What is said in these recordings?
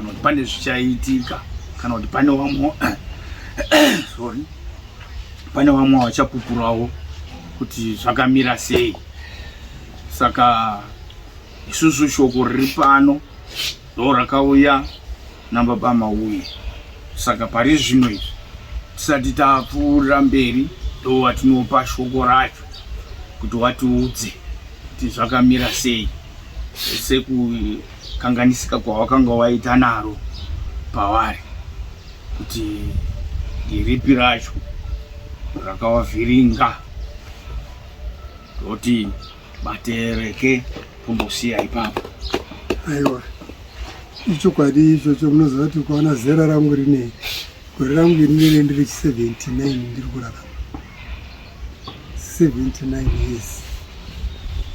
Kana kuti pane zvichaitika, kana kuti pane vamwe sorry, pane vamwe vachapupurawo kuti zvakamira sei. Saka isusu shoko riri pano ndo rakauya nababa Mauye. Saka pari zvino izvi tisati tapfuurira mberi, ndo watinopa shoko racho kuti watiudze kuti zvakamira sei sekukanganisika kwawakanga waita naro pavari, kuti ndiripi racho rakawavhiringa, toti batereke kumbosiya ipapo. Aiwa, ichokwadi ichocho. Munoziva kuti ukaona zera rangu rinei, gore rangu rinene ndiri chi 79 ndiri kurarama 79 years.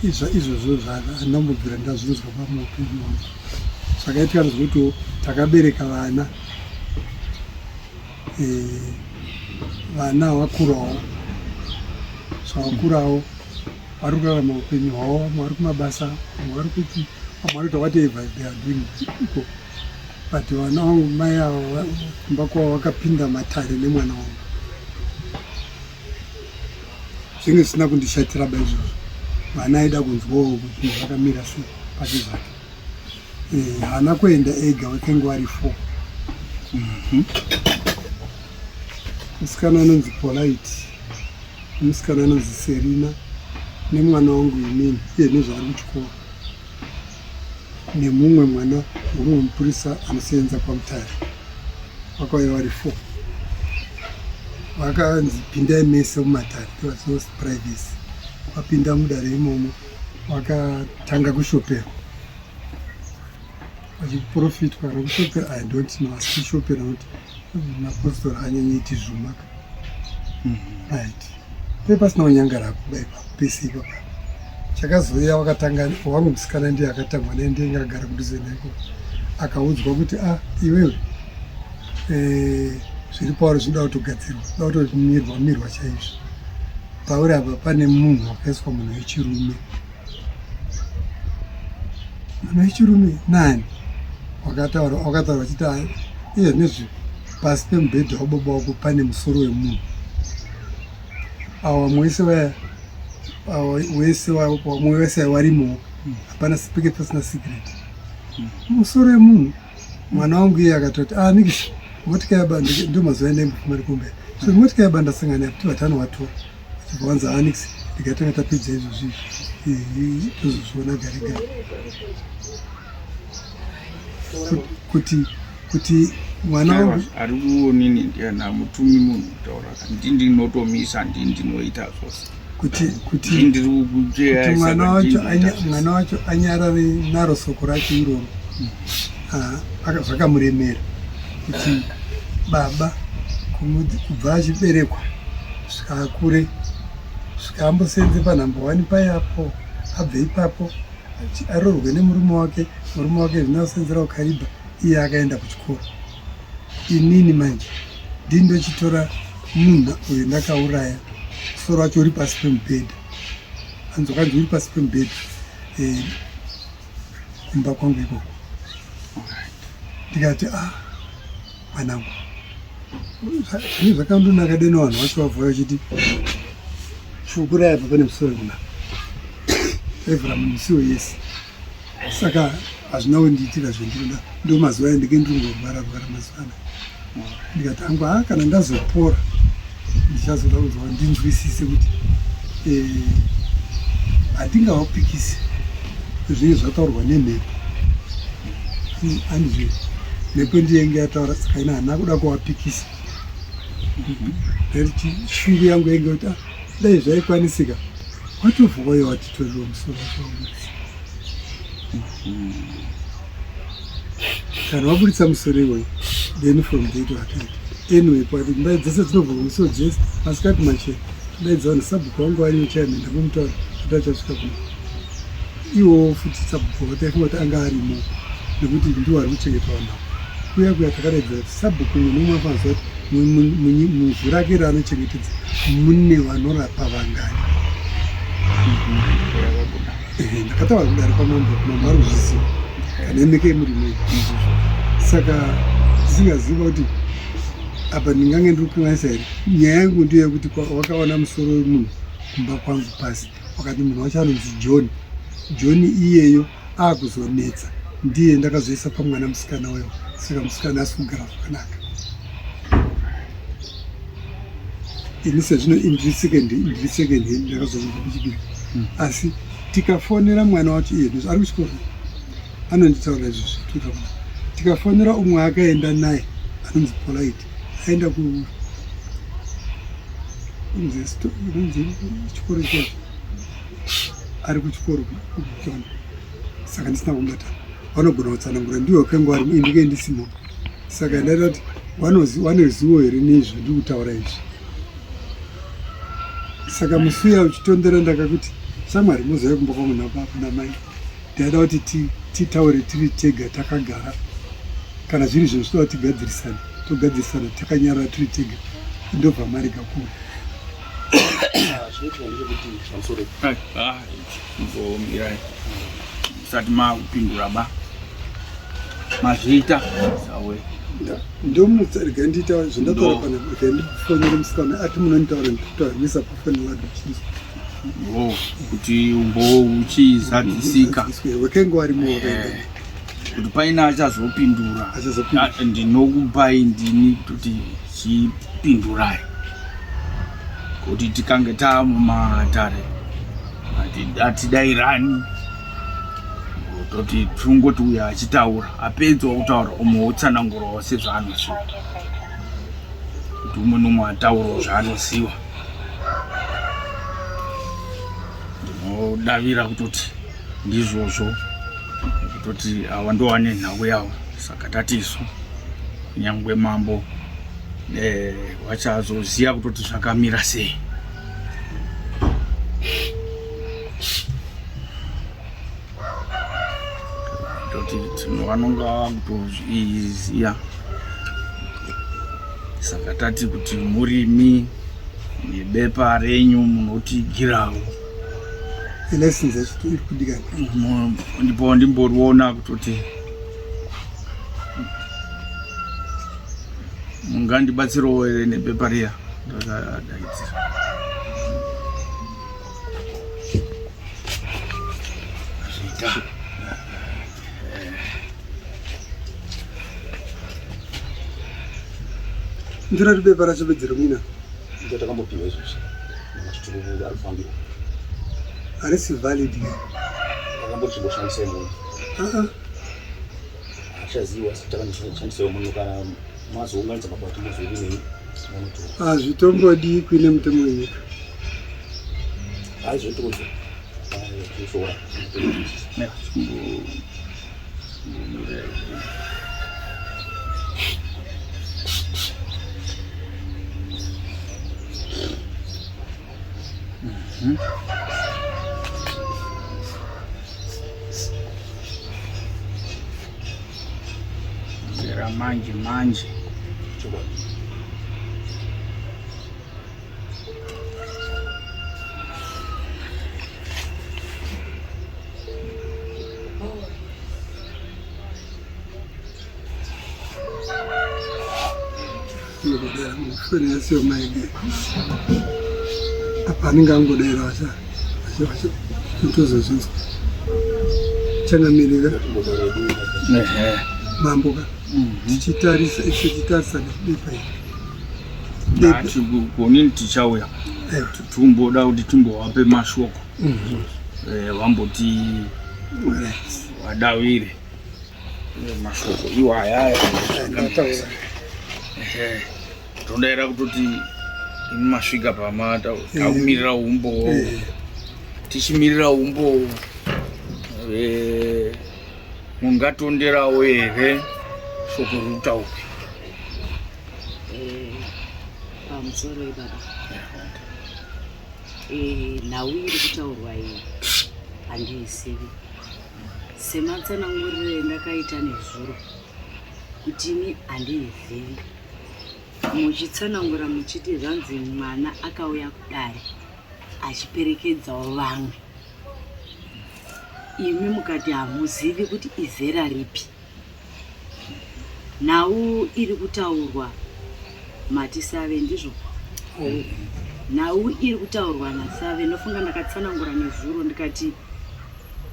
Izvozvo zvandambobvira ndazvinzwa pamuupenyu hwangu. Zvakaitika ndezvekuti takabereka vana, vana vakurawo, zvavakurawo vari kurarama upenyu hwavo, vamwe vari kumabasa, vamwe vari kupi, vamwe vari kuita whatever they are doing iko. But vana vangu, mai ava kumba kwavo vakapinda matare nemwana wangu. Zvinge zvisina kundishatira ba izvozvo, vana aida kunzwawo kuti zvakamira sei pake zvake. Haana kuenda ega, wakenge wari 4. Musikana anonzi Polite, musikana anonzi Serina, nemwana wangu inini iye nezvaari kuchikoro, nemumwe mwana wemumwe mupurisa anosevenza kwaMutare. Vakauya vari 4, vakanzi pindai mese mumatare, there was no privacy. Vapinda mudare imomo vakatanga kushoperwa, vachiprofitwa kana kushopera, I don't know, asi kushopera nokuti mapostori anyanyoiti zvumaka. Right, pe pasina kunyangara kuba ipapo pese ipapa. Chakazouya wakatanga wangu musikana, ndiye akatangwa naye, ndiye agara kudhuze naye ikoko. Akaudzwa kuti a iwewe, zviri pauri zvinoda kutogadzirwa, zvinoda kutomirwa mirwa chaizvo. Pauri apa pane munhu wakaiswa, munhu wechirume. Munhu wechirume nani? Wakataura, wakataura achiti iye nezvi pasi pemubhedha wababa wako pane musoro wemunhu. Awa mwese vaya, awa wese, vamwe wese warimo, hapana peke pasina secret, musoro wemunhu. Mwana wangu iye akatoti, ah, nikisi motika yaba, ndo mazuva endaimbofuma ndikumberi, so motika yaba ndasangana kuti vatano vatora vachibva vanzi anix, ndikatanga tapedza izvozvi izvi, tozozviona gare gare. Kuti mwana wangu ari kuonini ndiana mutumi munhu kutaura, ndi ndinotomisa, ndi ndinoita zvose. Kuti ndiri kukuteya kuti mwana wacho anyarare naro soko racho iroro. Ah, zvakamuremera kuti baba kubva achiberekwa svika akure, svika ambosenze panhamba 1 payapo, abve ipapo aroorwe nemurume wake, murume wake zvino asenzera kuKaribha, iye akaenda kuchikoro. Inini manje ndini ndochitora munhu uyu ndakauraya, musoro wacho uri pasi pemubhedha. Anzi wakanzi uri pasi pemubhedha, kumba kwangu ikoko. Ndikati, ah, mwanangu, zvinhu zvakandonaka deno vanhu vacho vabva vachiti fukurai apa pane musoro kuna taivhura mumisiwo yese. Saka hazvina kundiitira zvendinoda. Ndo mazuva ayo ndike ndiri kungorwara rwara mazuva anaya. Ndikati hangu, ha, kana ndazopora ndichazoda kunzwa ndinzwisise kuti handingavapikisi zvinenge zvataurwa nemhepo. Andizve mhepo ndiyenge yataura, saka ina handina kuda kuvapikisa. Ndati shungu yangu yenge kuti, ah, dai zvaikwanisika watobva waiva watitorerwa musoro wacho waburitsa. Kana waburitsa musoro iwoyo, then from there to akaita. Anyway, pati mbai dzese dzinobva musoro dzese masikati machena, todaidza vanhu. Sabhuku wangu ariyo chairman, ndambomutaura kuti achasvika kuno iwowo futi. Sabhuku vataifunga kuti anga arimo nekuti ndiwo ari kuchengeta vanhu ava. Kuya kuya takadaidza kuti sabhuku munhu umwe afanira kuti muvhu rake raanochengetedza mune vanorapa vangani. Ndakataura kudare kwamambo, mambo ari kuzviziva kana emeke murimo izvozvo. Saka tisingaziva kuti apa ndingange ndiri kukanganisa here. Nyaya yangu ndiyo yekuti wakaona musoro wemunhu kumba kwangu pasi, wakati munhu wacho anonzi John. John iyeyo akuzonetsa, ndiye ndakazoisa pamwana musikana uyo, saka musikana asi kugara zvakanaka. Ini sezvino ndiri second, ndiri second hand, ndakazobva kuchipiri. Asi tikafonera mwana wacho iye ari kuchikoro anonditaura izvozvo tuka tikafonera umwe akaenda naye anonzi Polite, aenda ku unzi chikoro chacho, ari kuchikoro kuJona, saka ndisina kumubata. Vanogona kutsanangura, ndiwo kengo ari ndike ndisimo. Saka ndaita kuti vanozivo here neizvo ndiri kutaura izvi. Saka musi uya uchitondera ndakakuti shamwari mozouya kumba kwangu nababa namai, ndaida kuti titaure tiri tega takagara. Kana zviri zvinhu zvinoda kuti tigadzirisane, togadzirisana takanyarara tiri tega, ndobva marega kuuya. Zvinoitika ndechekuti pamusoro mbomirai musati makupindura ba mazviita sawe ndomutsa rega ndiita zvandataura pana rega ndifonere musikana ati munonditaura ndikutaura misa pafoni lado chinzwa oh, kuti umbowo uchizadzisika wekenge warimo wakaenda kuti paine achazopindura ndinokupai ndini kuti chipindurai kuti tikange taamumatare atidairani toti tungoti uyo achitaura apedzawo kutaura umwe wotsanangurawo sezvaanoziva kuti umwe nomwe ataurawo zvaanoziva. Ndinodavira kutoti ndizvozvo, kutoti awa ndowane nhau yavo, saka tatisu kunyangwe mambo vachazoziva kutoti zvakamira sei. Toti vanonga vakutozviziva, saka tati kuti murimi nebepa renyu munotigirawo license yacho iri kudikana ndipo ndimboriona kutoti mungandibatsirawo here nebepa riya ndakadaidzira. Zviita. Ndiro ribepa racho bedzi romina. Ndiro takambopiwa izvozvi. Machituru ari kufambira. Harisi valid. Takambochimboshandisa imomo. Ah. Achaziwa takandishandisa imomo kana mazounganidza mabato mozovinei. Hazvitombodii kuine mutemo wenyika. Haizvitozo. Zera manje manje. Apa anenge angodera tozozvinzwa changamirira mambo ka tichitarisa tichitarisa nebepa iri Ndati gonini tichauya tumboda kuti timbovape mashoko vamboti vadavire mashoko iwaya. Todaira kutoti imi masvika pamata takumirira umbowo, tichimirira umbowo, mungatonderawo here shoko riri kutaurwa? Pamusoro baba, nhau iri kutaurwa iyi handiizivi. Sematsananguriro endakaita nezuro kuti ini handiizivi, muchitsanangura muchiti zvanzi mwana akauya kudare achiperekedzawo vamwe, imi mukati hamuzivi kuti izera ripi. Nhau iri kutaurwa mati Save ndizvo? Nhau iri kutaurwa naSave ndofunga ndakatsanangura nezuro ndikati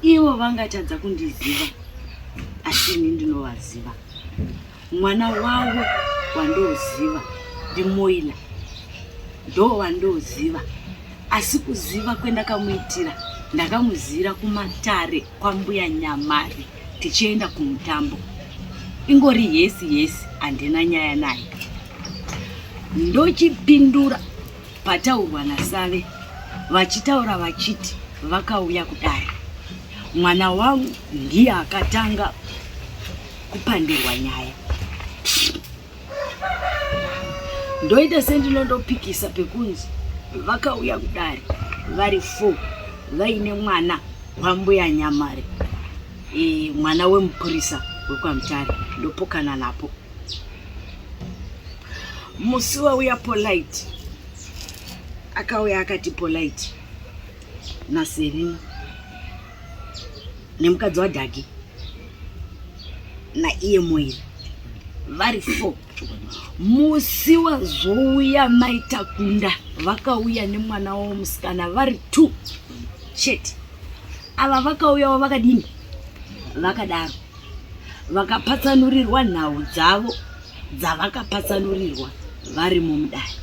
ivo vangatadza kundiziva asi ini ndinovaziva. Mwana wavo wandoziva ndiMoila ndo wandoziva asi kuziva kwendakamuitira ndakamuzivira kumatare kwambuya Nyamari tichienda kumutambo ingori yesi yesi handina nyaya naye ndochipindura pataurwa nasave vachitaura vachiti vakauya kudare mwana wangu ndiye akatanga kupandirwa nyaya ndoita sendinondopikisa pekunzi vakauya kudare vari four vaine mwana wambuya Nyamare e, mwana wemupurisa wekwaMutare ndopokana napo musi wauya Polite akauya akati Polite naSerina nemukadzi waDhagi naiye Moira vari four musi wazouya maitakunda vakauya nemwana wavo musikana vari two chete ava vakauyawo vakadini vakadaro vakapatsanurirwa nhau dzavo dzavakapatsanurirwa varimo mudare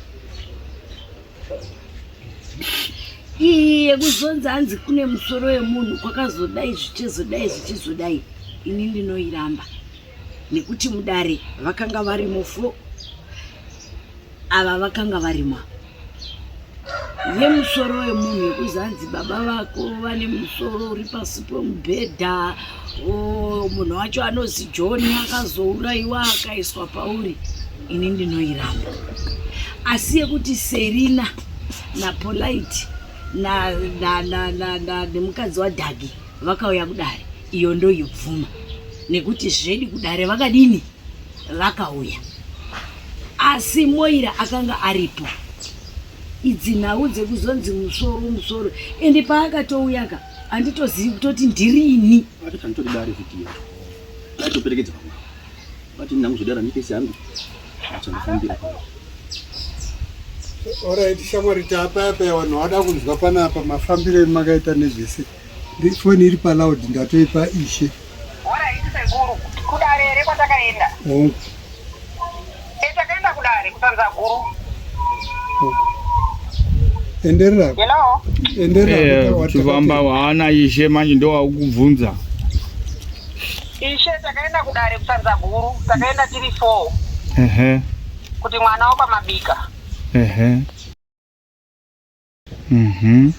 iyi yekuzonzi hanzi kune musoro wemunhu kwakazodai zvichizodai zvichizodai ini ndinoiramba nekuti mudare vakanga varimo fo ava vakanga varimo yemusoro wemunhu yekuzanzi baba vako vane musoro uri pasi pemubhedha munhu wacho anozi John akazourayiwa akaiswa pauri ini ndinoiramba asi yekuti Serina naPolite nemukadzi waDhagi vakauya kudare iyo ndoibvuma nekuti zvedi kudare vakadini vakauya asi Moira akanga aripo idzi nhau dzekuzonzi musoro musoro ende paakatouyaka handitozivi kutoti ndirini atoperekedza vamwe vati ndanguzodara ndikesi hangu achandifambira Alright, shamwari taapaya vanhu vada kunzwa panapa mafambiro emakaita nezvese. Foni iri paloud ndatoipa ishe. Alright sekuru, kudare here kwatakaenda? Hongu. E takaenda kudare kusanza guru. Enderera. Hello. Enderera. Eh, Chivamba waana ishe manje ndowakubvunza. Ishe takaenda kudare kusanza guru, takaenda tiri 4. Ehe. Kuti mwana wapamabika. Ehe. Mhm.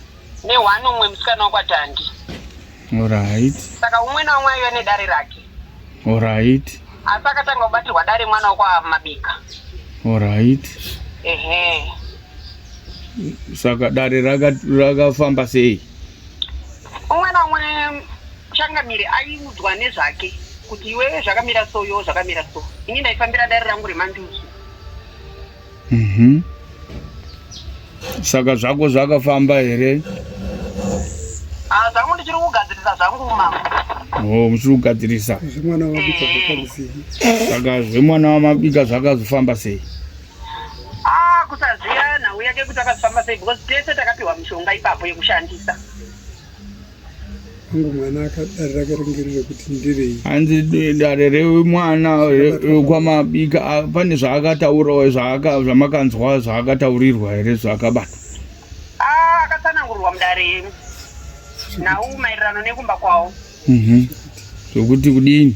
Nehwani umwe musikana wekwaTandi. Alright. Saka umwe naumwe aiva nedare rake. Alright. Asi akatanga kubatirwa dare mwana wekwaMabika. Alright. Ehe. Saka dare rakafamba raka sei? Umwe naumwe changamire aiudzwa nezvake kuti iwewe zvakamira so iwewe zvakamira so. Ini ndaifambira dare rangu remanjuzu. Mhm. Saka zvako zvakafamba here? Ah, zvangu ndichiri kugadzirisa zvangu mama. Oh, muchiri kugadzirisa. Zvemwana wamabika zvakafamba sei? Saka zvemwana wamabika zvakazofamba sei? Ah, kusaziva nhau yake kuti akazofamba sei because tese takapiwa mishonga ipapo yekushandisa. Wangu mwana akadare rake ringe riri rekuti ndirei. Hanzi dare remwana kwamabika pane zvaakataurawo zvamakanzwa zvaakataurirwa here zvaakabatwa? Ah, akatsanangurirwa mudare nhau maererano nekumba kwawo. Mhm. Zvokuti kudini?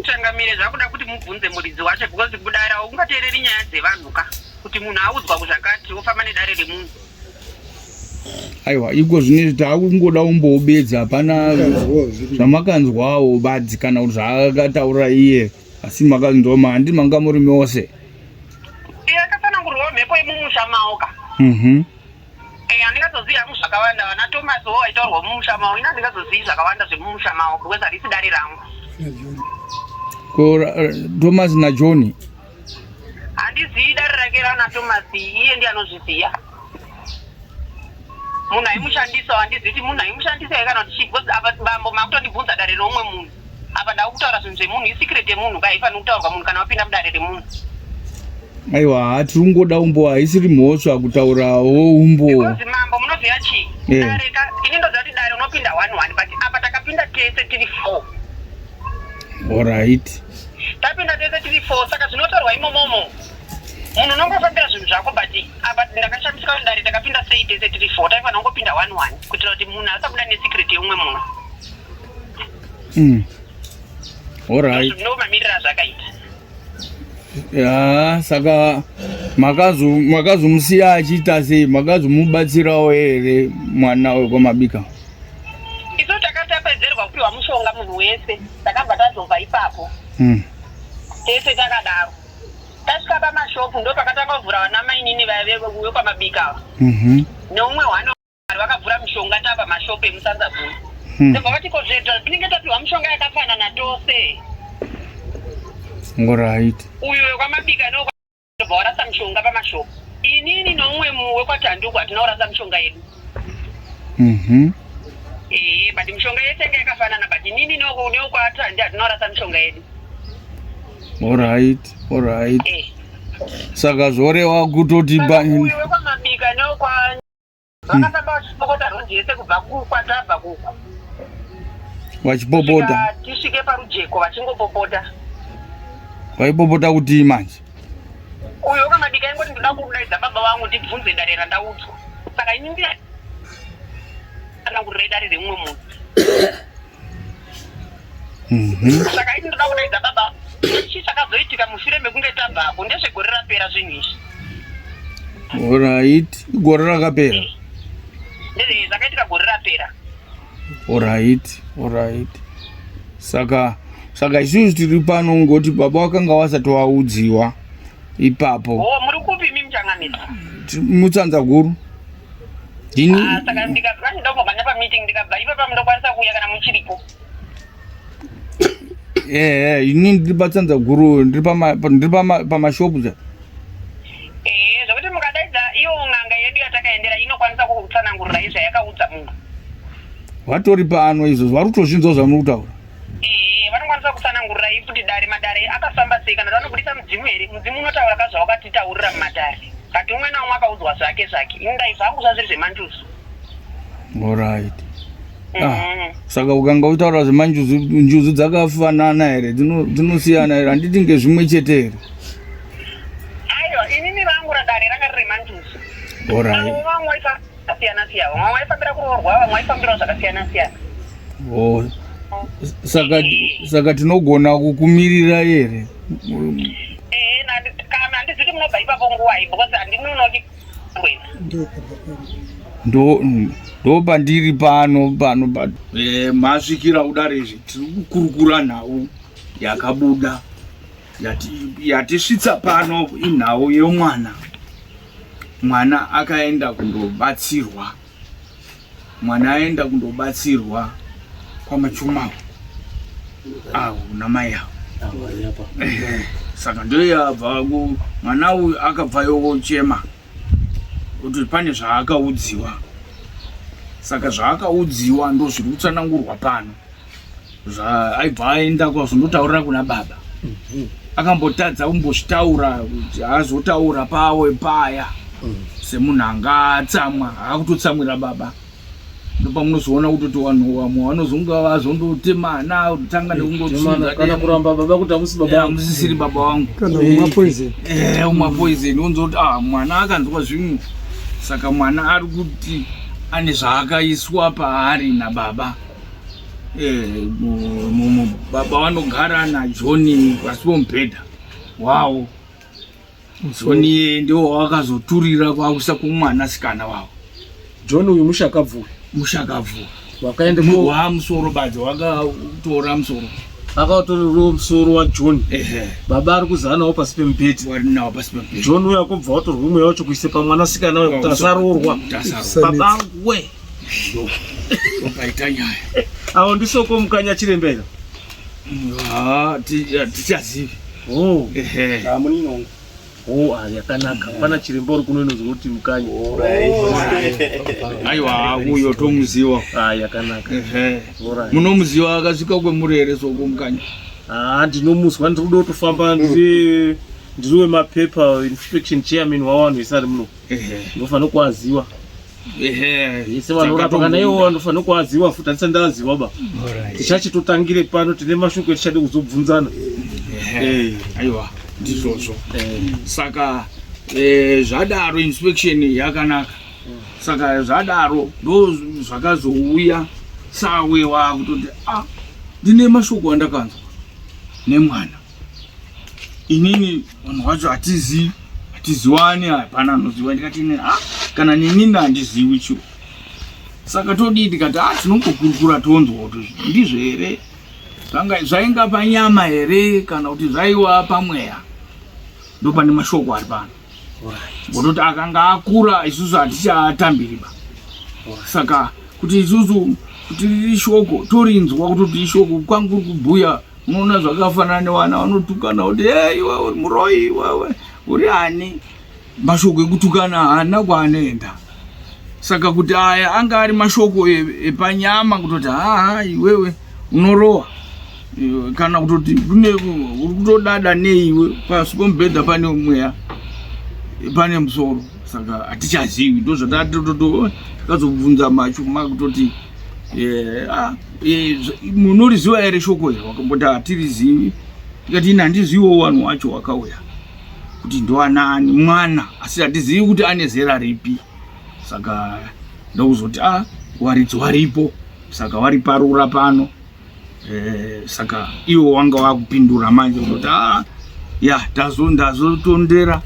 Changamire zvakuda kuti mubvunze muridzi wacho because kudare haungateereri nyaya dzevanhu ka kuti munhu audzwa kuzvakati wofamba nedare remunhu. Aiwa iko zvinezvi taakungoda umboubedza hapana zvamakanzwawo badzi kana kuti zvaakataura iye asi makanzwa handi manga muri mose. Iye akatsanangurwawo mhepo yemumusha mawo ka. Mhm. Eh, handingazozivi hangu zvakawanda vana Thomas wo vaitaurwa mumusha mawo ini handingazozivi zvakawanda zvemumusha mawo because harisi dare rangu. Ko Thomas naJohn? Handizivi dare rake rana Thomas iye ndiye anozviziva. Munhu aimushandisawo handizivi kuti munhu aimushandisa here kana kuti chii because apa bambo makutondibvunza dare reumwe munhu. Apa ndava kutaura zvinhu zvemunhu, isecret yemunhu ka haifaniri kutaurwa munhu kana wapinda mudare remunhu. Aiwa, hatiri kungoda umbowo, haisiri mhosva kutaurawo umbowo. Because mambo munoziva chii? Yeah. Dare ka ini ndoziva kuti dare unopinda one one but apa takapinda tese tiri four. Alright. Tapinda tese tiri four saka zvinotaurwa imomomo munhu unongofambira zvinhu zvako but apa ndakashamisika kuti dare takapinda sei tese tiri four taifanira kungopinda one one kuitira kuti munhu asabuda nesecret yeumwe munhu. Alright. Ndo mamiriro azvakaita. Ya, saka makazomusiya achiita sei? Makazomubatsirawo here mwana wekwaMabika? Isu takatapedzerwa kupiwa mushonga munhu wese, takabva tazobva ipapo. Tese takadaro. Tasvika pamashopu ndo pakatanga kuvhura vana mainini vaya vekwaMabika ava. Neumwe hwana vakavhura mishonga tava mashopu emusanzaguru. Ndobva vati ko zvedu tinenge tapiwa mishonga yakafanana tose. Alright. Uyu wekwaMabika no ndobva warasa mishonga pamashopu. Inini neumwe wekwaTanduku hatina kurasa mishonga yedu. But mishonga yese yanga yakafanana but inini newekwaTandi hatina kurasa mishonga yedu. Alright, alright. Saka zvorewa kutoti Saka uyu wekwaMabika newekwa vakafamba vachipopota road yese kubva kwatabva kuku. Vachipopota. Kusvika tisvike parujeko vachingopopota. Vaipopota kuti manje? Uyu wekwaMabika ingoti ndoda kudaidza baba vangu ndibvunze dare randaudzwa. Saka ini ndiye tsanangurira dare remumwe munhu. Saka ini ndoda kudaidza baba. Chii chakazoitika mushure mekunge tabvako ndezvegore rapera zvinhu izvi. Alright, gore rakapera. Ndezve zvakaitika gore rapera. Alright, alright. Saka saka isusu tiri pano ngoti baba wakanga wasati waudziwa ipapo. Oh, muri kupi imi muchangamidza? Mutsanza guru. Ndini. Ah, saka ndikabva ndinombomhanya pa meeting ndikabva ipapa munokwanisa kuuya kana muchiripo. Eh, ini ndiri patsanza guru, ndiri pama ndiri pama pamashopu cha. Eh, zvekuti mukadaidza iyo n'anga yedu yatakaendera inokwanisa kukutsanangurirai zvayakaudza munhu. Vatori pano izvozvo, vari kutozvinzwa zvamuri kutaura. Ehe, vanokwanisa kutsanangurirai kuti dare madare akafamba sei kana kuti vanobudisa mudzimu here. Mudzimu unotaura ka zvawakatitaurira mumatare. But umwe naumwe akaudzwa zvake zvake. Ini ndai zvangu zvazviri zvemanjuzu. Alright. Ah, saka ukanga utaura zvemanjuzu, njuzu dzakafanana here? Dzinosiyana here? Handiti ngezvimwe chete here? Aiwa, inini rangu radare ranga riri remanjuzu. Alright. Avo vamwe vaifambira siyana, vamwe vaifambira kuroorwa, vamwe vaifambirawo zvakasiyana siyana. Oh. Saka saka tinogona kukumirira here? Eh, kana handizivi kuti munobva ipapo nguwai because handinonoki kuenda. Ndo ndo pandiri pano pano pa masvikira kudare izvi tiri kukurukura nhau yakabuda yatisvitsa pano inhau yemwana. Mwana akaenda kundobatsirwa. Mwana aenda kundobatsirwa kwaMachuma avo namai avo. Saka ndoyabva mwana uyu akabvayo kochema kuti pane zvaakaudziwa. Saka zvaakaudziwa ndozviri kutsanangurwa pano. Aibva aenda kwazondotaurira kuna baba. Akambotadza kumbozvitaura kuti azotaura pawe paya semunhu anga atsamwa akutotsamwira baba. Ndopamunozoona kutoti vanhu vamwe vanozonga vazondotemana kutanga nekungotsunza kana kuramba baba kuti hamusi baba vangu. Hamusisiri baba vangu. Kana kumwa poison. Kumwa poison unonzwa kuti mwana akanzwa zvimwe. Saka mwana ari kuti ane zvaakaiswa paari nababa. Baba vanogara naJohn pasi pomubhedha wavo. John iye ndiwo wakazoturira kwakuisa kumwanasikana wavo. John uyu mushakabvu. Mushakabvu. Wakaenda ku wa musoro badzi wakatora musoro. Akatorerwa musoro waJohn. Ehe. Baba ari kuzana pasi pemubhedha. Wari nawo pasi pemubhedha. John uyu akobva watorwa mweya wacho kuise pamwanasikana uyu kuti asaroorwa. Kuti asaroorwa. Baba angu we. Ndopaita nyaya. Awo ndisoko mukanya chirembera. Tichazivi. Oh. Ehe. Amuninongo. Oh, ah, yakanaka. Pana chiremba uri kuno inonzwa kuti mukanya. Aiwa, uyo tomuziwa. Ah, yakanaka. Ehe. Munomuziwa akasvika kwemuri here soko mukanya? Ah, ndinomuzwa ndiri kuda kutofamba ndiri ndiri wemapepa inspection chairman wavanhu vese ari muno. Ehe. Ndinofanira kuaziwa. Ehe. Vese vanorapa kana iwo vanofanira kuaziwa futi handisati ndaziwa ba. Tichachitotangire pano tine mashoko etichade kuzobvunzana. Ehe. Aiwa, ndizvozvo. Saka eh, zvadaro inspection yakanaka. Saka zvadaro ndo zvakazouya sawe wakutoti ah ndine mashoko andakanzwa nemwana. Inini vanhu vacho hatizivi hatiziwani hapana anoziva ndikati ini ah kana nenini handiziwi chiro. Saka todii tikati ah tinongokurukura tonzwa kuti ndizvo here zvanga zvainga panyama here kana kuti zvaiwa pamweya ndopane mashoko ari pano. Ngototi akanga akura isusu hatichaatambiriba. Saka kuti isusu kuti riri shoko torinzwa kutoti ishoko kwangu kuri kubhuya unoona zvakafanana nevana vanotukana kuti hey, iwe uri muroyi iwewe uri ani mashoko ekutukana haana kwaanoenda saka kuti aya anga ari mashoko epanyama kutoti haa iwewe unorowa kana kutoti kune uri kutodada neiwe pasi pomubhedha pane mweya pane musoro saka hatichazivi ndozvatakazobvunza macho makutoti eh, ah, eh, munoriziva here shoko iri wakamboti hatirizivi tikati ini handiziviwo vanhu wacho wakauya kuti ndoanani mwana asi hatizivi kuti ane zera ripi saka ndokuzoti a ah, waridzi waripo saka wariparura pano eh, saka iwo wanga wakupindura manje kutoti a ah, ya tazo ndazotondera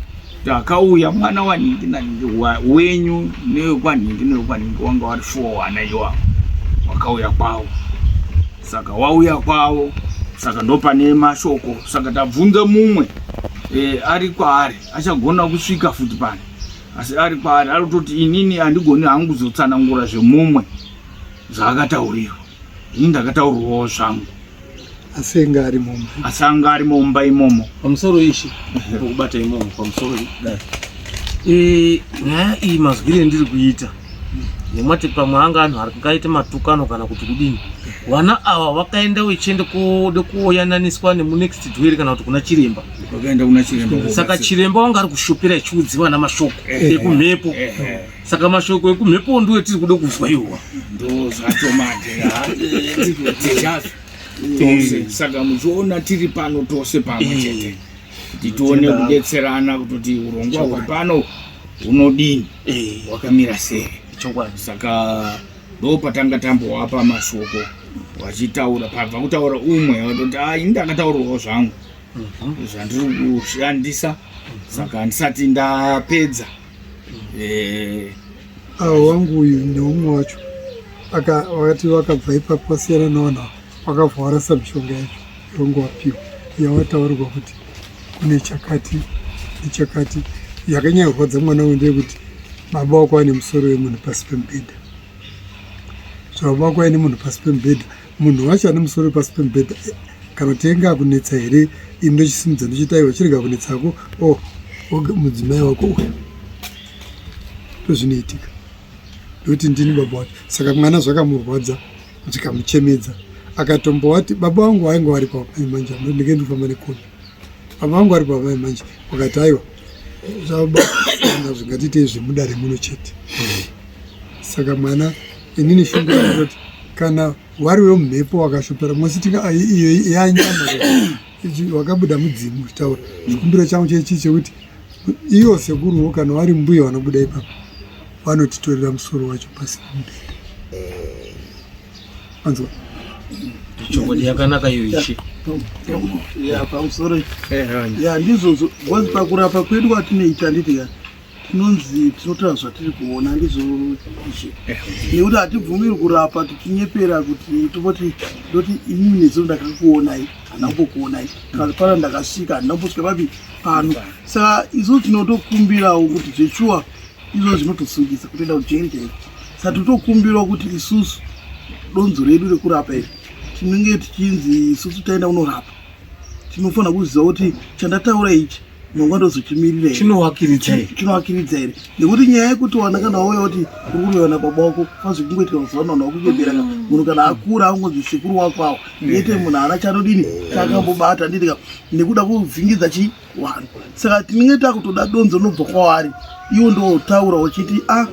takauya mwana wanhingi nanhingi wenyu newekwanhingi newekwanhingi wanga wari four wana iwawo wakauya kwawo saka wauya kwavo saka ndopane mashoko saka tabvunza mumwe e, ari kwaari achagona kusvika futi pano asi ari kwaari ari kutoti inini handigoni hangu kuzotsanangura zvemumwe zvaakataurirwa ini ndakataurirwawo zvangu asi anga ari mumba asi anga ari mumba imomo pamusoro ishe pokubata imomo pamusoro dai e, nyaya iyi mazwire ndiri kuita nemwati pamwe anga anhu arikaita matukano kana kuti kudini vana ava vakaenda vechienda kode kuoyananiswa nemunext dwere kana kuti kuna chiremba vakaenda kuna chiremba saka chiremba wanga ari kushopera achiudzi vana mashoko ekumhepo saka mashoko ekumhepo ndiwo etiri kuda kuzwa iwowa ndo zvacho manje tichazvo tose saka muchiona tiri pano tose pamwe chete kuti tione kudetserana kutoti urongwa huri pano hunodini hwakamira sei chokwadi saka ndopatanga tambowapa mashoko vachitaura pabva kutaura umwe vatoti a ini ndakataurirwawo zvangu zvandiri kushandisa saka handisati ndapedza eh, awo wangu uyu neumwe wacho vakati vakabva ipapo wasiyana nevanhu ava wakabva warasa mishonga yacho yawanga wapiwa yawataurirwa kuti kune chakati nechakati yakanyanya kurwadza mwana wangu ndeyekuti baba wako ane musoro wemunhu pasi pemubhedha so baba wako aine munhu pasi pemubhedha munhu wacho ane musoro pasi pemubhedha eh, kana kuti enge akunetsa here ini ndochisimudza ndochiti aiwa chirega kunetsako o oh, mudzimai wako uyu ndozvinoitika ndokuti ndini baba wacho saka mwana zvakamurwadza zvikamuchemedza akatombowati baba vangu vainge vari pamai manje ndinge ndikufamba nekombi baba vangu vari pamai manje wakati aiwa zvababa zvingatiitei zvemudare muno chete saka mwana inini shungu kuti kana wari wemumhepo wakashopera mositinga iyo yanyama wakabuda mudzimu uchitaura chikumbiro changu chechi chekuti iyo sekuruwo kana vari mbuya vanobuda ipapo vanotitorera musoro wacho pasi pemubhedha anzwa chokwadi yakanaka iyo ishe ya pamusoro ya ndizvozvo bcause pakurapa kwedu kwatinoita nditi ka tinonzi tinotaura zvatiri kuona ndizvo ishe nekuti hatibvumiri kurapa tichinyepera kuti topoti ndoti inini nezuro ndakakuonai handina kumbokuonai kana pana ndakasvika handina kumbosvika papi pano saka isu tinotokumbirawo kuti zveshuwa izvo zvinotosungisa kutoenda kujeri chaiko saka tinotokumbirawo kuti isusu donzo redu rekurapa iri tinenge tichinzi isusu taenda kunorapa tinofanira kuziva kuti chandataura ichi Nhongwa ndozochimirira here? Chinowakiridza here? Chinowakiridza here? Nekuti nyaya yekuti wana kana wauya kuti uri kuroiwa nababa wako kwazi kungoitika mazuva ano vanhu vakunyebera ka munhu kana akura angonzi sekuru wako awo yete munhu haana chanodini chakambobata handiti ka nekuda kuvhingidza chi vanhu saka tinenge takutoda donzo rinobva kwavari iwo ndotaura uchiti a ah,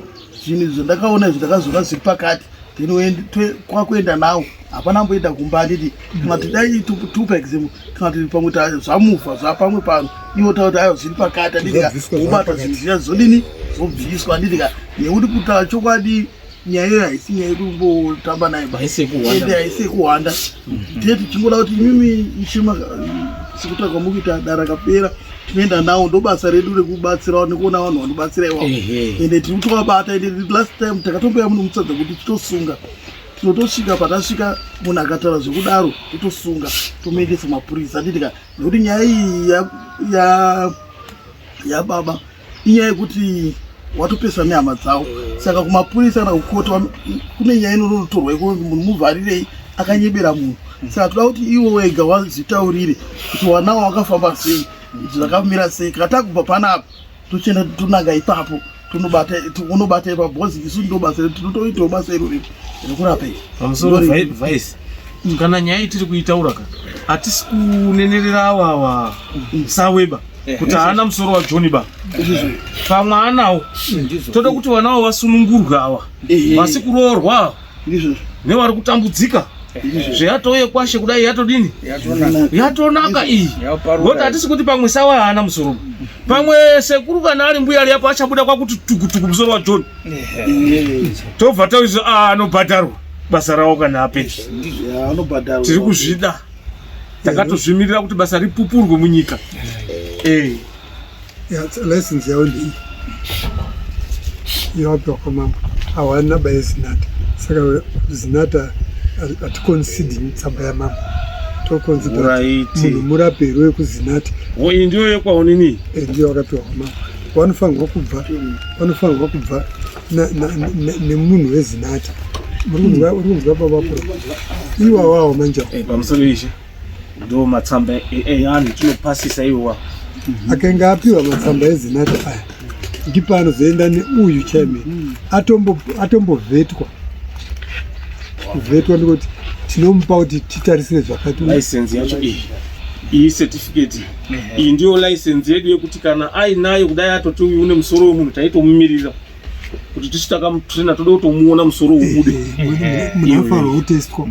zvinhu izvi zvandakaona izvi ndakazoona zviri pakati then kwakuenda nawo hapana amboenda kumba anditi kana kuti dai tupa example kana kuti pamwe zvamuvha zvapamwe pano iwo taura kuti ayo zviri pakati anditi wobata zvinhu zviya zvodini zvobviswa anditi ka nekuti kutaura chokwadi nyaya iyoyo haisi nyaya yekumbotamba nayo ende haisi yekuhwanda mhm. tine tichingoda kuti imimi ishe sekutaura kwamukuita dara rakapera tinoenda nawo ndobasa redu rekubatsira nekuona vanhu vanobatsira iwavo ende tiri kutovabata ende last time takatomboya muno mutsadza kuti titosunga tinotosvika patasvika munhu akataura zvekudaro totosunga tomuendesa mapurisa anditika nekuti nyaya iyi yababa inyaya yekuti watopesa nehama dzavo saka kumapurisa kana kukota kune nyaya inonotorwa iko munhu muvharirei akanyebera munhu saka toda kuti iwo wega wazvitaurire kuti wanawo wakafamba sei zvakamira sei kana takubva panapa tochienda tonanga ipapo tonobata unobata ipapo because isu ndobasa redu tinotoitawo basa irori rekurapa iri pamusoro vice kana nyaya itiri kuitaura ka hatisi kunenerera awawa saweba kuti haana musoro wajohn ba pamwe anawo toda kuti vana avo vasunungurwe awa vasi kuroorwa nevari kutambudzika zveyatouye kwashe kudai yatodini yatonaka iyi ngokuti hatisi kuti pamwe sawa haana musoro pamwe sekuru kana ari mbuya ari apo achabuda kwakuti tukutuku musoro wajohn tobva taizvo ah, anobhadharwa basa rawo kana apedza tiri kuzvida takatozvimirira kuti basa ripupurwe munyika eh. License yavo ndeiyi yawapiwa kwamambo hawana baye zinata saka zinata haticonsidini tsamba yamambo toconsidera munhu muraperi wekuzinata iyi ndiyo yekwaonini eh, ndiyo wakapiwa kwamambo vanofanirwa kubva vanofanirwa kubva nemunhu wezinata muri kunzwa baba kura iwawawo manje eh, pamusoro ishe ndo matsamba eanhu tinopasisa iwawa mhm. akanga apiwa matsamba ezinata aya ndipo anozoenda neuyu chairman mm. atombovhetwa kuvhetwa ndikuti tinomupa kuti titarisire zvakati license yacho iyi iyi certificate iyi ndiyo license yedu yekuti kana ainayo kudai atoti uyu une musoro wemunhu taitomumirira kuti tisu takamutraina toda kutomuona musoro ubude munhu anofanirwa kutestwa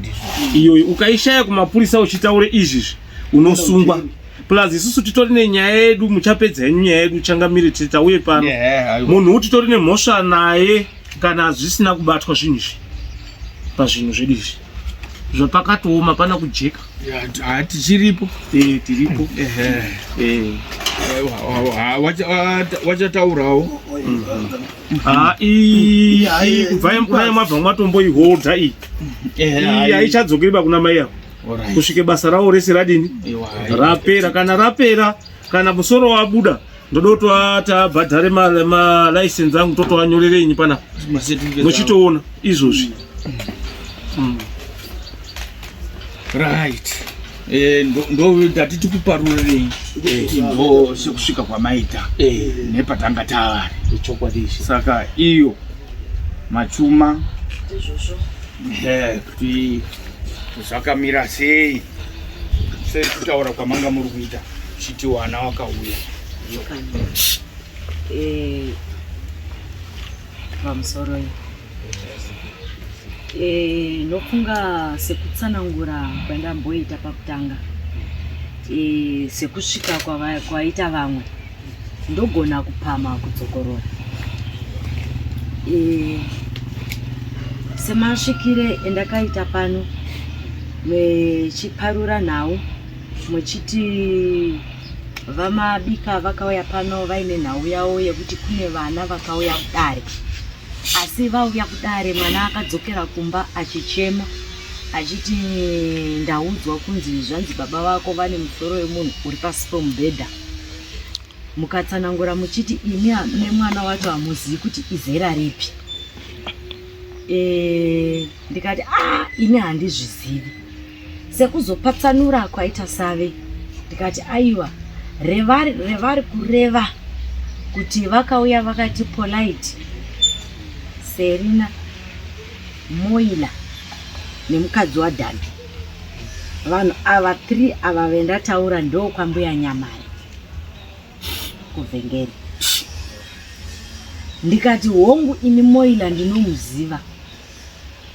iyoyo ukaishaya kumapurisa uchitaure izvizvi unosungwa plus isusu titori nenyaya yedu muchapedza henyu nyaya yedu changamire titauye pano munhu utitori nemhosva naye kana zvisina kubatwa zvinhu izvi pazvinhu zvedu izvi zvapakatooma pana kujeka tichiripo eh, tiripo eh. Wachataurawo kubva kudai mwabva mwatomboihodha iyi iyi haichadzokeri ba kuna mai avo kusvike basa ravo rese radini rapera kana rapera kana musoro wabuda ndoda kuti tabhadhare malicense angu totoanyorereinyi pana muchitoona izvozvi mm. right eh, ndo ndati tikuparurirei eh, ndo sekusvika kwamaita eh. nepatanga tavari saka iyo machuma kuti zvakamira sei sekutaura kwamanga muri kuita chiti wana wakauya eh, pamusoro eh, nofunga sekutsanangura kwandamboita pakutanga eh, sekusvika kwaita vamwe ndogona kupama kudzokorora e, semasvikire endakaita pano mechiparura nhau muchiti vamabika vakauya pano vaine nhau yavo yekuti kune vana vakauya kudare asi vauya kudare mwana akadzokera kumba achichema achiti ndaudzwa kunzi zvanzi baba vako vane musoro wemunhu uri pasi pemubhedha mukatsanangura muchiti imi nemwana wacho hamuzivi kuti izera ripi e, ndikati ah, ini handizvizivi sekuzopatsanura kwaita save ndikati aiwa Revari revari kureva kuti vakauya vakati polite Serina Moila nemukadzi waDhabi. Vanhu ava 3 ava vendataura ndokwambuya Nyamari kuvhengeri. Ndikati hongu ini Moila ndinomuziva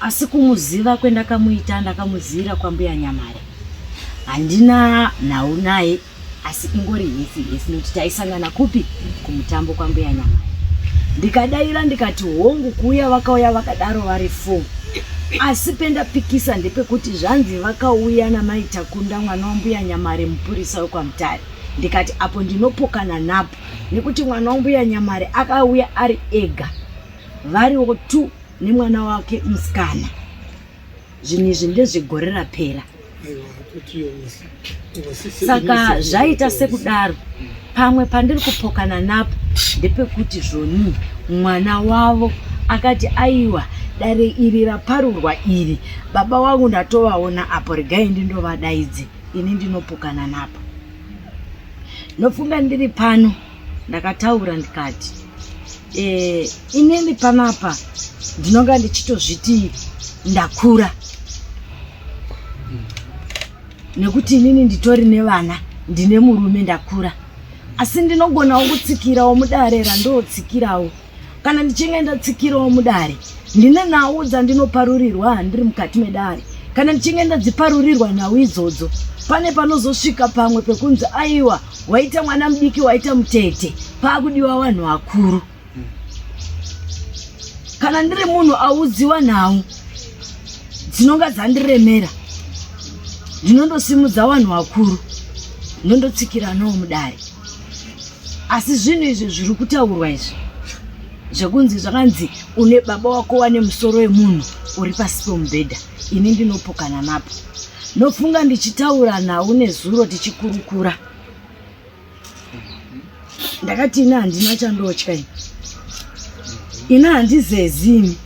Asi kumuziva kwendakamuita ndakamuzivira kwambuya Nyamare. Handina nhau naye asi ingori hesi hesi nokuti taisangana kupi kumutambo kwambuya Nyamare. Ndikadaira ndikati hongu kuuya vakauya vakadaro vari four. Asi pendapikisa ndepekuti zvanzi vakauya namai Takunda mwana wambuya Nyamare mupurisa wekwaMutare. Ndikati apo ndinopokana napo nekuti mwana wambuya Nyamare akauya ari ega variwo two nemwana wake musikana. Zvinhu izvi ndezvegore rapera. Saka zvaita sekudaro, pamwe pandiri kupokana napo ndepekuti zvoni mwana wavo akati aiwa dare iri raparurwa iri baba wangu ndatovaona apo regai ndindovadaidze ini ndinopokana napo. Nofunga ndiri pano ndakataura ndikati e, inini panapa ndinonga ndichitozviti ndakura nekuti inini nditori nevana ndine murume ndakura asi ndinogonawo kutsikirawo mudare randotsikirawo Kana ndichinge ndatsikirawo mudare, ndine nhau dzandinoparurirwa ndiri mukati medare. Kana ndichinge ndadziparurirwa nhau idzodzo, pane panozosvika pamwe pekunzi aiwa, waita mwana mudiki, waita mutete, paakudiwa vanhu vakuru. Kana ndiri munhu audziwa nhau dzinonga dzandiremera, ndinondosimudza vanhu vakuru ndondotsikira nawo mudare. Asi zvinhu izvi zviri kutaurwa izvi zvekunzi zvakanzi une baba wako wane musoro wemunhu uri pasi pemubhedha, ini ndinopokana napo. Nofunga ndichitaura nhau nezuro tichikurukura, ndakati ini handina chandotya ini, ini handizezi ini.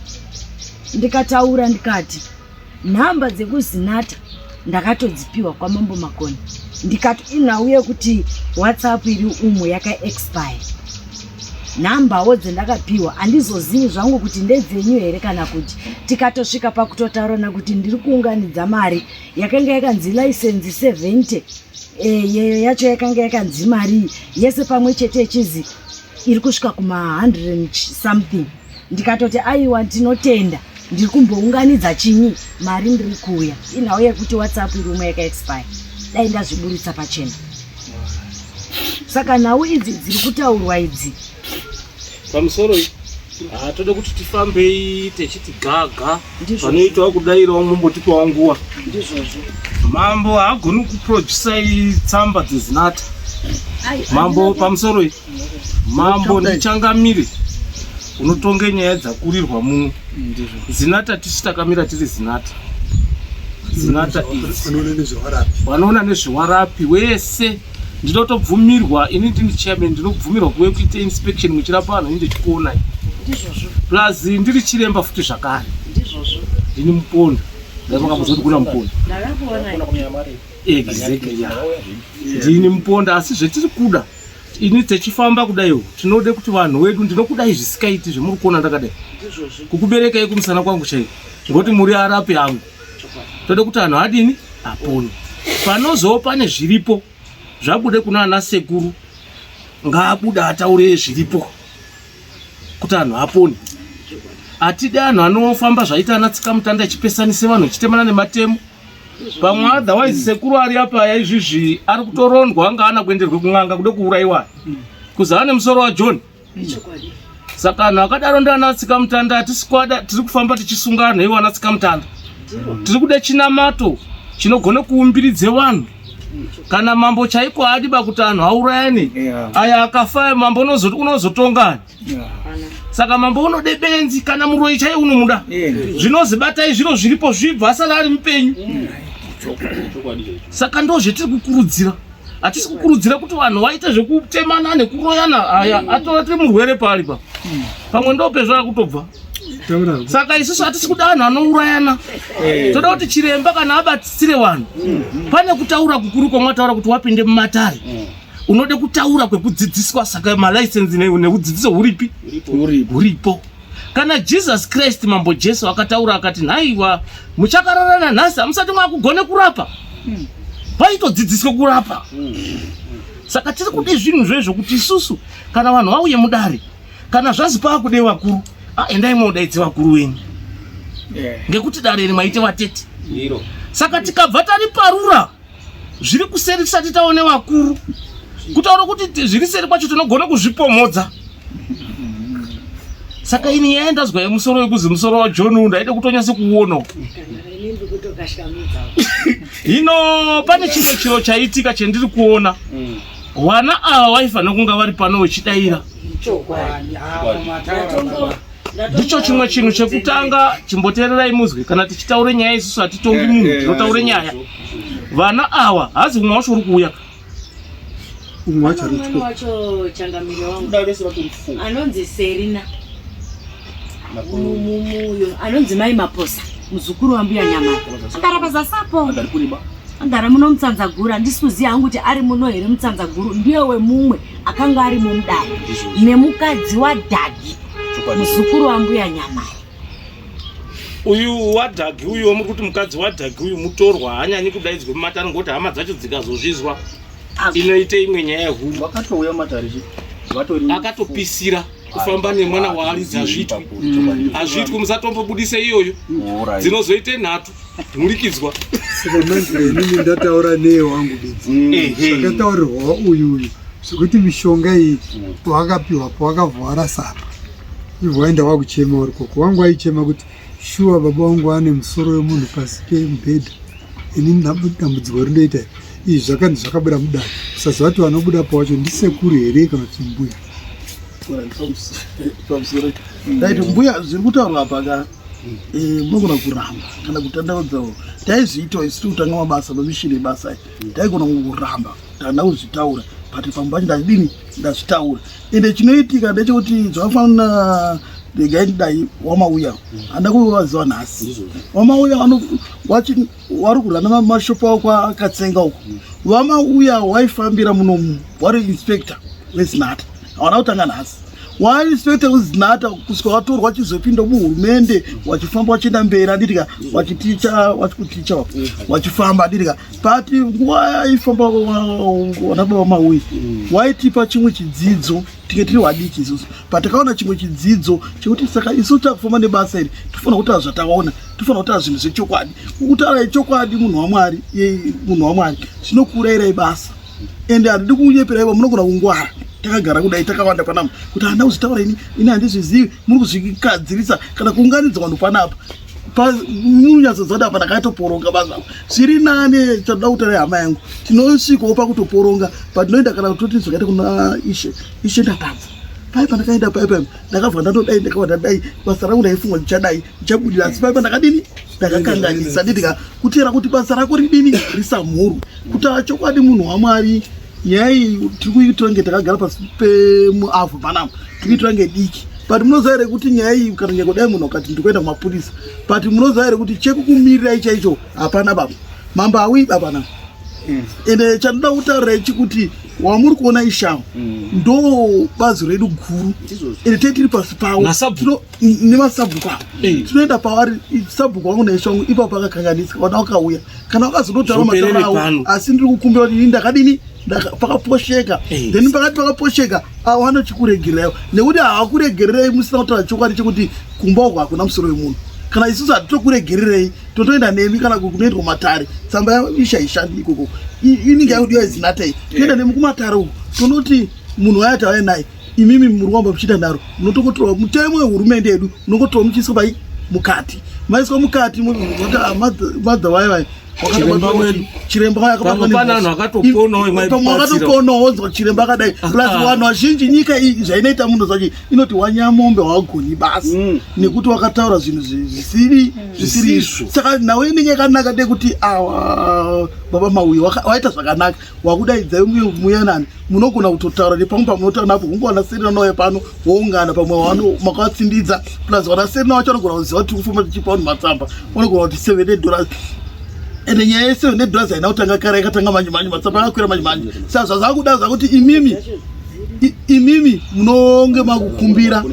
Ndikataura ndikati Nhamba dzekuZinatha ndakatodzipiwa kwaMambo Makoni ndikati inhau yekuti WhatsApp iri umu yaka expire. Nhambawo dzendakapiwa handizozivi zvangu kuti ndedzenyu here kana kuti tikatosvika pakutotaurana kuti ndiri kuunganidza mari yakanga yakanzi license 70 eh, yeyo yacho yakanga yakanzi mari yese pamwe chete ichizi iri kusvika kuma 100 something ndikatoti aiwa ndinotenda ndiri kumbounganidza chinyi mari ndiri kuuya inhau yekuti whatsapp iri umwe yakaexpire dai ndazviburitsa pachena saka nhau idzi dziri kutaurwa idzi pamusoro ah, tode kuti tifambei techiti gaga vanoitawo kudairawo mombotipawo nguva ndizvozvo mambo haagoni kuproducai tsamba dzezinata mambo pamusoro Mambo ndichangamire unotonge nyaya dzakurirwa muno. Zinata tisu takamira tiri zinata. Zinata idzi. Vanoona nezvewarapi wese ndinotobvumirwa ini ndini chairman ndinobvumirwa kuve kuita inspection muchirapa vanhu ini ndichikuonai. Ndizvozvo. Plus ndiri chiremba futi zvakare. Ndizvozvo. Ndini muponda. Ndakambozoti kuna muponda. Ndakakuonai. Exactly. Yeah. Ndini muponda asi zvetiri kuda ini techifamba kudai tinode kuti vanhu wedu ndinokudai zvisikaiti zvemuri kuona ndakadai kukuberekai kumusana kwangu chaiko ngokuti muri arapi angu tode kuti anhu adini apone panozoo pane zviripo zvabude kuna ana sekuru ngaabude ataure zviripo kuti anhu apone hatidi anhu anofamba zvaita ana tsikamutanda achipesanise vanhu achitemana nematemo pamwe otherwise sekuru ari apaya izvizvi ari kutorondwa anga ana kuenderwe kun'anga kude kuurayiwa kuzava nemusoro wajohn saka anhu akadaro ndiana tsikamutanda hatisikwada tiri kufamba tichisunga anhu iwo ana tsikamutanda tiri kuda chinamato chinogona kuumbiridze vanhu kana mambo chaiko adiba kuti anhu aurayane aya akafa mambo unozotongani saka mambo unode benzi kana muroyi chaiye unomuda zvinozi batai zviro zviripo zvibva asara ari mupenyu saka ndo zvetiri kukurudzira hatisi kukurudzira kuti vanhu vaite zvekutemana nekuroyana aya atora tiri murwere paari pa pamwe ndopezvo akutobva saka isusu hatisi kuda vanhu vanourayana eh. toda kuti chiremba kana abatsire vanhu mm-hmm. pane kutaura kukuru kwamwataura kuti wapinde mumatare mm. Unode kutaura kwekudzidziswa, saka malicense nekudzidziso huripi? Huripo. Kana Jesus Christ mambo Jesu akataura akati nhaiwa muchakararana nhasi hamusati mwakugone kurapa. Vaitodzidziswe kurapa. Saka tiri kude zvinhu zvezvo kuti isusu kana vanhu vauye mudare kana zvazi paakude vakuru ah, endai modaidze vakuru wenyu ngekuti dare iri maite vatete. Saka tikabva tariparura zviri kuseri tisati taone vakuru, kutaura kuti zviri seri kwacho tinogona kuzvipomhodza. Saka ini nyaya ndazwa yemusoro wekuzi musoro waJohn uyu ndaida kutonyatsa kuona. Hino pane chimwe chiro chaitika chendiri kuona. Vana ava vaifanira kunga vari pano vechidaira. Ndicho chimwe chinhu chekutanga, chimboteererai muzwe, kana tichitaure nyaya isusu hatitongi munhu, tinotaure nyaya. Vana ava hazi umwe wacho uri kuuya. Umwe wacho ari Umweni wacho changamire wangu anonzi Serina uyo anonzi Mai Maposa, muzukuru wambuya Nyamara, agara pazasapo, agara muno Mutsanzaguru. Handisi kuziva hangu kuti ari muno here Mutsanzaguru. Ndiye wemumwe akanga ari mumudare nemukadzi waDhagi, muzukuru wambuya Nyamara. Uyu waDhagi uyu wamuri kuti mukadzi waDhagi uyu mutorwa, haanyanyi kudaidzwa mumatare ngokuti hama dzacho dzikazozvizwa inoite imwe nyaya huru. Vakatouya mumatare vatori akatopisira kufamba nemwana waaridzi. Hazviitwi, hazviitwi, musatombobudise iyoyo, dzinozoite nhatu nhurikidzwa. Saka manje inini ndataura neye wangu bedzi zvakataurirwawo uyu uyu zvekuti mishonga iyi wakapiwa pawakavhara sapa ibva waenda wakuchema uri koko. Wangu aichema kuti shuwa baba vangu vane musoro wemunhu pasi pemubhedha, ini dambudziko rindoita izvi zvakanzi zvakabuda mudare. Usaziva kuti vanobuda pawacho ndisekuru here kana kuti mbuya. Pamusoro ndaiti mbuya, zviri kutaurwa apa ka, munogona kuramba kana kutandaudzawo. Taizviitawo isu tiri kutanga mabasa pamishini yebasa iyi, taigona kuramba tanda kuzvitaura, but pamwe pacho ndazvidini, ndazvitaura. Ende chinoitika ndechekuti zvakafanana, regai ndidai, wamauya handa kuvaziva nhasi. Wamauya wari kurana mashopu avo kwakatsenga uko. Vamauya waifambira munomu, wari inspector weZinata, hawana kutanga nhasi. Wainspector weZinata kusvika watorwa wachizopinda muhurumende, wachifamba wachienda mberi, anditika wachiticha, wachikuticha, wachifamba, anditika pati nguva yaifamba wana baba Mauyi waitipa chimwe chidzidzo tinge tiri vadiki isusu. Patakaona chimwe chidzidzo chekuti saka isu takufamba nebasa iri, tofanira kutaura zvataona, tofanira kutaura zvinhu zvechokwadi. Kutaura chokwadi munhu waMwari, munhu waMwari, zvinokuurayirai basa. Ende handidi kunyeperai, munogona kungwara takagara kudai takawanda panapa kuti handina kuzvitaura ini, ini handizvizivi. Muri kuzvikadzirisa kana kuunganidza vanhu panapa, munyatsozada apa ndakatoporonga basa zviri nane. Chatoda kutaura hama yangu, tinosvikawo pakutoporonga patinoenda kana kutoti zvakaita kuna ishe, ishe ndatadza pai pandakaenda pai pai ndakabva ndatodai, ndakabva ndadai basa rangu, ndaifunga ndichadai ndichabudirira, asi pai pandakadini ndakakanganisa. Nditika kutera kuti basa rako ridini risamhurwe. Kutaura chokwadi munhu waMwari, nyaya iyi tiri kuitora nge takagara pasi pemuavhu panapa, tiri kuitora ngediki, but munoziva here kuti nyaya iyi kana nyangodai munhu akati ndikuenda kumapurisa, but munoziva here kuti chekukumirirai chaicho hapana baba mambo awi baba na. Ende chandoda kutaurira ichi kuti wamuri kuona ishawo ndo bazi redu guru, ende tee tiri pasi pawo nemasabhuku avo. Tinoenda pavari sabhuku wangu naishe wangu ipapo akakanganisika, vana vakauya kana vakazototaura mataura avo, asi ndiri kukumbira kuti ini ndakadini pakaposheka, then pakati pakaposheka avo vanochikuregererayo nekuti havakuregererei musina kutaura chokwadi chekuti kumba uko hakuna musoro wemunhu. Kana isusu hatitokuregererei, totoenda nemi kana kunoendwa matare. Tsamba yaisha ishandi ikoko inenge yakudiwa iZinata iyi, toenda nemi kumatare uko, tonoti munhu waya tauya naye, imimi muri kuramba muchiita nharo, munotokotorwa mutemo wehurumende yedu, munongotorwa muchiiswa pai mukati, maiswa mukati madha vaya vaya. Chiremba akatoponawo, wonzwa chiremba akadai. Plus vanhu vazhinji nyika iyi zvainoita munhu zvachi inoti wanyamombe hawagoni basa nekuti wakataura zvinhu zvisiri zvisiri izvo. Saka nhau inenge yakanaka ndekuti awa baba Mauyi waita zvakanaka, wakudaidzai muyanani, munogona kutotaura nepamwe pamunotaura napo kungowana Serina nauya pano woungana pamwe makatsindidza. Plus wana Serina wacho anogona kuziva kuti kufamba tichipa vanhu matsamba, vanogona kuti $70. Ende nyaya yese nedhurazi haina kutanga kare, yakatanga manje manje, matsamba akakwira manje manje. Saka zvazakuda zvakuti imimi imimi munonge makukumbira,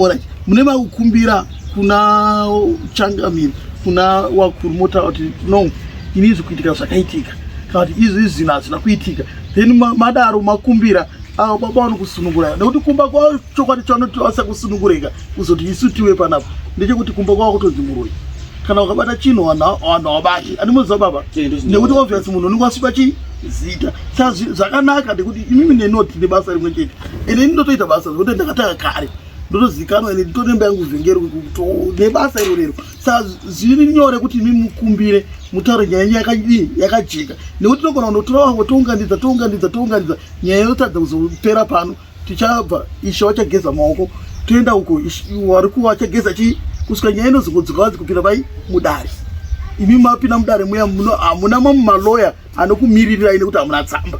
alright, mune makukumbira kuna changamire, kuna wakuru, motaura kuti no, ini izvi kuitika zvakaitika, kana kuti izvi izvi zvinhu hazvina kuitika. Then madaro makumbira avo baba vanokusunungura, nekuti kumba kwavo chokwadi chavanoti vasakusunungureka kuzoti isu tive panapa ndechekuti kumba kwavo kutonzi muroyi. Kana ukabata chinhu vanhu havabati, andimoziva baba, nekuti obvious munhu unenge wasviba chii zita. Saka zvakanaka ndekuti imimi neni tine basa rimwe chete, ende ini ndotoita basa zvekuti ndakatanga kare, ndotozikanwa, ende nditonemba yangu vhengero nebasa iro rero. Saka zviri nyore kuti imi mukumbire, mutaure nyaya yenyu yakadii yakajeka, nekuti tinogona kundotora vamwe tounganidza tounganidza tounganidza, nyaya yotadza kuzopera pano. Tichabva ishe wachageza maoko, toenda uko wari kuva achageza chii, kusvika nyaya inozongodzoka vanzi kupinda vai mudare. Imi mapinda mudare muya hamuna mamwe maloya anokumiririrai nekuti hamuna tsamba.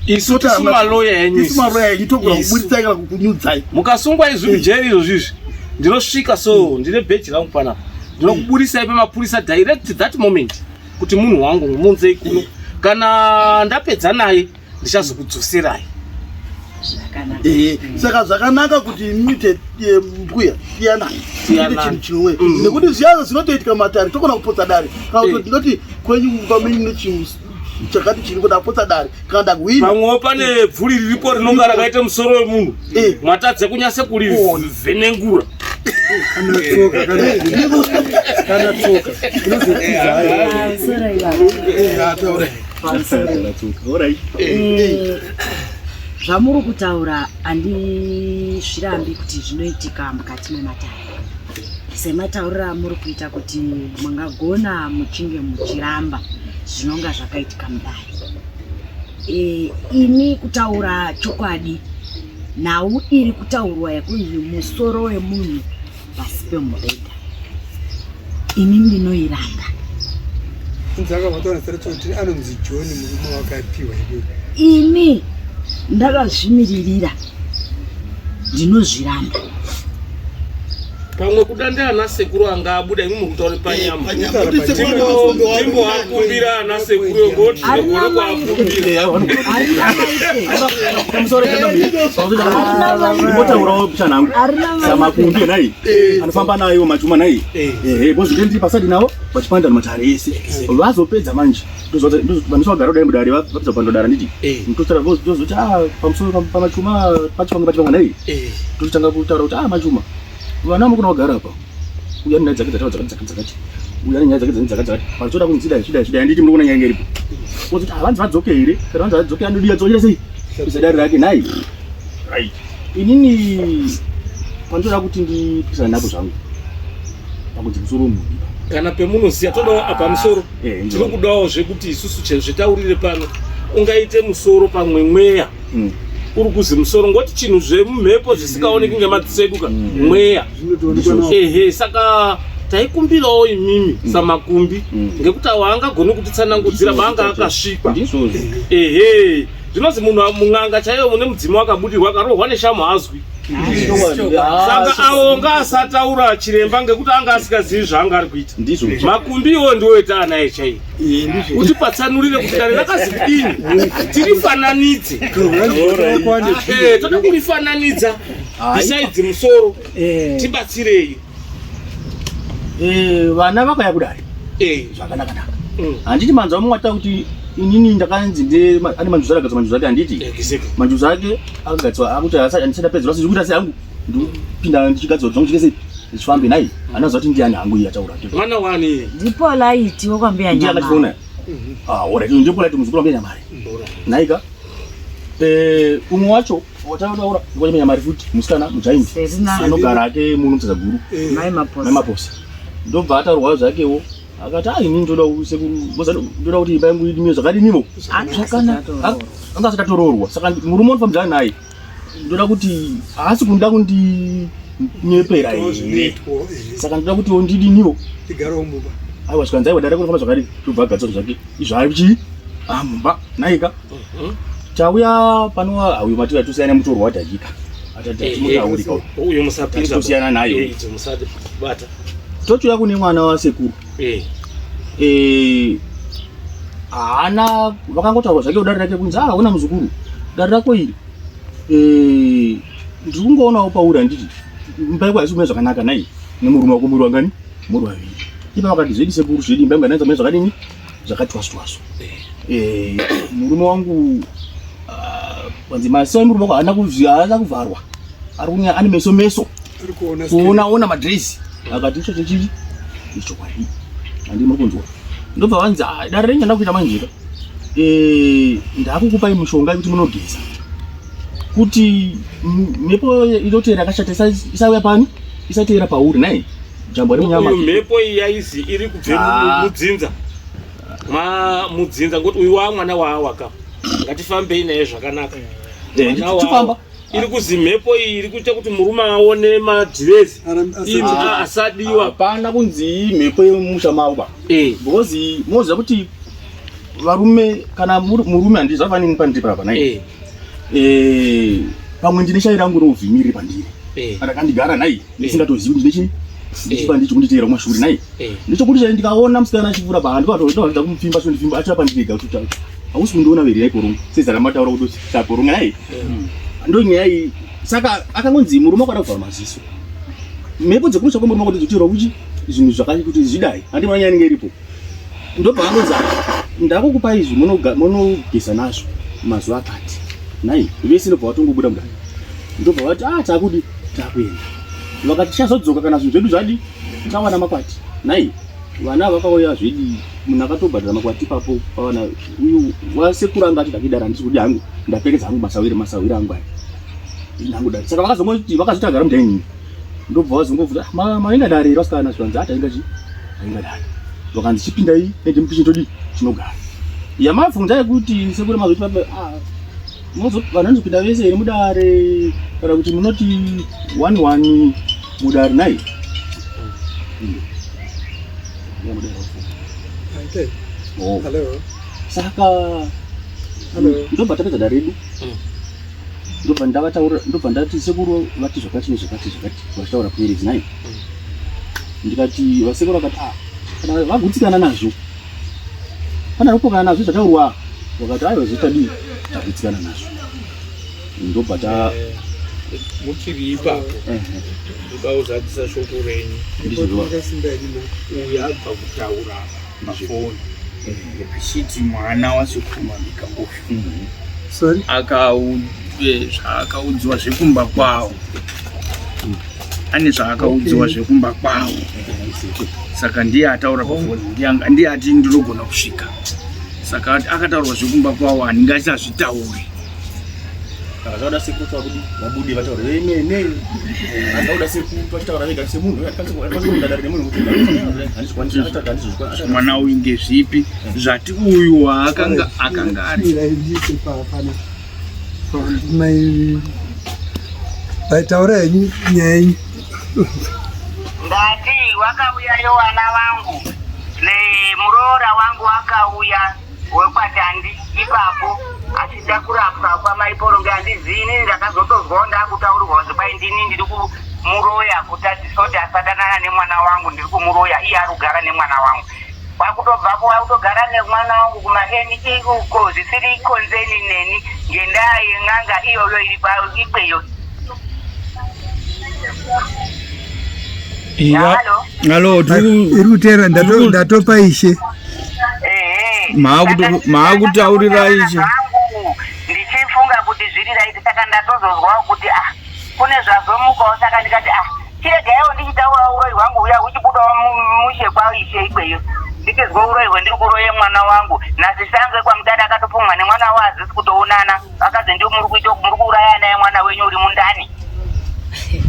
Isu tisu maloya enyu, isu maloya enyu togona kuburitsai kana kukunyudzai. Mukasungwa izvi mujeri izvozvi izvi, ndinosvika so ndine bheji rangu panapa, ndinokuburisai pamapurisa direct that moment kuti munhu wangu mumunzei kuno, kana ndapedza naye ndichazokudzoserai. Ehe, saka zvakanaka kuti muite mbuya siyanai, tiite chinhu chimwe, nekuti zviya zvinotoitika mumatare togona kupotsa dare, kana kuti ndinoti kwenyu mumba menyu mune chinhu chakati chiri kuda kupotsa dare kana ndakuhwina. Pamwewo pane bvuri riripo rinonga rakaita musoro wemunhu, matadze kunyase kurivhenengura. Kana tsoka, kana tsoka inozotiza hayo. Pamusoro. Zvamuri kutaura handizvirambi kuti zvinoitika mukati mematare, sematauriro amuri kuita kuti mungagona muchinge muchiramba zvinonga zvakaitika mudare. Ini kutaura chokwadi, nhau iri kutaurwa yekunzi musoro wemunhu pasi pemubhedha, ini ndinoiramba. Anonzi John, murume wakapiwa iwewe. Ini ndakazvimiririra, ndinozviramba. Pamwe kuda ndiana sekuru anga abuda, imwe muri kutaura panyama, timboakumbira ana sekuru ngoti tinogona kuakumbira. Ndimbotaurawo chanangu samakumbi nai anofamba nayo machuma nai, ehe, bozi ndiri pasadi navo vachipanda matare ese. Vazopedza manje vanosvagara kudai mudare, vapedza kupandodara nditi ndotaura, ndozoti ah, pamusoro pamachuma pachipanga pachipanga nai, totanga kutaura kuti ah, machuma vana mukona kugara apa, uya nenyaya dzake dzataura dzakati dzakati dzakati, uya nenyaya dzake dzakati dzakati dzakati, panotoda kunzi dai zvidai zvidai, handiti muri kuona nyaya iripo? Wozoti ah, vanzi vadzoke here? Kana vanzi vadzoke, anodiya dzokera sei isa dare rake nhai? Right, inini pandoda kuti ndipikisane napo zvangu pakuti musoro wemunhu kana pemunoziya, todawo apa musoro. Tiri kudawo zvekuti isusu zvitaurire pano, ungaite musoro pamwe mweya uri kuzi musoro, ngoti chinhu zvemumhepo zvisikaoneki ngemadziso edu ka mweya. Ehe, saka taikumbirawo imimi samakumbi, ngekuti awo haangagoni kutitsanangudzira baanga akasvikwa. Ehe, zvinozi munhu mun'anga chaiyo mune mudzimu wakabudirwa, akarohwa neshamu hazwi. Saka awo ngaasataura chiremba ngekuti anga asikazivi zvaanga ari kuita. Makumbi iwo ndiwo ita anaye chaiyo, kuti patsanurire kuti dare rakazi kudini, tirifananidze. Toda kurifananidza besides musoro, tibatsirei. Vana vakauya kudare zvakanaka naka, handiti? Manzwa mumwe kuti inini ndakanzi ane manjuzu, akagadzwa manjuzu ake, handiti? Manjuzu ake akagadzwa akuti handisati ndapedzerwa, sezvikuita sehangu ndikupinda ndichigadzwa zvangu chikese ndichifambe nai, anaziva kuti ndiani hangu iye ataura. Mwana wani? Ndipolite wekwambuya. Ndiye akationa. Ah, alright, ndiPolite muzukuru wambuya Nyamari naika. Umwe wacho wataura ngwanyama Nyamari futi, musikana mujaindi anogara ake muno mutadza guru. Mai Maposa. Mai Maposa ndobva ataurwa zvakewo, akati ah, inini ndoda sekuru, ndoda kuti imba yangu idimiwe zvakadinivo zvakanaka, anga asati atoroorwa, saka murume unofambidzana naye, ndoda kuti haasi kuda kundinyepera here, saka ndoda kuti ndidinivo. Aiwa, zvikanzi aiwa, dare kunofamba zvakadii, ndobva agadzira zvake izvo chii mumba naika. Chauya pano auyo matira tosiyana mutorwa wadhakika atimutaurika. Uyo musapinza. Tosiyana nayo. Idzo musabata. Tochiuya kune mwana wasekuru. Eh, haana vakangotaura zvake dare rake kunzi ah una muzukuru dare rako iri eh, ndiri kungoonawo pauri handiti imba yako haisi kumira zvakanaka nai nemurume wako muri wangani muri vaviri ipa vakati zvedi sekuru zvedi imba yangu haina kumira zvakadini zvakatwasutwasu eh, murume wangu ah, kwanzi maziso emurume wako haana haana kuvharwa ari kunya ane meso meso kuona ona madresi akati ichocho chii ichokwadi handii muri kunzwa ndobva vanzi ah, dare renyu ndakuita manjeka eh, ndakukupai mishonga yekuti munogeza kuti mhepo inoteera yakashata isauya pani isateera pauri nai jambwa remunyama mhepo iyi yaizi iri kubve ah. mudzinza ma mudzinza ngokuti uyu waa mwana waawaka ngatifambei naye zvakanaka eh, tifamba iri kuzi mhepo iyi iri kuita kuti murume aone madhirezi asadiwa hapana kunzi mhepo yemusha mavo ba eh. because moziva kuti varume kana murume handii zvafanini pandiri panapa nai eh. Eh, pamwe ndine shai rangu rouvhimi riri pandiri rakandigara nai ndisingatozivi kuti ndine chii ndichipandi chikunditeera kumashure nai ndechokuti chai ndikaona musikana achipfuura pa handikatoda kumupfimba chondipfimba achira pandiri ega kuti hausi kundiona veri yaiporonga sezara ramataura kuti taporonga nai ndonyaya iyi saka akangonzi murume akwada kuvhara maziso mhepo dzekumusha kwemurume wako ndidzoteerwa kuchi zvinhu zvakati kuti zvidai handi mwana nyaya inenge iripo ndobva anonzi ndakukupa izvi munogeza nazvo mazuva akati nhai vese ndobva vatongobuda mudare ndobva vati ah takudi takuenda vakati tichazodzoka kana zvinhu zvedu zvadi tawana makwati nhai vana vakauya zvedi munhu akatobhadhara makwati ipapo pavana uyu wasekuru anga achida kudara handisi kudi hangu ndapekedza hangu masawiri masawiri angu aya hangu dare saka vakazongoti vakazoti agara mudainini ndobva vazongovhunza ah, maenda dare here vasikana zvikanzi atainga ah, chi tainga dare vakanzi chipindai ende mukicheni todii tinogara yamabvunza yekuti sekuru mazoti pape ah, vanhu vanozopinda vese here mudare kana kuti munoti one one mudare nai oh. Saka ndobva tapedza dare redu ndobva ndavataura ndobva ndati sekuru vati zvakati nezvakati zvakati vachitaura kuyeredzi nai ndikati vasekuru vakati ah kana vagutsikana nazvo kana kupokana nazvo zvataurwa vakati aiwa zvitadii tagutsikana nazvo ndobva ta eh, muchiri ipapo ndoda kuzadzisa shoko renyu uyu abva kutaura pafoni achiti mwana wasekuru mabika uyu Sorry? Eh, zvaakaudziwa zvekumba kwawo ane zvaakaudziwa okay. zvekumba kwawo saka ndiye ataura pafoni ndiye ati ndinogona kusvika saka akataurwa zvekumba kwawo handingachazvitauri Saka zvauda sekuru vabudi vabude vataure vemene. Zvauda sekuru vachitaura vega semunhu akwanisa nemunhu kuti handizvikwanisi akataura handizvikwanisi. Mwana uyu ngezvipi zvati uyu waakanga akanga ari. Mai Taura henyu nyaya yenyu. Ndati wakauyayo wana wangu nemuroora wangu wakauya wekwaTandi ipapo achida kurapwa kwamai Poronge handizivi inini ndakazotozwawo ndakutaurirwa kunzi kwai ndini ndiri kumuroya kutadzisa kuti asadanana nemwana wangu ndiri kumuroya iye ari kugara nemwana wangu kwakutobvapo wakutogara nemwana wangu kumaNE uko zvisiri konzeni neni ngendaa yen'anga iyoyo iri ikweyo Halo, iri kuteera ndatopa ishe maakutaurira ishe ndichifunga kuti zviri raiti saka ndatozozwawo kuti ah kune zvazomukawo saka ndikati ah chiregaiwo ndichitaurawo uroyi hwangu huya huchibudawo mushe kwaishe ikweyo ndichizwa uroyi hwendiri kuroye mwana wangu nasisange kwamutari akatopumwa nemwana waazisi kutoonana Vakadzi ndio muri kuita muri kuuraya naye mwana wenyu uri mundani.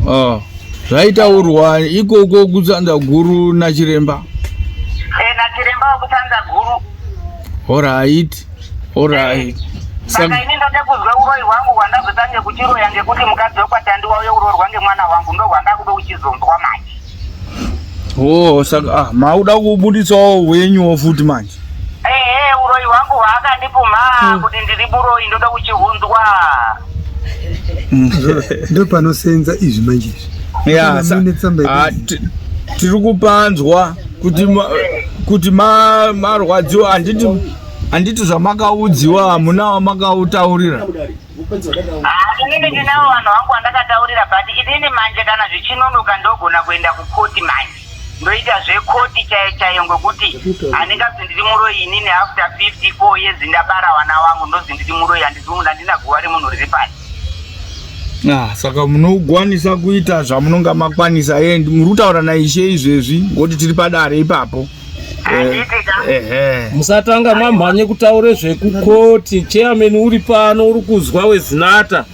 Oh, zvaitaurwa ikoko kutsanza guru nachiremba. Eh, nachiremba wekutsanza guru. All right. All right. Eh, saka ini ndoda kuzwa uroyi hwangu hwandazotange kuchiroya ngekuti mukadzi wekwaTandi wauye kuroorwa ngemwana wangu ndohwandakuda kuchizonzwa manje. Oh, saka ah, mauda kubuditsawo hwenyuwo futi manje. Ehe, uroyi hwangu hwaakandipumha hmm. kuti ndiri muroyi ndoda kuchihunzwa. Ndo panosenza izvi manje izvi. Ya, ah, tiri kupanzwa kuti kuti marwadziwa handiti handiti zvamakaudziwa hamuna wamakautaurira. Inini ndinavo vanhu vangu vandakataurira but inini manje kana zvichinonoka ndogona kuenda kukoti manje ndoita zvekoti chaiyo chaiyo ngokuti handingazi ndiri muroyi inini after 54 years ndabara vana vangu ndozi ndiri muroyi handina guva remunhu riri pasi. Ah, saka munokwanisa kuita zvamunonga makwanisa and muri kutaura naishe izvezvi ngokuti tiri padare ipapo. Eh, ehe. Musatanga mamhanye kutaure zvekukoti chairman uri pano uri kuzwa wezinata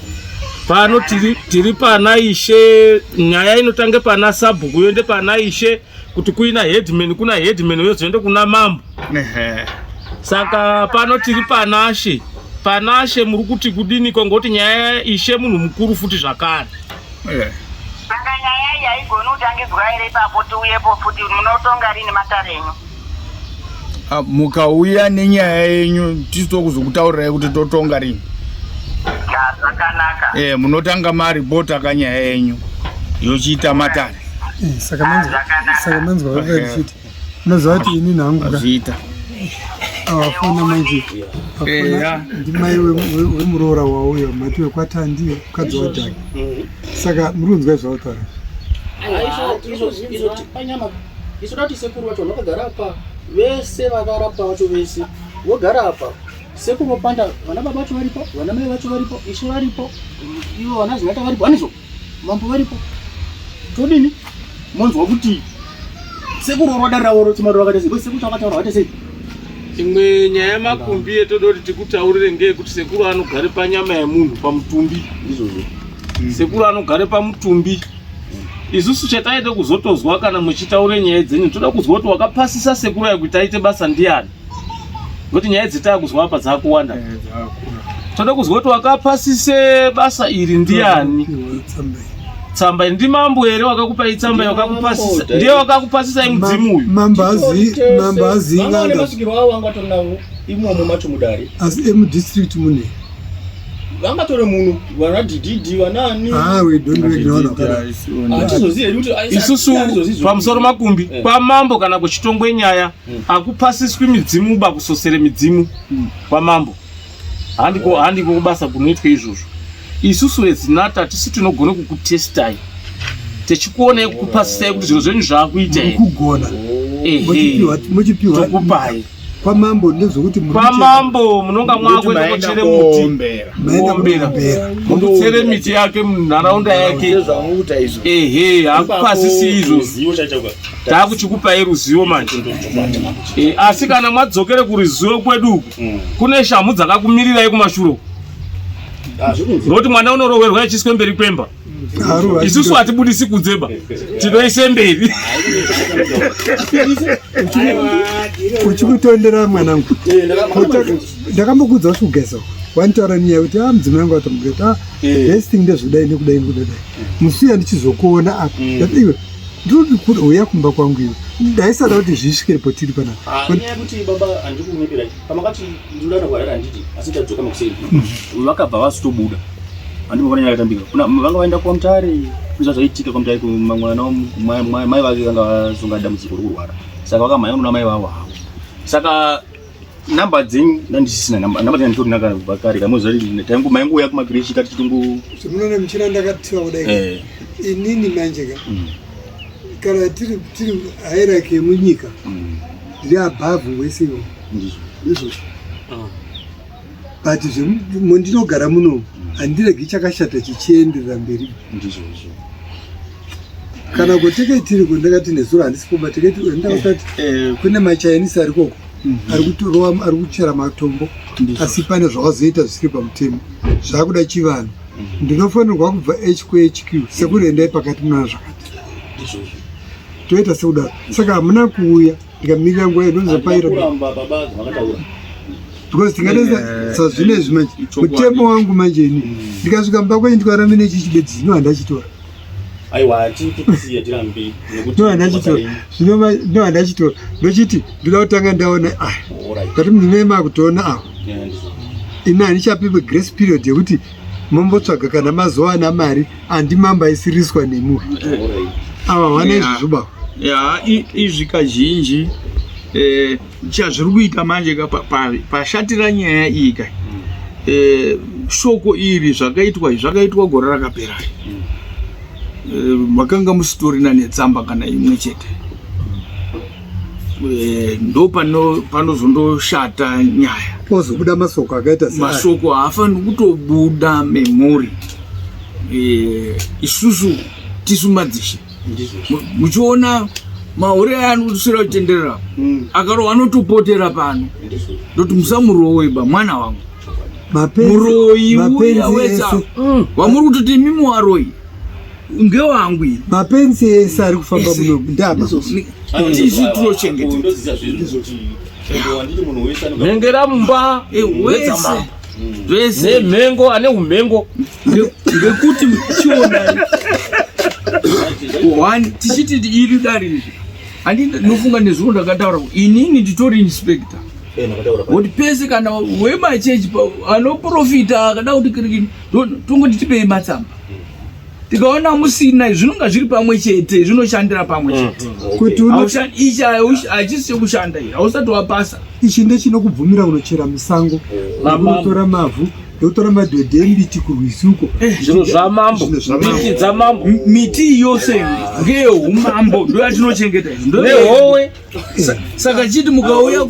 pano tiri, tiri pana ishe nyaya inotange pana sabhuku yoende pana ishe kuti kuina headman kuna headman yozoende kuna mambo Ehe. saka pano tiri panashe panashe muri kuti kudiniko ngokuti nyaya ishe munhu mukuru futi zvakare Eh. Saka nyaya iyi haigoni kutangidzwa here ipapo tiuyepo futi munotonga rini matare enyu? Ah, mukauya nenyaya yenyu tisu tokuzokutaurirai kuti totonga rini. Ah, zvakanaka. Eh, munotanga maripota kanyaya yenyu yochiita matare. Eh, saka manzwa saka manzwa vakati unoziva kuti inini hangu ka Zviita. awafona manje afona ndimai wemuroora wauyo mati wekwatandiyo mukadzi wajaki saka muri kunzwa zvautaura isu tati sekuru vacho vakagara apa vese vakarapwa vacho vese vogara apa sekuru vopanda vana baba vacho varipo vana mai vacho varipo ishe varipo ivo vana zinata varipo anizvo mambo varipo todini monzwa kuti sekuru rwadari ravo rotsima rwakaita sei sekuru chakataura vakaita sei imwe nyaya yemakumbi yetoda kuti tikutaurire ngeyekuti sekuru anogare panyama yemunhu pamutumbi ndizvozvo sekuru anogare pamutumbi isusu chataida kuzotozwa kana muchitaure nyaya dzenyu toda kuzwa kuti wakapasisa sekuru ayo kuti aite basa ndiyani ngokuti nyaya dzetakuzwa apa dzakuwanda toda kuzwa kuti wakapasise basa iri ndiani tsamba iri ndimambo here wakakupai tsamba wakakupasisa ndiye wakakupasisai mudzimu uyu mambo azi mambo azi n'anga masvikiro avo vanga vatori navo imomo macho mudare asi emudistrict mune vangatore muno vana ddd vanaani ah we don't work nevanhu vakadaro hatizozivi hedu kuti isusu pamusoro makumbi kwamambo kana kuchitongwe nyaya akupasiswi midzimu ba kusosere midzimu kwamambo handiko handiko kubasa kunoitwa izvozvo isusu vezinata tisi tinogona kukutestai techikuonai kukupasisai kuti zviro zvenyu zvaakuita here kugona ehe muchipiwa tokupai kwamambo ndezvekuti muri kwamambo munonga mwakuenda kochere muti Kuombera. maenda kuombera. kuombera mukutsere miti yake munharaunda yake Zvamukuita izvo. ehe hakupasisi izvozvo ruzivo chaicho takuchikupai ruzivo manje e, asi kana mwadzokere kuruzivo kwedu uku kune shamhu dzakakumirirai kumashure uku nokuti mwana unoroverwa achiiswe mberi kwemba Aruwa, isusu hatibudisi kunzemba tinoise mberi uchikutondera mwanangu ndakambokuudza kuti kugeza uku wanitaura nyaya yekuti a mudzimai wangu atomugeta ah best thing ndezvodai nekudai nekudai musi uya ndichizokuona apa ndati iwe ndiri uya kumba kwangu iwe ndaisada kuti zvisvikire potiri panapa nyaya yekuti baba handikunyeperai pamakati ndinoda kuharare handiti asi ndadzoka makuseni vakabva vasitobuda handimboona nyaya yakatambika kuna vanga vaenda kwamutare kuzva zvaitika kwamutare kumwana mai vake vanga vasunga dambudziko rekurwara saka vakamhanya kuna mai vavo havo saka namba dzenyu ndandisisina namba namba dzenyu handitorina kana kubva kare kamwe maingouya kumakireshi kati chitongo zvemunoona michina ndakatiwa kudai eh inini manje ka kana tiri tiri hierarchy yemunyika ndiri above wese iwo ndizvo izvozvo but mondinogara muno handiregi chakashata chichienderera mberi ndizvo izvo kana kuteke tiri kundakati nezuro handisi kumba teketi ndakati kune machinese ari koko ari kutorova ari kuchera matombo asi pane zvavazoita zvisiri pamutemo zvakuda chivanhu ndinofanirwa kubva h kuhq sekuri endai pakati munoona zvakati ndizvozvo toita sekudaro saka hamuna kuuya ndikamirira nguva inozopaira kuramba baba zvavakataura because tingatesa sazvinezvi manje mutemo wangu manje ini ndikasvika mumba kwenyu ndikaona mine chichibedzi zvino handachitora aiwa hatikusiya tirambi nekuti no handachitora zvino no handachitora ndochiti ndoda kutanga ndaona ah Alright. ngati munhu unee makutoona apo Yeah, ndizvo ini handichapiwe grace period yekuti mombotsvaga kana mazowana mari andimamba aisiriswa nemu Alright. ava vana Yeah. izvozvo baba Ya, izvi kazhinji Eh, chazviri kuita manje ka pashatira nyaya iyi ka eh, shoko iri zvakaitwa izvi zvakaitwa gore rakapera eh, makanga musitorina netsamba kana imwe chete ndo panozondoshata nyaya pozobuda masoko akaita masoko haafaniri kutobuda memuri isusu tisu madzishe muchiona mahure aya anokuswera kutenderera mm. akarohwa anotopotera pano ndoti musamurowe ba mwana wangu muroyi uya wesa mm. wamuri kutoti imi muwaroyi ngewangu ini mapenzi ese ari kufamba muno ndaba tisu tinochengeta mhengera mumba eh, wese zvese nemhengo ane umhengo ngekuti chionai one tichiti iri dare izvi handi nofunga nezuro ndakataura inini nditori inspector kuti pese kana wemachechi anoprofita akada kuti kirikini tongoti tipei matsamba tikaona musina zvinonga zviri pamwe chete zvinoshandira pamwe mm, chete mm, kuti ichi hachisi chekushanda ichi hausati wapasa ichi ndechinokubvumira kunochera musango kunotora mavhu ndotora madhodhi embiti kurwizi uko eh, zviro zvamambo miti dzamambo miti yose ngeyeumambo ndoyatinochengeta nehowe saka chiti mukauya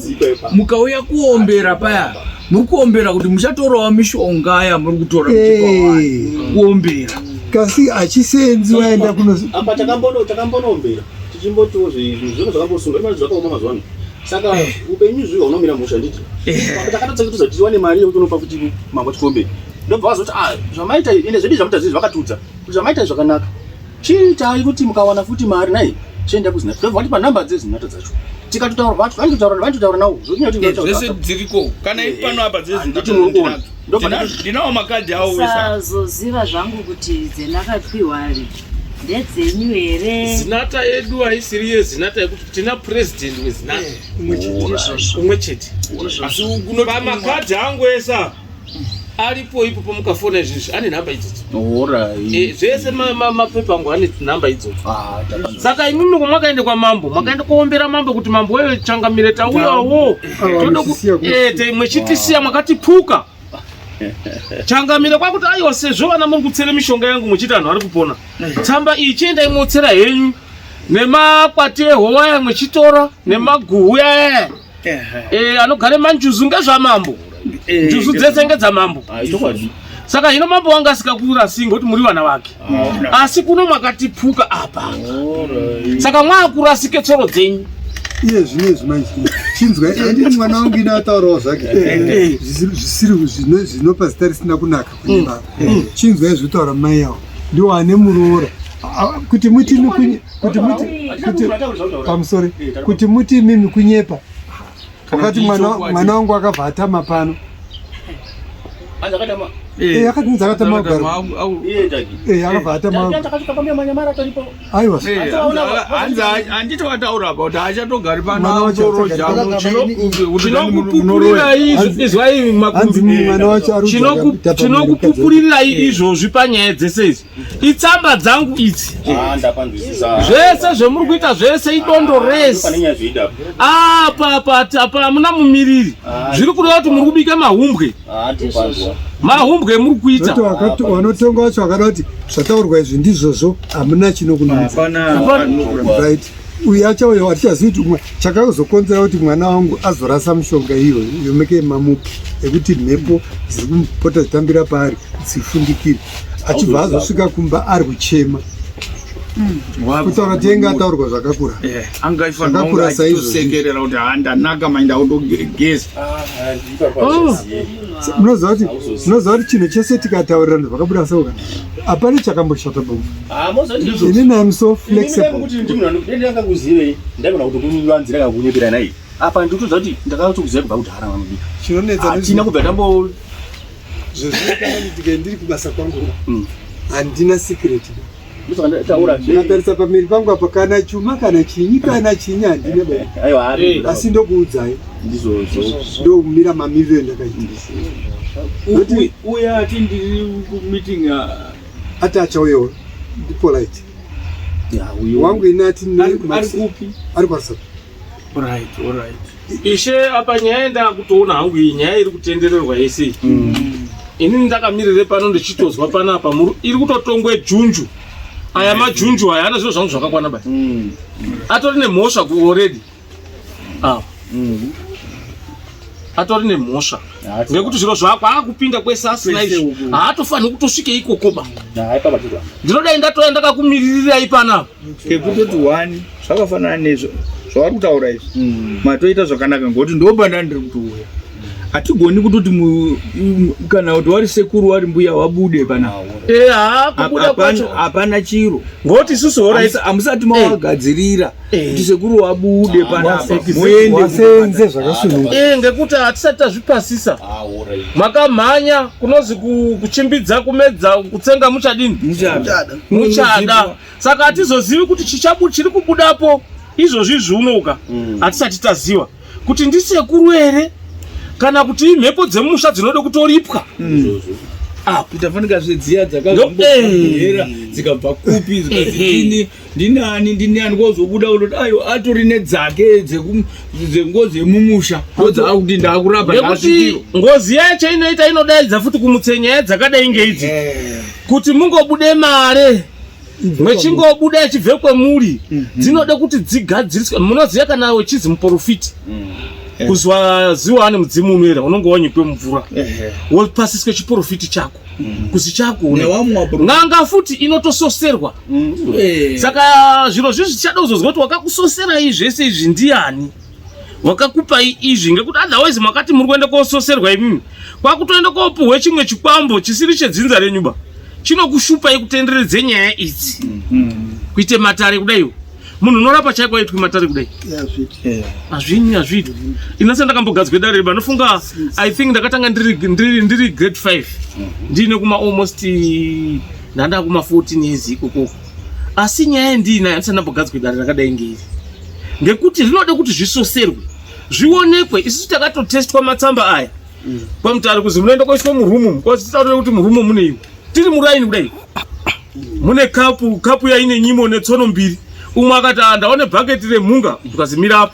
mukauya kuombera paya muri kuombera kuti muchatorawo mishonga yamuri kutora kuombera kasi achisenzi waenda kuno apa takambono takambonoombera tichimbotiwo zvinhu zvino zvakambosunga imari zvakaoma mazuva ano saka eh. upenyu zviwa unomira musha nditi eh. takatotseketudza kuti tiwane mari yekuti unopa futi mambo tikombe ndobva vazoti ah zvamaita ende zvedu zvamuita zvizi vakatiudza kuti zvamaita zvakanaka Chiitai kuti mukawana futi mari nhai chienda kuzinata ndobva vatipa number dzezinata dzacho tikatotaura vati vanototaura vanototaura nawo zvese dziriko kana iri pano apa dzezinata muri kuona ndinawo makadhi awo sazoziva zvangu kuti dzendakapiwa ndedzenyu here zinata yedu haisiri yezinata yekuti tina president wezinata eh, umwe chete pamakadhi angu ese apa aripo ipopo mukafona izvizvi ane nhamba idzodzo eh, zvese mapepa angu ane nhamba idzodzo ah, saka imimi kwamwakaende kwamambo mwakaenda kuombera mambo kuti mambo weyo changamire tauyawo eh, mwechitisiya mwakatipfuka changamire kwakuti aiwa sezvo vana muri kutsere mishonga yangu muchiti anhu ari kupona tsamba iyi chiendai motsera henyu nemakwati ehowaya mwechitora nemaguhu yaya Eh, anogare manjuzu ngezvamambo eh, njuzu dzese ngedzamambo ah, saka hino mambo wanga asikakurasi ngekuti muri vana vake ah, asi kuno makatipfuka apa saka mwakurasike tsoro dzenyu iye zvino izvi manje chinzwa andini mwana wangu ine ataurawo zvake eh, zvisiri zvinopa zita risina kunaka kune mm. baba mm. chinzwa izvi kutaura mai awo ndiwo ane muroora kuti muti kuti muti kuti pamusori kuti muti imimi kunyepa wakati mwana mwana wangu akabva atama pano Eh, akati akatama kugara eh akabva atama aiwa handiti wataura apa kuti haachatogari pano chinokupupurirai izvozvi panyaya dzese idzi itsamba dzangu idzi ah, zvese zvemuri kuita zvese idondo ah, rese apa apa apa hamuna mumiriri ah, zviri kureva kuti muri kubika mahumbwe mahumbwe muri kuita vanotonga vacho vakada kuti zvataurwa izvi ndizvozvo hamuna chinokununza right uyu achauya hatichazivi kuti umwe chakazokonzera kuti mwana wangu azorasa mishonga iyo yomeke mamupi ekuti mhepo dziri kupota dzitambira paari dzifundikire achibva azosvika kumba ari kuchema hmm. kutaura kuti enge ataurwa zvakakura eh, zvakakura saizvosekerera kuti handanaka mainda kutogeza ah, oh. munoziva kuti munoziva kuti chinhu chese tikataurirana zvakabuda seuka hapana chakamboshata baba ah, inini im so flexible ndaigona kutokuvanzira kakunyepera nai apa ndikutoziva kuti ndakatokuziva kubva kudhara vanobika chinonetsa hatina kubva tambo Zvezvinoita ndiri kubasa kwangu mm. handina secret ndakatarisa pamiri pangu apa kana chuma kana chinyi kana chinyi handina baba asi ndokuudzai ndokumira mamiriro endakaita uya ati ndiri kumeeting ah. ati achauyawo ndipolite wangu ini ati ari kupi ari kwasapi. Right, all right. Ishe, apa nyaya ndakutoona hangu iyi nyaya iri kutendererwa yese iyi. Inini ndakamirire pano ndichitozwa panapa muri iri kutotongwe junju. Aya majunju aya ana zviro zvangu zvakakwana bai. Atori nemhosva ku already. Ah. Atori nemhosva. Ngekuti zviro zvako akupinda kwese asina izvi. Haatofaniri kutosvike ikoko ba. Ndinodai ndatoya ndakakumiririrai panapa. Kekutoti one zvakafanana nezvo zvavari kutaura izvi matoita zvakanaka ngokuti ndopanda ndiri kutouya hatigoni kutoti kana kuti wari sekuru wari mbuya wabude panapa. Eh, haa kubuda kwacho hapana chiro ngoti isusu horait hamusati mawagadzirira kuti sekuru wabude panapa muende wasenze zvakasununguka. Eh, ngekuti hatisati tazvipasisa. Makamhanya kunozi kuchimbidza kumedza kutsenga muchadini muchada muchada. Saka hatizozivi kuti chiri kubudapo izvozvi zviunoka hatisati taziva kuti ndisekuru here kana kuti imhepo dzemusha dzinoda kutoripwa. Apa tafanika zvedziya dzakazomboera dzikabva kupi zvikati ndinani ndinani kwozobuda unoti ayo atori nedzake dzengozi yemumusha ndodzakuti ndakurapa nekuti ngozi yacho inoita inodaidza futi kumutse nyaya dzakadai ngeidzi kuti mungobude mare mwechingobuda ichibve kwemuri dzinoda kuti dzigadziriswe. Munoziva kana uchizi muprofiti kuzwa ziwa ane mudzimu unoera unonge wanyikwe mvura wopasiswe chiprofiti chako kuzi chako n'anga futi inotososerwa. Saka zviro zvi zvichada kuzozwa kuti wakakusoserai zvese izvi ndiani, wakakupai izvi, ngekuti otherwise makati muri kuenda kososerwa imimi kwakutoenda kopuhwe chimwe chikwambo chisiri chedzinza renyu ba chinokushupai kutenderedze nyaya idzi kuite matare kudaiwo. Munhu unorapa chaiko aitwi matare kudai hazvini hazviitwi. Inase ndakambogadzwe dare riba nofunga I think ndakatanga ndiri grade 5 ndiine kuma almost ndanda kuma 14 years ikoko, asi nyaya yandiinayo andisati ndambogadzwe dare rakadai ngeiri ngekuti rinode kuti zvisoserwe zvionekwe. Isusu takatotestwa matsamba aya kwamutare kuzi munoenda koiswa murumu kwazitaurire kuti murumu mune iwe tiri muraini kudai mune kapu kapu yaine nyimo netsono mbiri. Umwe akati ah, ndaone bhaketi remhunga tukazimira apa,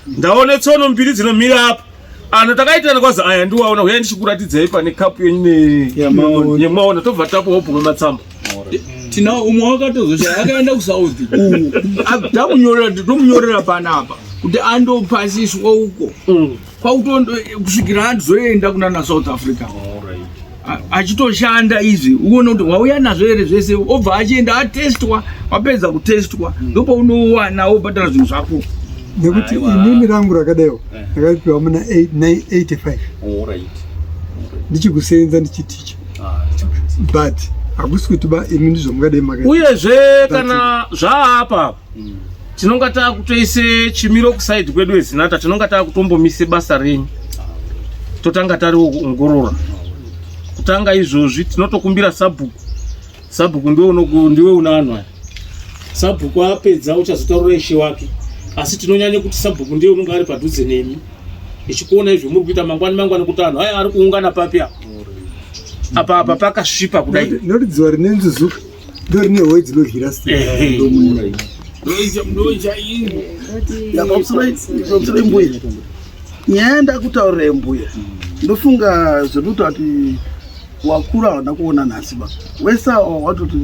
ndaone tsono mbiri dzinomira apa. Ano takaitirana kwazi aya ndiwaona huyai ndichikuratidzai pane kapu yenyu yemaona tobva tapo wobvume matsamba. Tina umwe wakatozoshaya akaenda kuSouth tamunyorera tomunyorera panapa kuti andopasiswa uko kwakutondo kusvikira andizoenda kunana South Africa achitoshanda izvi uone kuti wauya nazvo here zvese obva achienda atestwa wapedza kutestwa ndopaunowana wobhadhara zvinhu zvako. Nekuti inini rangu rakadaiwo ndakaripiwa muna 985 ndichikusenza ndichiticha, but hakusi kuti ba imi ndizvo mungadai maka Uyezve kana zvaapa tinonga taakutoise chimiro kusaidi kwedu ezinata, tinonga taakutombomise basa renyu totanga tariongorora kutanga izvozvi. Tinotokumbira sabhuku, sabhuku ndiwe ndiwe una anhu aya. Sabhuku apedza uchazotaurira ishe wake, asi tinonyanya kuti sabhuku ndiye unonga ari padhuze nemi ichikuona izvo muri kuita mangwani mangwani kuti anhu aya ari kuungana papi apa apa apa pakasvipa kudai. Nekuti dziwa rine nzuzuka ndo rine hoi dzinodyira. Pamusoro mbuya, nyaya ndakutaurirai mbuya, ndofunga zvekuti kuti wakura hauna kuona nhasi ba wese awa watoti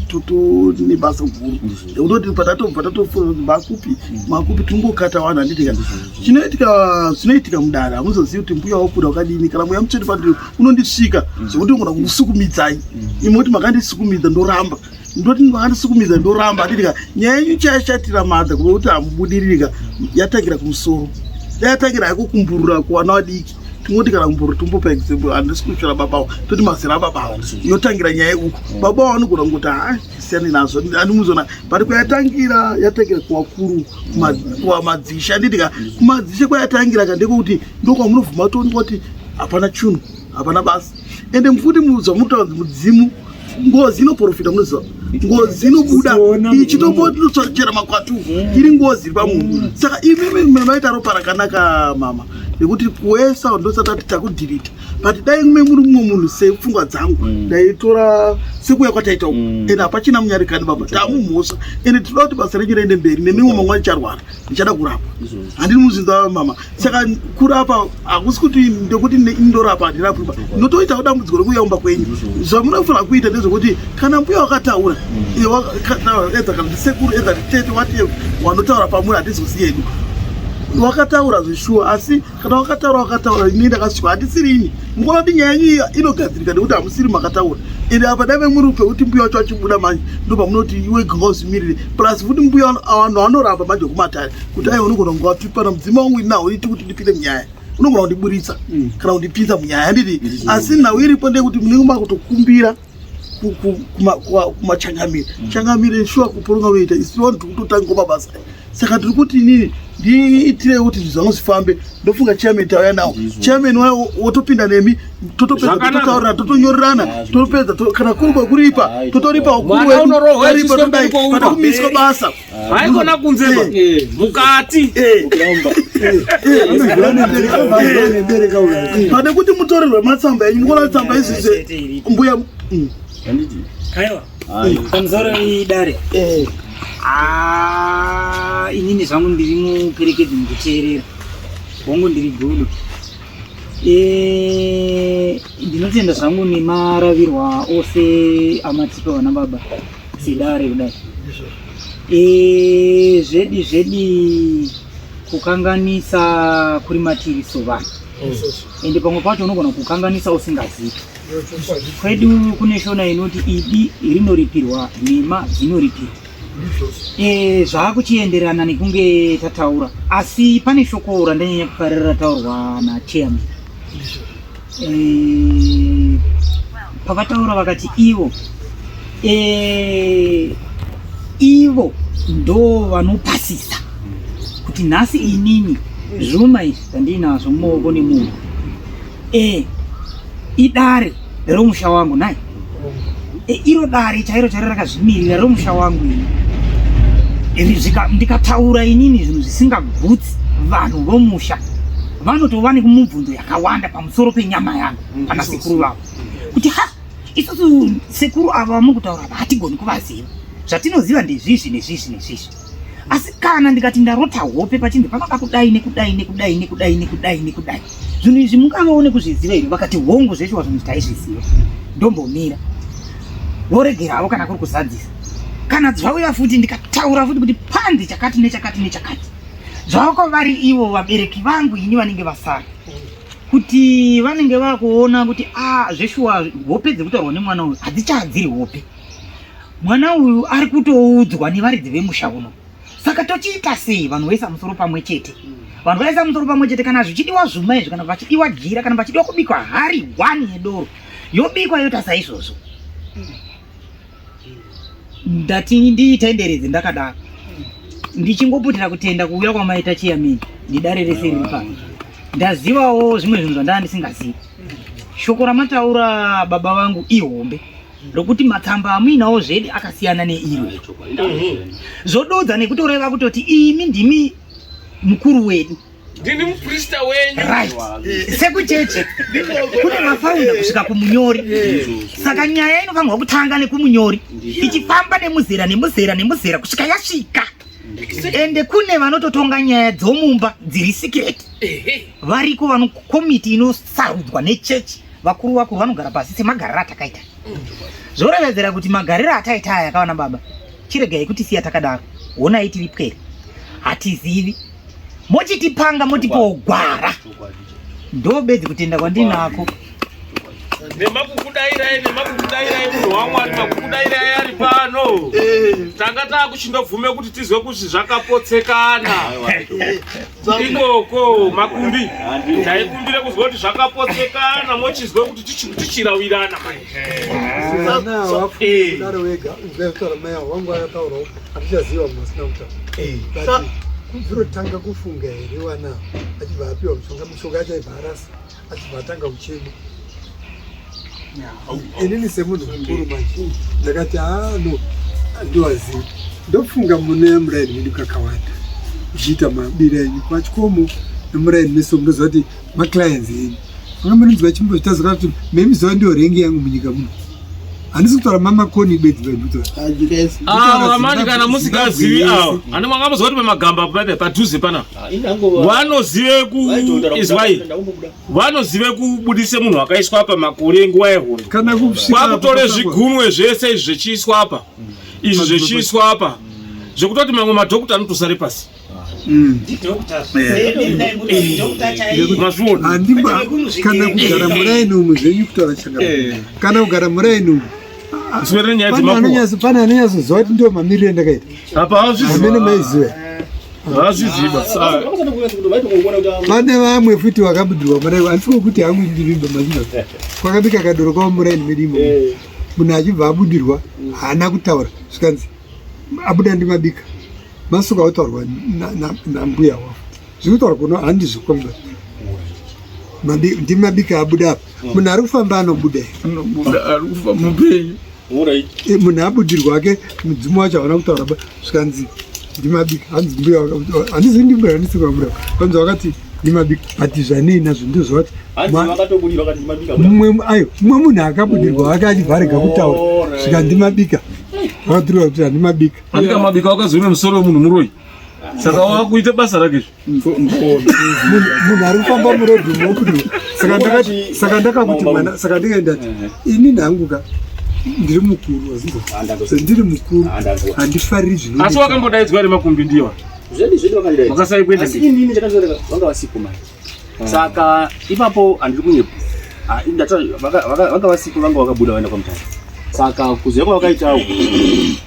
totone basa guru nekutoti patatobva tatofuna kuti makupi makupi tingokata vanhu handiti ka chinoitika zvinoitika mudare hamuzozivi kuti mbuya wakura wakadini kana mweya mutsvene pandiri unondisvika zvekuti ungona kukusukumidzai imi kuti makandisukumidza ndoramba ndoti makandisukumidza ndoramba handiti ka nyaya yenyu chayashatira madha kuva kuti hamubudiririka yatangira kumusoro dai yatangira haiko kumburura kuwana vadiki tingoti kana kumburura tombopa example handisi kutsvira babawo toti mazera ababawo yotangira nyaya uku babawo anogona kungoti ha siyani nazvo andimuzona but kwayatangira yatangira kuwakuru kuwamadzishe handiti ka kumadzishe kwayatangira ka ndekuti ndokwamunobvuma toonekwa kuti hapana chunhu hapana basa ende futi zvamutaura mudzimu ngozi inoprofita munoziva ngozi inobuda ichitombotchera makwatu iri ngozi iri pamunhu saka imimi maita ropa rakanaka mama. Nekuti kuwesa ndosati ati takudhirita. But dai mume muri mumwe munhu sepfungwa dzangu ndaitora sekuya kwataita uku. Ende hapachina munyarikani baba, tamumhosva. Ende tinoda kuti basa renyu riende mberi nemimwe mangwana ticharwara. Ndichada kurapa. Handini muzinza mama. Saka kurapa hakusi kuti ndekuti ndorapa handirapwi ba. Ndinotoitawo dambudziko rekuuya kumba kwenyu. Zvamunofanira kuita ndezvekuti kana mbuya wakataura, edza kana kuti sekuru, edza kuti tete, whatever wanotaura pamuri hatizozivi hedu. Wakataura zveshuwa, asi kana wakataura wakataura, ini ndakasvika handisiri ini. Mukuona kuti nyaya yenyu iyi inogadzirika nekuti hamusiri makataura. Ende apa dai muri pekuti mbuya wacho achibuda manje ndopamunoti iwe ganga uzvimirire. Plus futi mbuya vanhu vanoramba manje kumatare kuti aiwa unogona kunge watipana mudzima wangu ini hauiti kuti ndipinde munyaya, unogona kundiburitsa kana kundipinza munyaya handiti. Asi nhau iripo ndeyekuti munenge makutokumbira kumachangamire. Changamire shuwa kuporonga unoita isu vanhu tiri kutotanga mabasa. Saka tiri kuti inini ndiitire kuti zvinhu zvangu zvifambe. Ndofunga chairman tauya nawo. Chairman wayo wotopinda nemi, totopedza tototaurira, totonyorerana, topedza kana kuri kwekuripa totoripa ukuru Mwana wedu, unorohwa taripa, achiswe todai, mberi kwaumba. pane kumiswa basa. Haikona kunze ba. Mukati. Pane kuti mutorerwe matsamba enyu, mukuona tsamba izvi mbuya. Handiti? Aiwa. Pamusoro idare. Inini zvangu ndiri muperekedzi mukuteerera. Hongu ndiri gudo. Ndinotenda zvangu nemaravirwa ose amatipa vana baba sedare kudai. Zvedi zvedi kukanganisa kuri matiri sovanhu. Ende pamwe pacho unogona kukanganisa usingazivi. Kwedu kune shona inoti idi rinoripirwa, nhema dzinoripirwa. Zvaakuchienderana nekunge tataura, asi pane shoko randanyanya kufarira rataurwa nachairman. Pavataura vakati ivo ivo ndo vanopasisa kuti nhasi inini zvuma izvi zvandinazvo mumaoko nemunhu idare romusha wangu nhai. Iro dare chairo chairo rakazvimirira romusha wangu ini. Ndikataura inini zvinhu zvisingagutsi vanhu vomusha, vanotova nekumubvunzo yakawanda pamusoro penyama yangu pana sekuru vavo kuti ha isusu sekuru ava vamuri kutaura ava hatigoni kuvaziva, zvatinoziva ndezvizvi nezvizvi nezvizvi. Asi kana ndikati ndarota hope pachinzi panoda kudai nekudai nekudai nekudai nekudai nekudai, zvinhu izvi mungavawo nekuzviziva here? Vakati hongu, zveshuwa zvinhu taizviziva. Ndombomira voregeravo kana kuri kuzadzisa. Kana zvauya futi ndikataura futi kuti panzi chakati nechakati nechakati, zvavako vari ivo vabereki vangu ini vanenge vasara kuti vanenge vakuona kuti zveshuwa hope dzekutaurwa nemwana uyu hadzichadziri hope. Mwana uyu ari kutoudzwa nevaridzi vemusha uno. Saka tochiita sei? Vanhu vaisa musoro pamwe chete. Vanhu vaisa musoro pamwe chete, kana zvichidiwa zvuma izvi, kana pachidiwa jira, kana pachidiwa kubikwa hari 1 yedoro, yobikwa yoita saizvozvo. Ndati ndiitenderedze ndakadaro, ndichingoputira kutenda kuuya kwamaita chairman nedare rese riri pano. Ndazivawo zvimwe zvinhu zvandanga ndisingazivi. Shoko ramataura baba vangu ihombe rokuti matsamba amuinawo zvedi akasiyana neiro. Zvododza nekutoreva kutoti imi ndimi mukuru wedu, ndini muprista wenyu. Right. Sekucheche kune mafaunda kusvika kumunyori. Saka nyaya inofanirwa kutanga nekumunyori ichifamba nemuzera nemuzera nemuzera kusvika yasvika. Ende kune vanototonga nyaya dzomumba dziri secret. Variko vano komiti inosarudzwa nechechi, vakuru vakuru vanogara pasi semagariro atakaita. Zvorevedzera kuti magariro ataita aya akavana baba, chiregai kuti siya takadaro. Honai tiri pwere, hatizivi, mochitipanga motipawo gwara. Ndobedzi kutenda kwandinako. Nemakukudairai, nemakukudairai munhu waMwari, makukudairai ari pano. Tanga takuchindobvume kuti tizwe kuti zvakapotsekana. Ikoko makumbi taikumbire kuzwa kuti zvakapotsekana, mochizwe kuti tichirawirana manje. Kudaro wega uzvataura mai wangu akataurawo hatichaziva munhu asina kutaura. But kubvirotanga kufunga here wana achibva apiwa mushonga, mushonga yacho aibva arasa, achibva atanga kuchema. Inini semunhu mukuru manje ndakati no handiwazivi. Ndofunga mune muraini medu kakawanda uchiita mabira enyu kwachikomo. Nemuraini mese munoziva kuti maclients enyu. Manga munonzwa chimbozvitazuka kuti memiziva ndiyo rengi yangu munyika muno. Handisi kutaura mamakoni bedzi vaindutaura. Awa mani kana musingazivi awa. Ani mwakamuzwa kuti pamagamba paipe padhuze pana. Vanozive ku izwai. Vanozive kubudise munhu akaiswa apa makore nguva yehondo. Kana kusvika Kwakutore zvigunwe zvese izvi zvechiiswa apa. Izvi zvechiiswa apa. Zvekutoti mamwe madhokuta anotosare pasi. Handimba kana kugara muraini umu zvenyu kutaura changa. Kana kugara muraini umu. Swere nyaya dzemakuhwa. Pane anonyatsoziva kuti ndiwo mamiriro endakaita. Apa hazviziva. Amene maiziva. Hazviziva. Pane vamwe futi vakabudirwa muraini handisi kuti hangu ndivimba mazviva. Kwakabika kadoro kwavo muraini medu imomo. Munhu achibva abudirwa haana kutaura zvikanzi abuda ndimabika. Masuka autaurwa nambuya wavo zviri kutaurwa kuno handizvikomba ndimabika abuda apa munhu ari kufamba anobuda here munhu abudirwa ake mudzimu wacho hauna kutaura ba zvikanzi ndimabika hanzi mbuya handizivi ndimbuya handisi kuvabuda vanzi vakati ndimabika but zvanei nazvo ndozvavati mumwe ayo mumwe munhu akabudirwa ake achibva arega kutaura zvikanzi ndimabika vakaturwa kuti handimabika Andika mabika wakazoona musoro wemunhu muroyi. Saka wakuita basa rake izvi. Munhu ari kufamba murodhi mokuti saka ndakati saka ndakakuti mwana saka ndikaenda ti ini nhangu ka ndiri mukuru wazinza. Ndiri mukuru handifariri zvino. Asi wakambodaidzwa ere makumbi ndiwa? Zvedi zvedi vakandidaidzwa. Makasai kuenda. Asi inini chakazoreka vanga vasipo manje. Saka ipapo handiri kunyepa. Ah, vanga vasipo vanga vakabuda vaenda kwamutare. Saka kuziva kwavakaitawo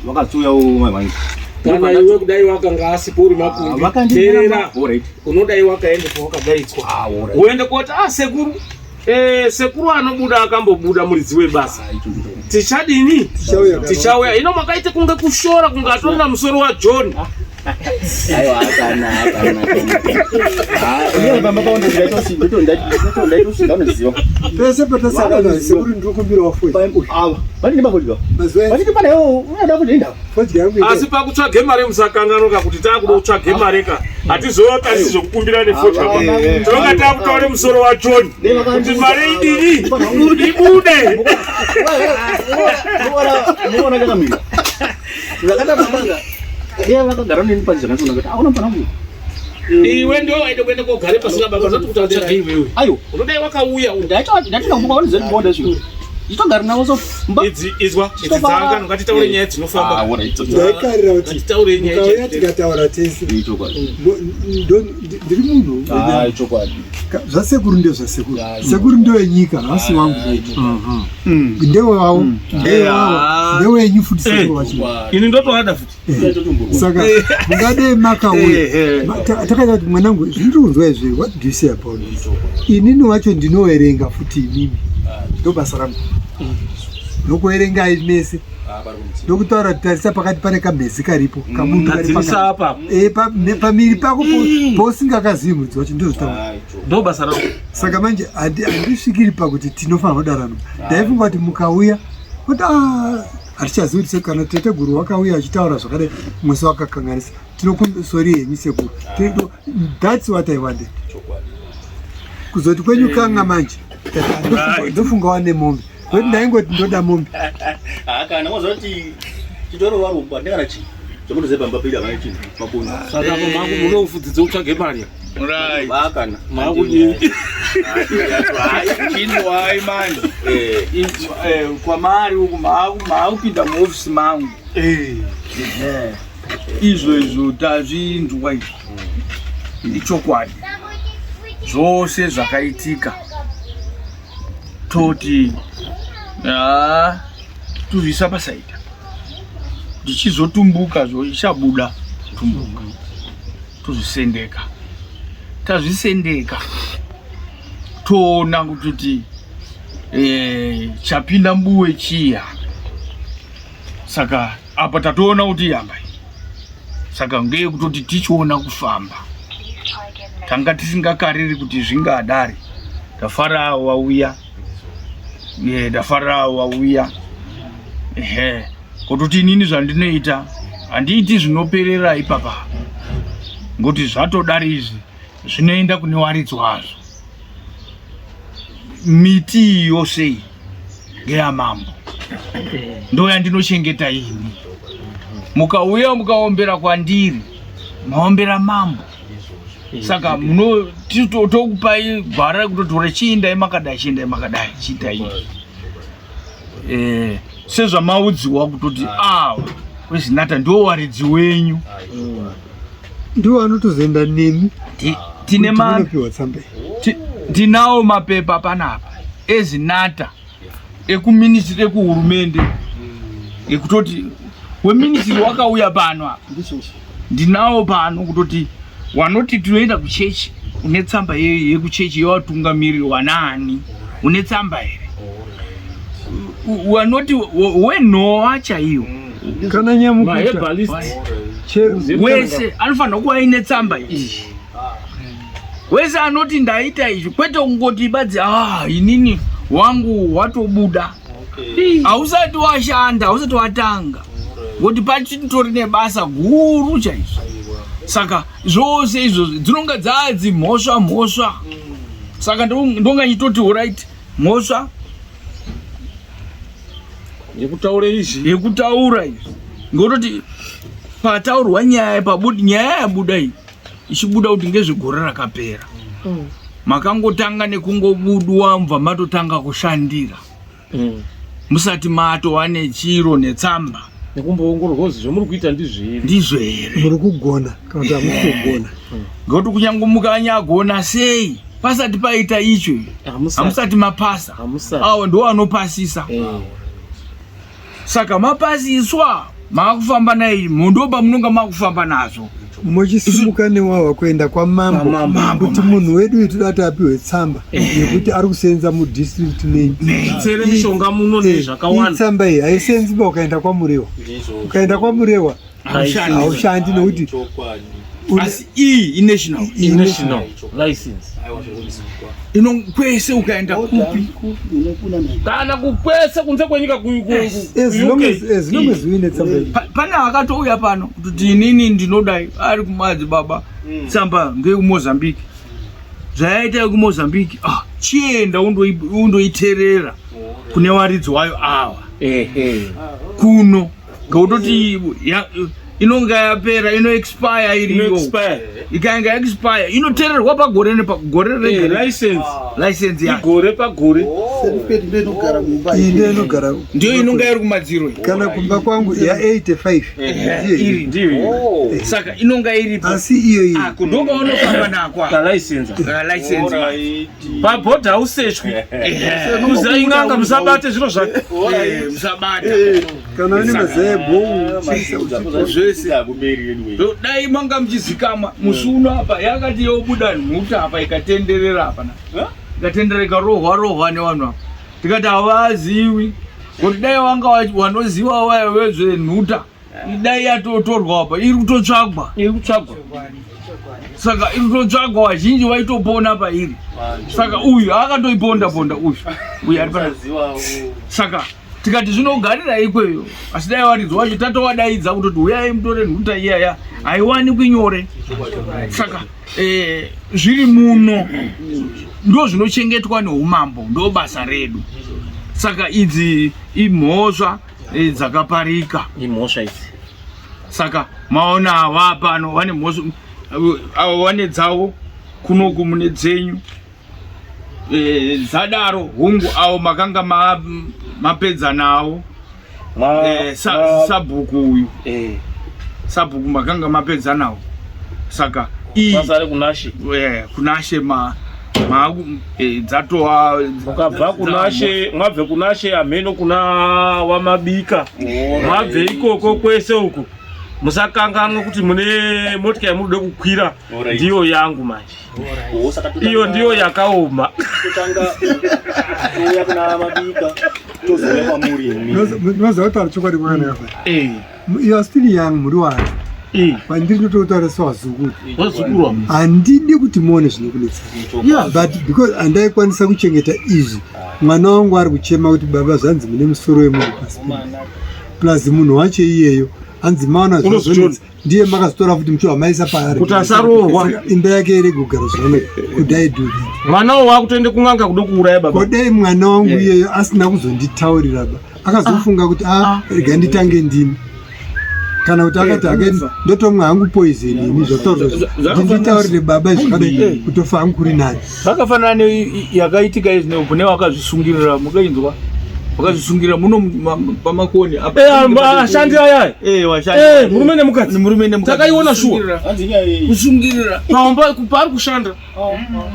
vakatouyawo mai vangu. Kana iwe kudai wakanga asipo uri makumbi. Ah, Teerera. Unodai wakaenda kwawakadaidzwa. Ah, Uende koti ah sekuru Eh, sekuru anobuda akambobuda muridzi webasa tichadini tichauya ino makaite kunge kushora kunge atorina musoro wajohn Pese patasangana sekuru ndinokumbirawo fodya. Asi pakutsvage mari musakanganuka kuti takuda kutsvage mari ka hatizotarisi zvekukumbira nefodya pa tinonga takutaure musoro waJohn kuti mari idini ibude. Iwe ndio waida kuenda kogare pasina baba zoti kuti atsvage iwewe. Ayo. Unodai wakauya. Ndaitoda kumuka wanizendibonda izvo. Ichitogara navo so. Idzi izwa idzi dzanga ngatitaure nyaya dzinofamba. Ah, alright. Ndaikarira kuti ngatitaure nyaya. Mukauya tikataura tese. Ndiri munhu. Ah, ichokwadi. Zvasekuru ndio zvasekuru. Sekuru ndio yenyika, hasi wangu. Ndewe wavo, ndewe wavo, ndewenyu futi sekuru wacho. Ini ndotoada futi. Saka mungadei makauya. Takaita kuti mwanangu zviri kunzwa izvi, what do you say about this? Inini wacho ndinoverenga futi inini. Ndobasa rangu. Ndokuverengai mese. Ndokutaura tarisa pakati pane kamhezi karipo, kabutu kari pakati. Pamiri pako pausingakazivi mudzi wacho ndozvitaura. Ndobasa rangu. Saka manje handisvikiri pakuti tinofanira kudarano. Ndaifunga kuti mukauya kuti ah hatichazivi kuti kana teteguru wakauya achitaura zvakadai mwese wakakanganisa tinokusori henyu sekuru. That's what I wanted. Kuzoti kwenyu kanga manje ndofunga wane mombe kweti ndaingoti ndoda mombe. Kana wazoti chitoro varumba ndekana chii zvamunoziva pamba pedu havana chinhu maboni. Saka apo mangu munofudzidza kutsvage mari. Right. Vakana. Makudini? Chinzwai manje. Kwamari uku maakupinda muofisi mangu. Izvo izvo tazvinzwa izvo. Ichokwadi. Zvose zvakaitika. Toti tozviisa pasaida. Ndichizotumbuka zvo ichabuda tumbuka. Tozvisendeka. Tazvisendeka. Toona kuti chapinda mbuwe chiya. Saka apa tatoona kuti yamba. Saka ngeye kutoti tichiona kufamba. Tanga tisingakariri kuti zvingadari. Tafara wauya. Tafara wauya. Ehe. Kutoti inini zvandinoita handiiti zvinoperera ipapa. Ngoti zvatodari izvi. Zvinoenda kune waridzi wazvo. Miti iyi yose iyi ngeyamambo, ndo yandinochengeta ini. Mukauya mukaombera kwandiri, maombera mambo. Saka muno tokupai gwara rekutotora, chiindai makadai, chiindai makadai, chiitai izvi. Sezvamaudziwa kutoti ava weZinata ndiwo waridzi wenyu, Ndiwo anotozoenda nemi. Tine kuti munopiwa tsamba iyi. Tinawo mapepa panapa eZinata ekuministry, ekuhurumende, ekutoti weministry wakauya pano apa, ndinawo pano kutoti wanoti tinoenda kuchechi, une tsamba yekuchechi yewatungamiriri wanaani? Une tsamba here? Wanoti wenhowa chaiyo kana nyamukuta Maherbalist. Chero wese anofanira kuva aine tsamba iyi. Wese anoti ndaita izvi, kwete kungoti badzi, ah, inini wangu watobuda. Hausati washanda, hausati watanga, ngokuti pachitori nebasa guru chaizvo. Saka zvose izvozvo dzinonga dzadzi mhosva mhosva. Saka ndonga nchitoti alright, mhosva yekutaura izvi, yekutaura izvi, ngototi pataurwa nyaya, pabuda nyaya, yabuda iyi, ichibuda kuti ngezvegore rakapera. Makangotanga nekungobudwa, mubva matotanga kushandira musati matova nechiro netsamba nekumboongororwa kuti zvamuri kuita ndizvo here? Ndizvo here? Muri kugona kana kuti hamusi kugona? Ngekuti kunyange mukanyagona sei, pasati paita icho, hamusati mapasa. Avo ndo vanopasisa. Saka mapasiswa, maakufamba nai, ndo pamunonga makufamba nazvo. Muchisimuka newawa kuenda kwamambo Kwamambo, kuti munhu wedu uyu toda kuti apiwe tsamba yekuti ari kusenza mudistrict menyu. Tsere mishonga muno nezvakawanda. Tsamba iyi haisenzi ba ukaenda kwaMurewa. Ukaenda kwaMurewa haushandi nekuti Asi iyi inational. National license. Ino kwese ukaenda kupi. Kana kukwese kunze kwenyika as long UK. as long as uine tsamba iyi. Pane akatouya pano kuti inini ndinodai, ari kumadzi baba, tsamba ngeyekuMozambique. Zvayaita yekuMozambique, ah, chienda undoiterera kune waridzi wayo awa kuno, ngekutoti inonga yapera, ino expire iriyo. Ino-expire. Ikainga expire, inotererwa pagore nepagore Eh, license. License yacho Igore pagore. Certificate ndo inogara mumba. Iyi ndiyo inogara. Ndiyo inonga iri kumadziro iyi. Kana kumba kwangu ya85 ndiyo iri iyi. Ndiyo iyi. Saka inonga iripo. Asi iyo iyi Ako ndokaunofamba nako aka. Kalicense. License. Pabhodha hausechwi. Kuzai n'anga, musabate zviro zvake. Musabata. Kana une mazai ebhou chiisa uchipo. Zvese dai manga muchizikama musi uno apa yakati yobuda nhuta apa, ikatenderera apa na ikatenderera, ikarohwa rohwa nevanhu apa, tikati havaziwi kuti dai wanga wanoziva waya wezvenhuta, dai yatotorwa apa, iri kutotsvagwa. Iri kutsvagwa. Saka iri kutotsvagwa, vazhinji vaitopona pairi. Saka uyu akatoiponda ponda uyu, uyu ari pana. Saka tikati zvinogarira ikweyo, asi dai varidzi wacho tatovadaidza kutoti uyai mutore nhuta iyaya, haiwanikwi nyore. Saka zviri muno ndo zvinochengetwa neumambo, ndo basa redu. Saka idzi imhosva dzakaparika. Imhosva idzi. Saka maona ava pano vane mhosva, avo vane dzavo, kunoku mune dzenyu. Dzadaro hungu, avo makanga mapedza nawo. Sabhuku uyu, sabhuku makanga mapedza nawo. Saka iyi Basa rekunashe. Kunashe ma dzatova. Mukabva kunashe, mwabve kunashe, hameno kuna wamabika, mwabve ikoko kwese uku, musakanganwa kuti mune motika yamunoda kukwira. Ndiyo yangu manje iyo, ndiyo yakaoma. Totanga touya kuna Mabika, tozouya kwamuri imi. Unoziva kutaura chokwadi kwakanaka. You are still young, muri wani. Kwandiri ndototaura sewazukuru. Wazukuru. Handidi kuti muone zvinokunetsa, but because handaikwanisa kuchengeta izvi, mwana wangu ari kuchema kuti baba, zvanzi mune musoro wemunhu pasi pedu, plus munhu wacho iyeyo. Hanzi maona Unozviona. Ndiye makazotora futi muchiwa maisa paari. Kuti asaroorwa. Saka Imba yake iri kugara zvakanaka. Could I do that? Mwana uwo wakutoenda kun'anga kuda kuuraya baba. Kodai mwana wangu iyeyo asina kuzonditaurira ba. Akazofunga kuti ah rega nditange ndini. Kana kuti akati ake ndotomwa hangu poison ini zvataurwa. Nditaurire baba zvakadai kutofa hangu kuri nani. Zvakafanana neyakaitika izvi kune wakazvisungirira mukainzwa wakazvisungirira muno pamakoni apa. Eh, ashandi aya. Eh, washandi. Eh, murume nemukadzi. Murume nemukadzi. Takaiona shuwa. Kusungirira. Paomba paari kushanda.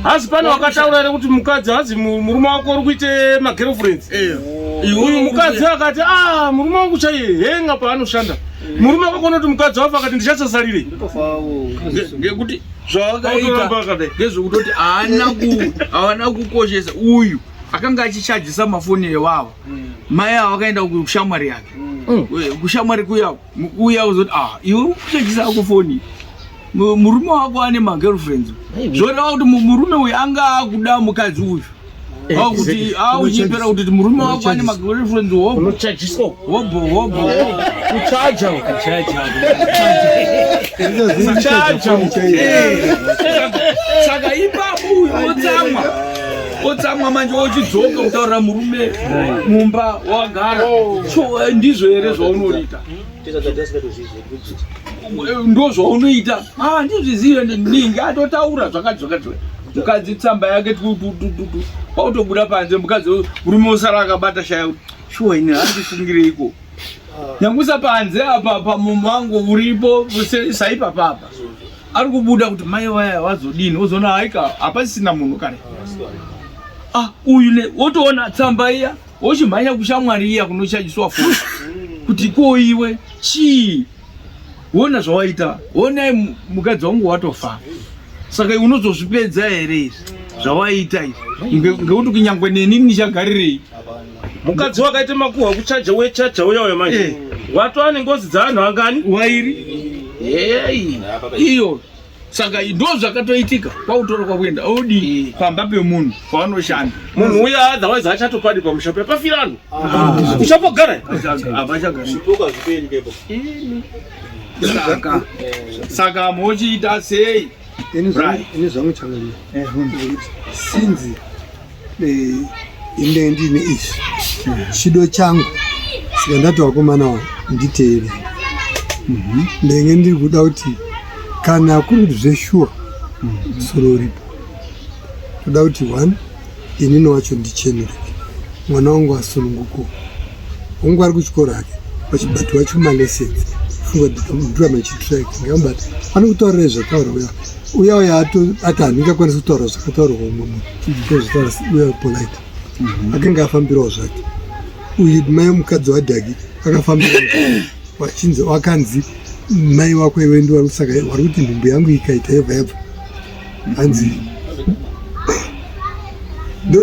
Hazi pane wakataura here kuti mukadzi hazi murume wako uri kuite magirlfriends. Uyu mukadzi akati ah murume wangu chaiye henga paanoshanda. Murume akakona kuti mukadzi wafa akati ndichasasalire. Ngekuti zvawakaita ngezvekutoti haana kukoshesa uyu akanga achichajisa mafoni ewawo. Mai ava vakaenda kushamwari yake. Kushamwari kuya kuya kuzoti ah iwe ukuchajisa ako foni. Murume wako ane magirlfriends. Zvoreva kuti murume uyu anga akuda mukadzi uyu. Akuti aunyepera kuti murume wako ane magirlfriends hobo. Unochajiswa. Hobo hobo. Kuchaja. Kuchaja. Saka ipapo uyu otsamwa. Otsamwa manje ochidzoka kutaurira murume mumba wagara. So ndizvo here zvaunoita? Ndo zvaunoita. Ah ndizvizive ndinge atotaura zvakati zvakati. Mukadzi tsamba yake tu tu tu tu tu. Pautobuda panze mukadzi murume osara akabata shaya kuti shuwa ini handifungireiko. Nyangusa panze apa pamumango uripo saipapa apa. Ari kubuda kuti mai vaya vazodini wozoona haika hapasisina munhu kare. Ah uyu ne wotoona tsamba iya wochimhanya kushamwari iya kunochajiswa foni kuti ko iwe chii wona zvawaita wonai mukadzi wangu watofa saka unozozvipedza here izvi zvawaita izvi ngekuti kunyangwe neni ndichagarirei Mukadzi wakaita makuhwa kuchaja wechaja uya uya manje. Watova nengozi dzaanhu angani? Wairi. Hey, iyo saka ndo zvakatoitika kwakutora kwakuenda odi pamba pemunhu pavanoshanda Munhu uya otherwise achatopadi pamusha pe pafira anhu. Uchapogara? Hapachagari. Saka mochiita sei? Ini zvangu changamire. Sinzi ine ndine izvi chido changu saka ndati vakomana wa nditeere. Ndenge ndiri kuda kuti kana kuri kuti zveshuwa musoro uripo toda kuti one inini wacho ndichenurike mwana wangu asununguko wangu ari kuchikoro hake vachibatiwa chumalessons funga ndurama ichitrek ndingamubata anokutaurirai zvataura uya uya uya ati handingakwanisi kutaura zvakataurwa umwe munhu ndozvitaura uya polite akanga afambirawo zvake uyu mai mukadzi wadhagi akafambirawo zvake vachinzi wakanzi mai wako iwe ndiwari kusaka wari kuti nhumbu yangu ikaita yobva yabva hanzi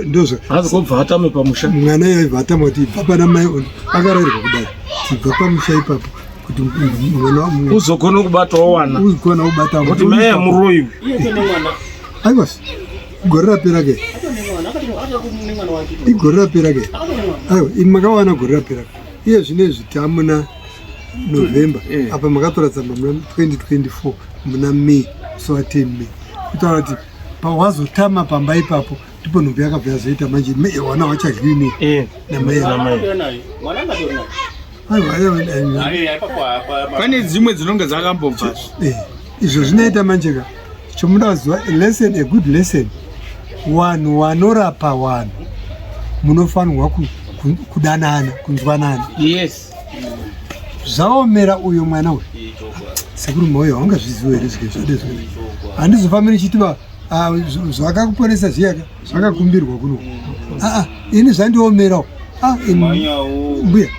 ndozvo Hanzi kobva atame pamusha. Mwana yaibva atama kuti ibva pana mai akarerwa kudai ibva pamusha ipapo kuti mwana uzogona kubatawo wana uzogona kubata kuti mai muroyi aiwa gore rapera ke igore rapera ke aiwa imi makawana gore rapera iye zvino izvi tamuna November apa makatora tsamba muna 2024 muna May so wa 10 May kutaura kuti pawazotama pamba ipapo ndipo nhumbu yakabva yazoita manje wana wachadyiwi nei namai. Aiwa, pane dzimwe dzinonge dzakambobva. Izvo zvinoita manje ka chomuda kuziva a lesson, a good lesson. Vanhu vanorapa vanhu munofanirwa kudanana, kunzwanana. Yes. Zvaomera uyo mwana uyu. Sekuru Moyo haungazvizivi here zvike zvade zvine. Handizofambi ndichiti zvakakuponesa zviyaka zvakakumbirwa kuno. Ini zvandiomerawo. Mbuya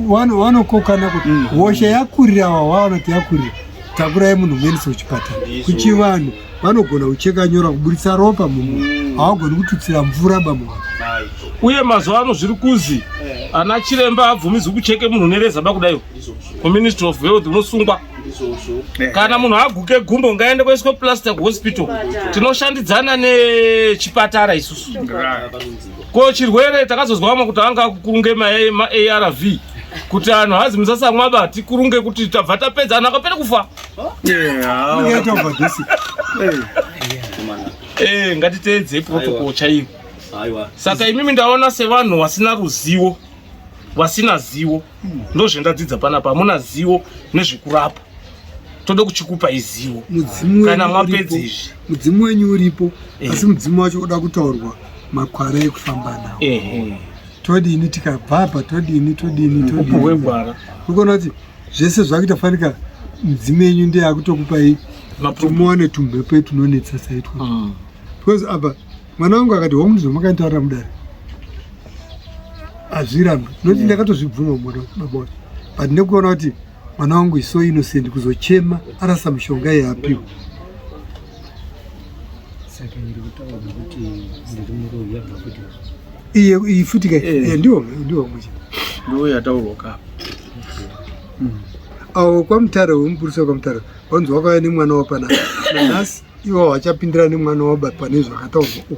vanokokana kuti hosha yakurira wavanoti yakurira takurai munhu muendese kuchipatara. Kuchivanhu vanogona kucheka nyora kuburitsa ropa mumunhu, havagoni kututsira mvura bamuvanhu. Uye mazuva ano zviri kuzi ana chiremba abvumidzwi kucheke munhu nereza bakudaiwo kuministry of health unosungwa. Kana munhu aguke gumbo ngaende kuiswe plaster kuhospital. Tinoshandidzana nechipatara isusu. Ko chirwere takazozwa vamwe kuti anga akukurunge ma ARV. Kuti anhu hazi musasamwa ba tikurunge kuti tabva tapedza anhu akapera kufa. Eh, ngatiteedze protocol chaiyo. Saka imimi ndaona sevanhu vasina ruzivo, vasina zivo. Ndozvendadzidza panapa, hamuna zivo nezvekurapa. Toda kuchikupa izivo. Kana mapedza izvi. Mudzimu wenyu uripo, asi mudzimu wacho uda kutaurwa makwara ekufamba nawo. Todini tikabva apa todini todini todini. Urikuona kuti zvese zvakuita fanika mudzimu yenyu ndiye akutokupai kuti muwane tumhepo tunonetsa saitwa. Because apa mwana wangu akati hongu ndizvo makanitaurira mudare. Hazvirambi. Noti ndakatozvibvuma mwana baba wacho. But nekuona kuti mwana wangu is so innocent kuzochema arasa mishonga iye apiwa. Saka iri kutaura kuti ndiri muroyi yabva kuti iye iyi futi ka eh. Ndiwo ndiwo muchi ndiwo yataurwa ka Awo kwaMutare wemupurisa kwaMutare wanzi wakauya nemwana wapana nanhasi iwo wachapindira nemwana waba pane zvakataurwa uku.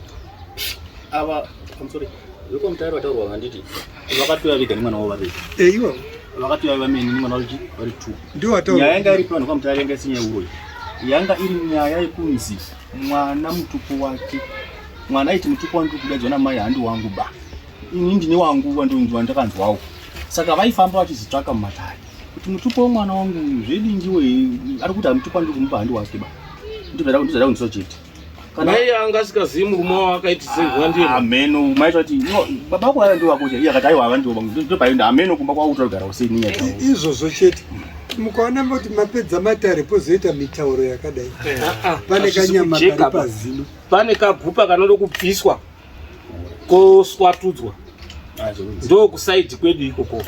Ava, I'm sorry. VekwaMutare vataurwa handiti vakatouya vega nemwana wavo vari Eh, iwo vakatouya vamene nemwana wavo vari two. Ndiwo vataurwa. Nyaya yanga iri vanhu kwaMutare yanga isiri nyaya yeuroyi. Yanga iri nyaya yekunzi mwana mutupo wake. Mwana aiti mutupo wangu kudaidzwa namai handi wangu ba. Ini ndine wangu wandonzwa ndakanzwawo. Saka vaifamba vachizvitsvaka mumatare. Kuti mutupo wemwana wangu uyu zvedi ndiwe ari kuti mutupo wandiri kumupa handi wake ba. Ndizvo zvada kunzwa chete. Kana mai anga asikazivi murume wavo akaitisirwa ndiye. Ameno mai vati no baba vako vaya ndiwo vako iye akati aiwa ava ndiwo vangu ndopaenda ameno kumba kwavo kutogara usei nenyaya dzavo. Izvozvo chete. Mukaona moti mapedza matare pozoita mitauro yakadai. Pane kanyama kari pazino. Pane kagupa kanoda kubviswa koswatudzwa. Ndokusaidhi kwedu ikoko.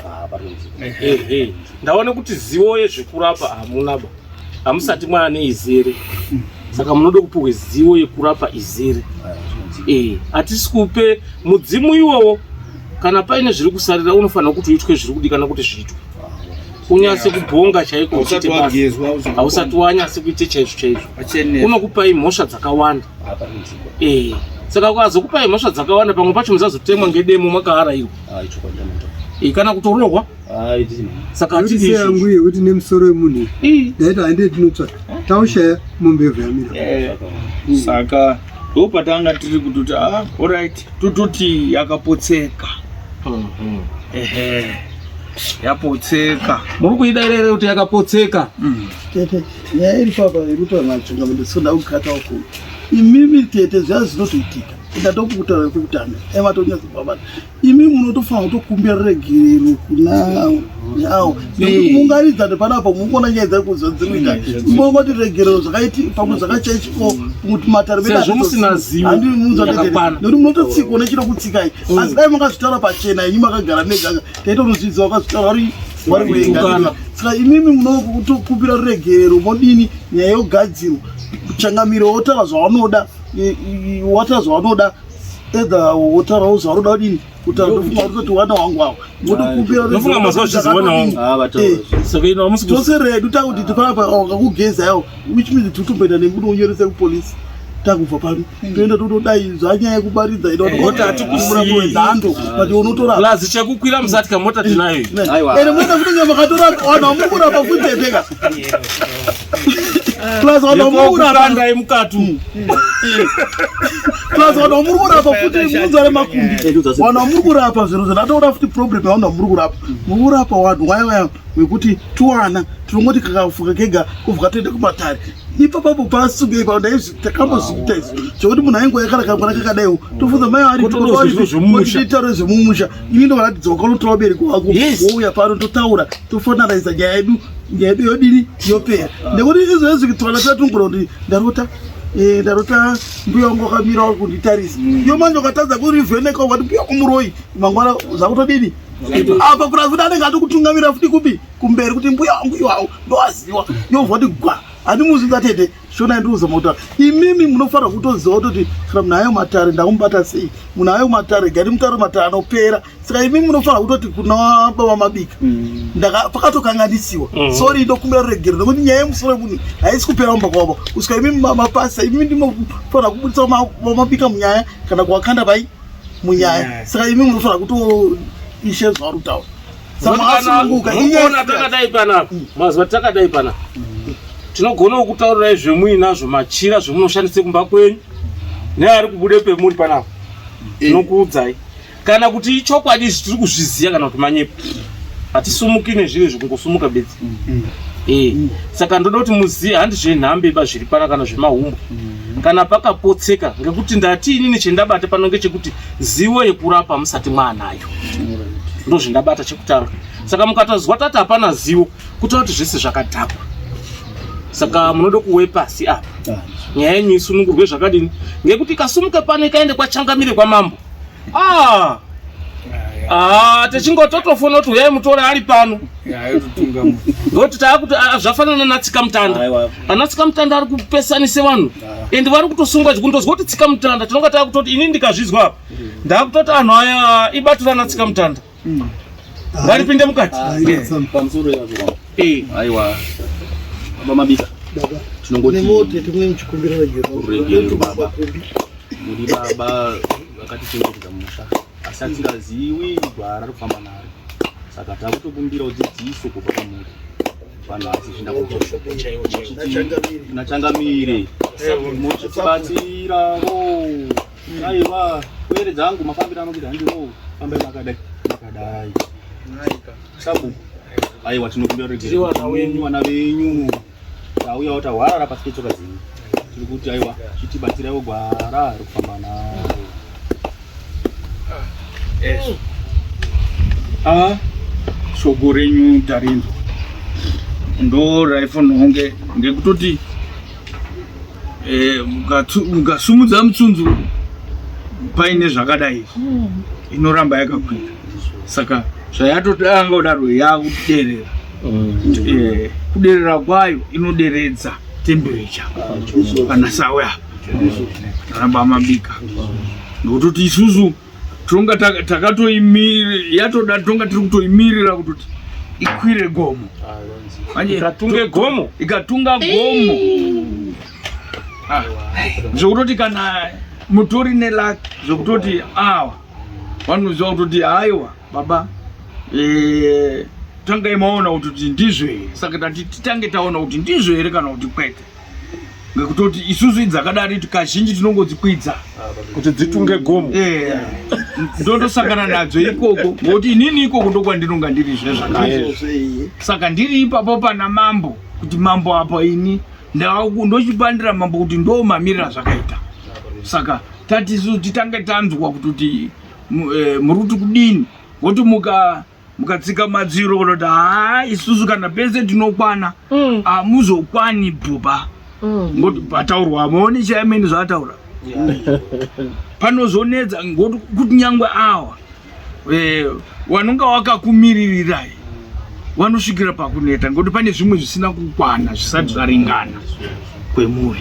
Ehe. Ndaona kuti zivo yezvekurapa hamuna ba. Hamusati mwane izere. Saka munoda kupiwa zivo yekurapa izere. Hatisi kupe mudzimu iwowo kana paine zviri kusarira unofanira kuti uitwe zviri kudikana kuti zviitwe. Unyatse kubhonga chaiko uchiite basa. Hausati wanyatse kuite chaizvo chaizvo. Unokupai mhosva dzakawanda. Saka ukazokupai mhosva dzakawanda pamwe pacho musazotemwa ngedemo makaarairwa. Kana kutorohwa. Saka hatidi izvozvo. Yangu yekuti nemusoro wemunhu ndaita handei tinotsvaka taushaya mombe yobva yamira. Saka ndopatanga tiri kutoti alright tototi yakapotseka. Ehe. Yapotseka. Muri kuida here kuti yakapotseka? Tete, nyaya iri papa iri pamachunga ndisina kukata uko. Imimi tete zviya zvinotoitika. Ndatokutaura kwekutanga. Ema tonyatsobabata. Imi munotofanira kutokumbira regerero kuna yawo. Nekuti mungaridza panapa mukuona nyaya dzari kuzo dzinoita. Mongoti regerero zvakaiti pamwe zvakachaitiko kuti matare medu Sezvo musina zivo Handi munzwa tete. yakakwana. Nekuti munototsikwa nechiro kutsikai. Asi dai makazvitaura pachena imi makagara mega taitonozvidza wakazvitaura vari vari kuenga. Saka imimi munotokumbira ruregerero modini nyaya yogadzirwa. Changamire wotaura zvawanoda wataura zvawanoda either wotaurawo zvaunoda kudini kutaura ndofunga kutoti wana wangu awo motokumbira Ndofunga mazuva zviziona wangu. Saka ino hamusi tose redu takuti tipanapa wakakugeza yawo which means tikutomboenda nekuti unyorese kupolisi takubva pano toenda totodai zvanyaya yekubaridza Mota hatikusii. nhando but unotora Plus chekukwira musati kamota tinayo iyi. ende munoenda kuti nyama makatora vanhu vamuri kurapa futi tete Plus vanhu vamuri kurapa Yekukandai mukati umu. Plus vanhu vamuri kurapa futi munzare makumbi. Vanhu vamuri kurapa zviro zvandatoona futi problem yavanhu vamuri kurapa. Muri kurapa vanhu vaya vaya vekuti tuwana tinongoti kakafuka kega kubva toenda kumatare. Ipapapo pasungei pa ndaizvi takambozviita izvi zvekuti munhu aingoya kana kamwana kakadaiwo tofunza mai vari Kutoda zviro zvemumusha. titaure zvemumusha. Ini ndovaratidza wakanotora vabereki wako wouya pano totaura tofonaliza nyaya yedu nyaya yedu yodini yopera. Nekuti izvezvi twana tatungura kuti ndarota ndarota mbuya wangu wakamira wari kunditarisa. Iyo manje ukatadza kurivheneka ukati mbuya wangu muroyi mangwana zvakutodini apa plus kuti anenge atokutungamira futi kupi kumberi kuti mbuya wangu iwawo ndowaziwa yobva kuti gwa handimuzinza tete shona ndikuzama kutaura imimi munofanira kutoziva kutoti kana munhu ayo matare ndakumubata sei munhu ayo matare gari mutare matare anopera saka imimi munofanira kutoti kuna baba mabika pakatokanganisiwa sorry ndokumbira ruregero nekuti nyaya yemusoro wemunhu haisi kupera mumba kwavo kusvika imimi mapasa imimi ndinofanira kubudisa mabika munyaya kana kuwakanda pai munyaya saka imimi munofanira kutoishe zvauri kutaura. Samasununguka Munoona takadai panapa, mazuva takadai panapa. Tinogona kukutaurirai zvemuinazvo machira zvemunoshandise kumba kwenyu neari kubude pemuri panapa. Tinokuudzai. Kana kuti ichokwadi izvi tiri kuzviziva kana kuti manyepo. Hatisumuki nezviro izvi kungosumuka bedzi. Eh, saka ndoda kuti muzive handi zvenhambe ba zviri pana kana zvemahumbwe. Kana pakapotseka ngekuti ndati inini chendabata pano ngechekuti zivo yekurapa musati mwaanayo. Ndozvendabata chekutanga. Saka mukatozwa tati hapana zivo kutaura kuti zvese zvakadhakwa. Saka munoda kuwe pasi apa. Nyaya yenyu isunungurwe zvakadini? Ngekuti ikasumuka pano ikaende kwachangamire kwamambo. Ah! Ah, techingototofona kuti huyai mutore ari pano. Ngoti taakuti ah, zvafanana natsika mutanda. Ana tsika mutanda ari kupesanise vanhu. And vari kutosungwa kundozwa kuti tsika mutanda tinonga taakutoti ini ndikazvizwa apa. Ndaakutoti anhu aya ibato rana tsika mutanda. Ngaripinde mukati. Pamusoro yazvo. Eh. Aiwa. Baba Mabika. Baba. Tinongoti Nemote timwe chikumbiro ruregerero baba. Muri baba vakatichengetedza mumusha asi atingaziwi gwara rokufamba naro. Saka takutokumbirawo dzidziso kubva kwamuri. Vanhu asi zvinda nachangamire muchitibatsirawo. Aiwa, kwere dzangu mafambiro anokuita handiwo fambai makadai makadai. Sabhuku. Aiwa tinokumbira Tiri vana wenyu. vana venyu. Tauyawo tahwarara pasi petsoka dzenyu. Tiri kuti aiwa chitibatsiraiwo gwara rekufamba naro. Ah, shoko renyu tarinzwa ndo raifanira kunge ngekutoti eh, mukasumudza mutsunzu paine zvakadai inoramba yakakwira saka zvayatotanga kudaro yakuderera. Eh, kuderera kwayo inoderedza temperature pana sawe apa ramba mabika nokutoti isusu tonga takatoimirira yatoda tonga tiri kutoimirira kutoti ikwire gomo. Manje Ikatunge gomo. Ikatunga gomo. Ah, zvekutoti kana mutori neluck zvekutoti awa vanoziva kutoti haiwa baba eh, tangai maona kutoti ndizvo here. Saka tati titange taona kuti ndizvo here kana kuti kwete, ngekutoti isusu idzakadari kazhinji tinongodzikwidza kuti dzitunge gomo. Eh, ndondosangana nadzo ikoko ngokuti inini ikoko ndokwandinonga ndiri zvezvakare. Saka ndiri ipapo pana mambo kuti mambo apa ini ndochipandira mambo kuti ndo mamirira zvakaita. Saka tati isusu titange tanzwa kutoti muri kuti kudini, ngokuti mukatsika madziro kunoti haa isusu kana pese tinokwana, hamuzokwani bhuba. Ngokuti pataurwa hamuoni chaimeni zvaataura panozonetsa, ngokuti kuti nyangwe awa vanonga wakakumiririrai vanosvikira pakuneta, ngokuti pane zvimwe zvisina kukwana zvisati zvaringana kwemuri.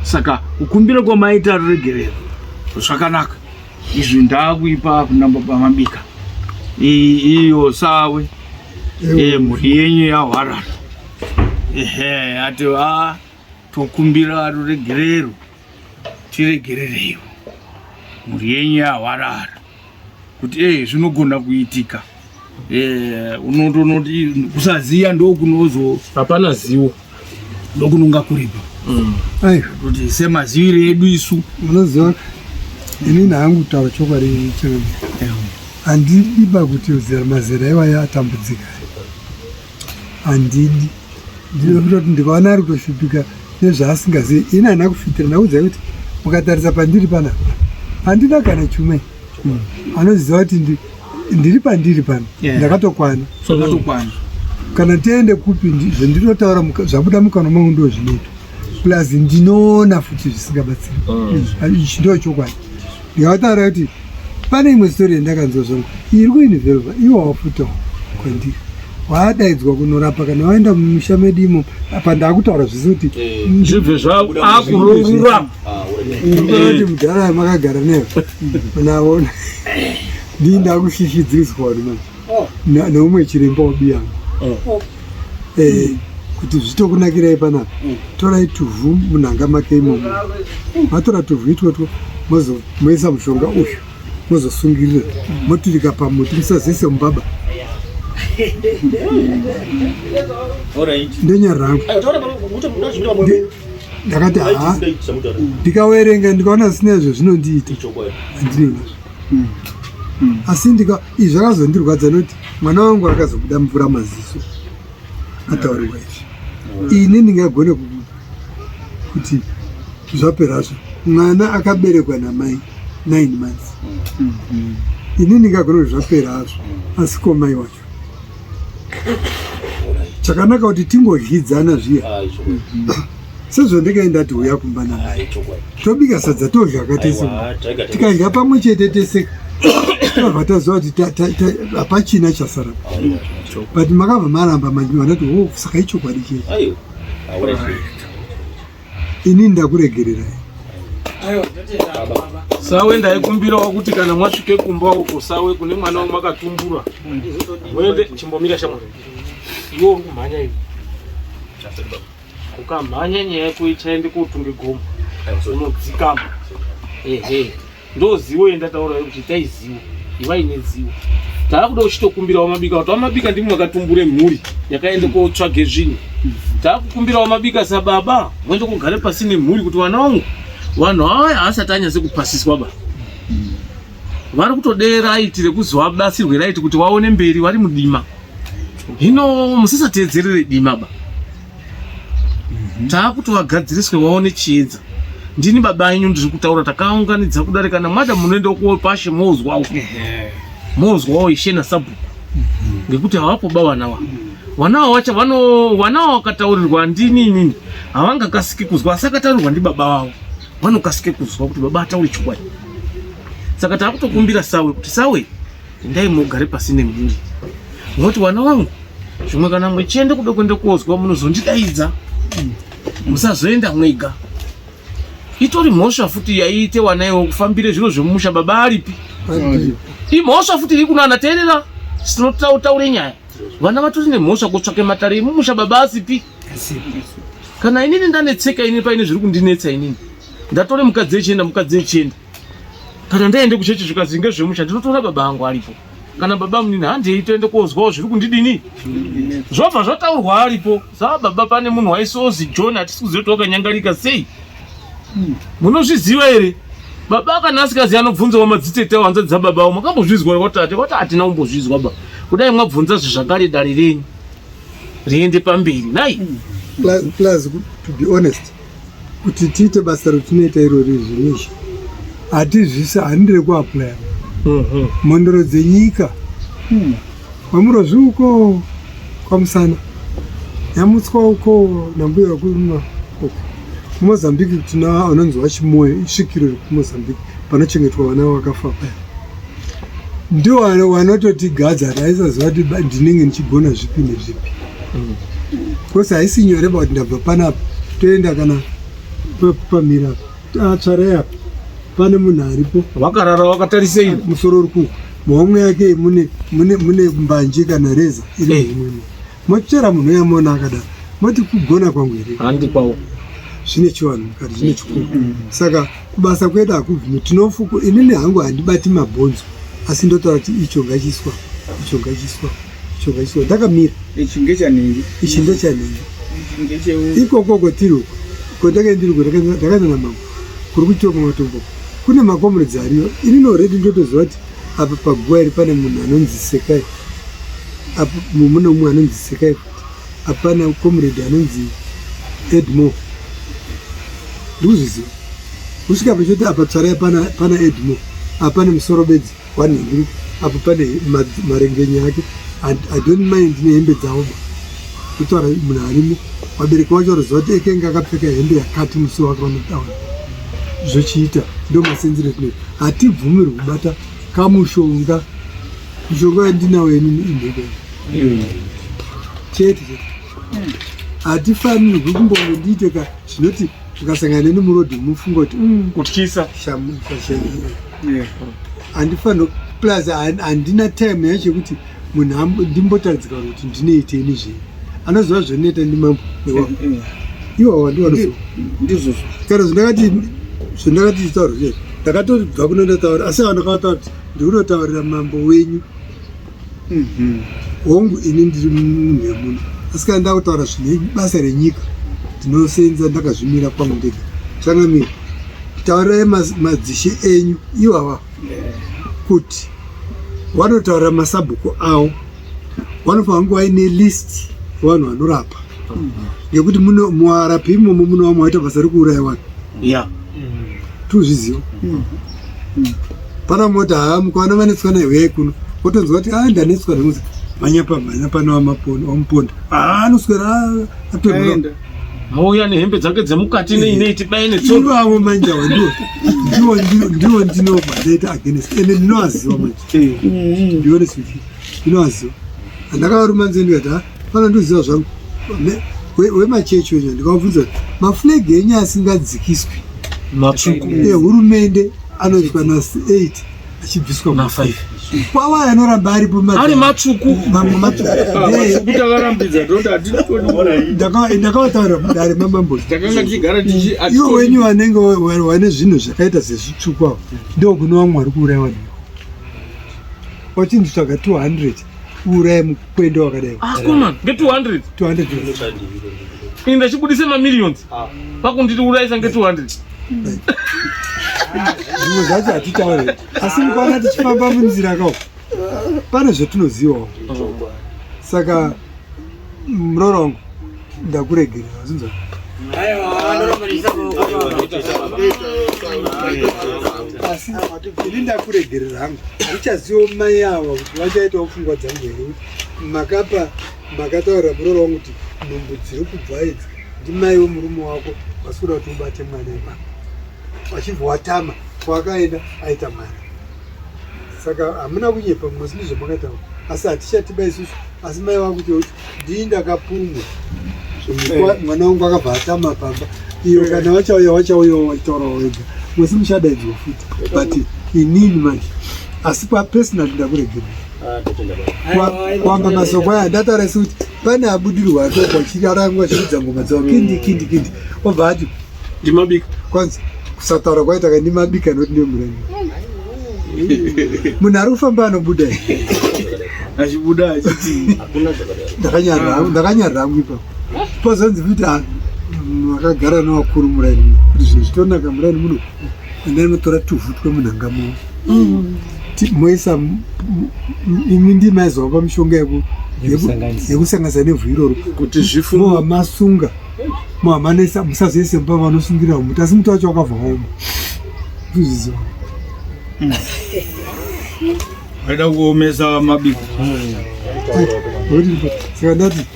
Saka kukumbira kwamaita ruregerero zvakanaka izvi ndakuipa kuna baba Mabika. Iyo sawe mhuri yenyu yahwarara, ehe ati a tokumbira ruregerero, tiregerereiwo mhuri yenyu yahwarara, kuti zvinogona kuitika. Unotonoti kusaziya ndokunozo hapana zivo ndokunonga kuripo. Aiwa. Kuti semaziviro edu isu Munoziva inini hangu kutaura chokwadi changamire, handidi ba kuti mazera iwayo atambudzika, handidi. Ndinototi ndikaona ari kutoshupika nezvaasingazivi, ini handina kufitira. Ndakuudzai kuti mukatarisa pandiri panapa handina kana chumwe. Anoziva kuti ndiri pandiri pano ndakatokwana. Zvakatokwana. Kana tiende kupi zvandinotaura zvabuda mukanwa mangu ndo zvinoitwa, plus ndinoona futi zvisingabatsiri. Ichi ndo chokwadi. Ndikavataura kuti pane imwe story yandakanzwa zvangu iri kuinvolva iwo wafutawo kwandiri waadaidzwa kunorapa kana waenda mumusha medu imo apa ndakutaura zvisi kuti Zvibve zvakururura. Kuti mudhara makagara nayo naona ndii ndakushishidziriswa vanhu manje neumwe chiremba wabiyangu kuti zvitokunakirai panapa, torai tuvhu munhanga make imomo, matora tuvhu itwotwo moisa mushonga uyu, mozosungirira moturika pamuti, musazoise mubaba. Ndonyarara hangu. Ndakati haa, ndikawerenga ndikaona zvisina izvo zvinondiita, handinei nazvo. Asi ndika izvi zvakazondirwadza nekuti mwana wangu akazobuda mvura maziso ataurirwa izvi. Ini ndingagone kuti zvaperazvo mwana akaberekwa namai 9 months. Ini ndingagone kuti zvapera hazvo, asi ko mai wacho? Chakanaka kuti tingodyidzana zviya sezvandikaenda ati huya kumba namai tobika sadza todya katese, tikadya pamwe chete tese, tobva taziva kuti hapachina chasara. But makabva maramba vanati o oh, saka ichokwadi chete. Ini ndakuregererai. Sawe ndaikumbirawo kuti kana mwasvike kumba uko sawe kune mwana wamakatumbura muende chimbomira shamwari. Iwe uri kumhanya iwe. Ukamhanya nyaya yako ichaende kotunge gomo. Unodzikama. Ehe. Ndozivo yendataura yekuti itai zivo, ivai nezivo. Taakuda uchitokumbirawo mabika kuti vamabika ndimwe makatumbure mhuri yakaenda kotsvage zvinhu. Taakukumbirawo mabika sababa moende kogare pasi nemhuri kuti vana vangu vanhu ava haasati anyatse kupasiswa ba. Vari kutode raiti rekuzi vabatsirwe raiti kuti vaone mberi vari mudima. Hino musasateedzerere dima ba. Taakuti vagadziriswe vaone chiedza. Ndini baba enyu ndiri kutaura, takaunganidza kudare. Kana mwada munoenda kuopashe mozwawo, mozwawo ishe nasabhuku, ngekuti havapo ba vana va vana ava vacha vano vana ava vakataurirwa ndini inini havangakasiki kuzwa, asi akataurirwa ndibaba vavo vanokasike kuzwa kuti baba ataure chokwadi. Saka taakutokumbira sawe kuti sawe endai mugare pasi nemhuri moti vana vangu zvimwe kana muchienda kuda kuenda kozwa munozondidaidza, musazoenda mwega. Itori mhosva futi yaiite wana iwo kufambire zviro zvemumusha baba aripi. Imhosva futi iri kunana teerera, tinotaure nyaya. Vana vatori nemhosva kutsvake matare emumusha baba asipi. Kana inini ndanetseka inini paine zviri kundinetsa inini ndatore mukadzi echienda, mukadzi echienda. Kana ndaende kuchechi zvikazi ngezvemusha ndinotora baba angu aripo kana baba munini handei toende kozwawo zviri kundidini, zvobva zvataurwa aripo. Saa baba pane munhu waisozi John hatisi kuziva kuti wakanyangarika sei, munozviziva here baba? Kana asikazivi anobvunzawo madzitete avo, hanzvadzi dzababa avo, makambozvizwa here? Kwatate kwati hatina kumbozvizwa ba. Kudai mwabvunza zvezvakare dare renyu riende pamberi nai. Plus, to be honest, kuti tiite basa ratinoita irori zvinizvi hatizvisi handire kuaplya mhondoro dzenyika vamurozvi uko kwamusana nyamutswa uko nambuya wekurima uko kuMozambique tina anonzi waChimoyo, isvikiro rekuMozambique panochengetwa vana vakafa paya, ndio vanototigadza. Taisaziva kuti ndinenge ndichigona zvipi nezvipi because haisi nyore ba kuti ndabva panapa toenda kana pamira apa tsvarai apa pane munhu aripo wakarara wakatarisei musoro uri kuko muhomwe yake mune mune mune mbanje kana reza iri muhomwe motsvera munhu uyamona akadaro moti kugona kwangu here? Handikwawo. Zvine chivanhu mukati, zvine chikuru. Saka kubasa kwedu hakubvumi tinofuku. Inini hangu handibati mabhonzo, asi ndotaura kuti icho ngachiiswa, icho ngachiiswa, icho ngachiiswa, ndakamira. Ichi ngechanhingi. Ichi ndechanhingi. Ikoko kwatiri uko kwandakae ndiri uko ndakaenda namambo kuri kuchoma matombo kune makomuredzi ariyo. Inini already ndotoziva kuti apa paguva iri pane munhu anonzi Sekai, apa mune umwe anonzi Sekai futi, apana comrade anonzi Edmore. Ndikuzviziva kusvika pachoti apa tsvarai pana, pana Edmore, apa pane musoro bedzi wanhingiri, apo pane marengenya ake. I don't mind nehembe dzavo ba kutaura munhu arimo, vabereki vacho vanoziva kuti ekenge akapfeka hembe yakati musi wake vanotaura zvochiita. Ndo masenzero etinoita. Hatibvumirwi kubata kamushonga. Mushonga wandinawo inini imhiko chete chete. Hatifanirwi kumbonge ndiite ka zvinoti ukasangana neni murodhi mufunga kuti kutyisa. Handifanirwi, plus handina time yacho yekuti munhu ndimbotaridzika kuti ndinoitei zvei. Anoziva zvinoita ndimambo iwawa, ndiwanoziva. Ndizvozvo. Kana zvandakati zvandakati taura zve ndakatobva kuno ndataura, asi vanhu vakataura kuti ndikunotaurira mambo wenyu. Hongu, ini ndiri munhu wemuno, asi kana ndakutaura zvine basa renyika ndinosenza ndakazvimira kwangu ndega. Changamire, taurirai madzishe enyu iwawa kuti wanotaura masabhuku awo vanofanira kunge vaine list yevanhu vanorapa ngekuti muwarapi imomo mune vamwe vaita basa rekuuraya vanhu ya tozviziva pana mota haa mukaona vanetswa naye huyai kuno wotonzwa kuti a ndanetswa nemuzi mhanya pamhanya pana wamuponda haa anoswera atonda mouya nehembe dzake dzemukati nei nei tibaye netsono ivavo manje ava ndiwo ndiwo ndiwo ndinobva ndaita against ende ndinoaziva manje be honest with you ndinoaziva andakavaruma nzee ndikati ha fana ndoziva zvangu wemachechi wenyu ndikavabvunza kuti maflag enyu asingadzikiswi matsvuku ehurumende anoitwa na 8 achibviswa na 5 kwawaya anoramba aripo ari matsvuku mamwe matsvuku takarambidza toti hatitodi ndakavataura mudare mamambo takanga tichigara tichi iwo wenyu vanenge vane zvinhu zvakaita sezvitsvuku avo ndokune vamwe vari kuuraya vanhu wachinzi tsvaga 200 uuraye mukwende wakadai akoma nge 200 200 ini ndachibudise mamillions pakunditi urayisa nge 200 zvimwe zvacho hatitaure asi mukaona tichifamba munzira kao pane zvatinozivawo saka muroora wangu ndakuregerera zinzwa asi ini ndakuregerera hangu ndichaziva mai ava kuti vachaitawo pfungwa dzangu here kuti makapa makataurira muroora wangu kuti nhumbu dziri kubva idzi ndimai wemurume wako vasikuda kuti ubate mwana ipapa vachibva watama kwaakaenda aita mwana saka hamuna kunyepa mwasi ndizvo makataura asi hatichatiba isusu asi mai vakuti kuti ndii ndakapumwa mwana wangu akabva atama pamba iyo kana vachauya vachauyawo vachitaurawo vega mwasi muchadaidzwa futi but inini manje asi papersonal ndakuregerera kuamba masoko aya ndataura isi kuti pane abudirwa atoko achirangwa achiridza ngoma dzavo kindi kindi kindi obva ati ndimabika kwanzi kusataura kwaita ka ndimabika noti ndemurani munhu ari kufamba anobuda achibuda achiti ndakanyarira hangu ipapo pozonzi futi ah, makagara nevakuru muraini muno kuti zvinhu zvitonaka muraini muno endai munotora tuvhu twemunhanga muno moisa imi ndimaizovapa mishonga yekusanganisa nevhu iroro kuti zvifunga masunga muhamanesa musazoise mumba vanosungira muti asi muti wacho wakabva waoma ndizviziva vaida kuomesa mabiko saka ndati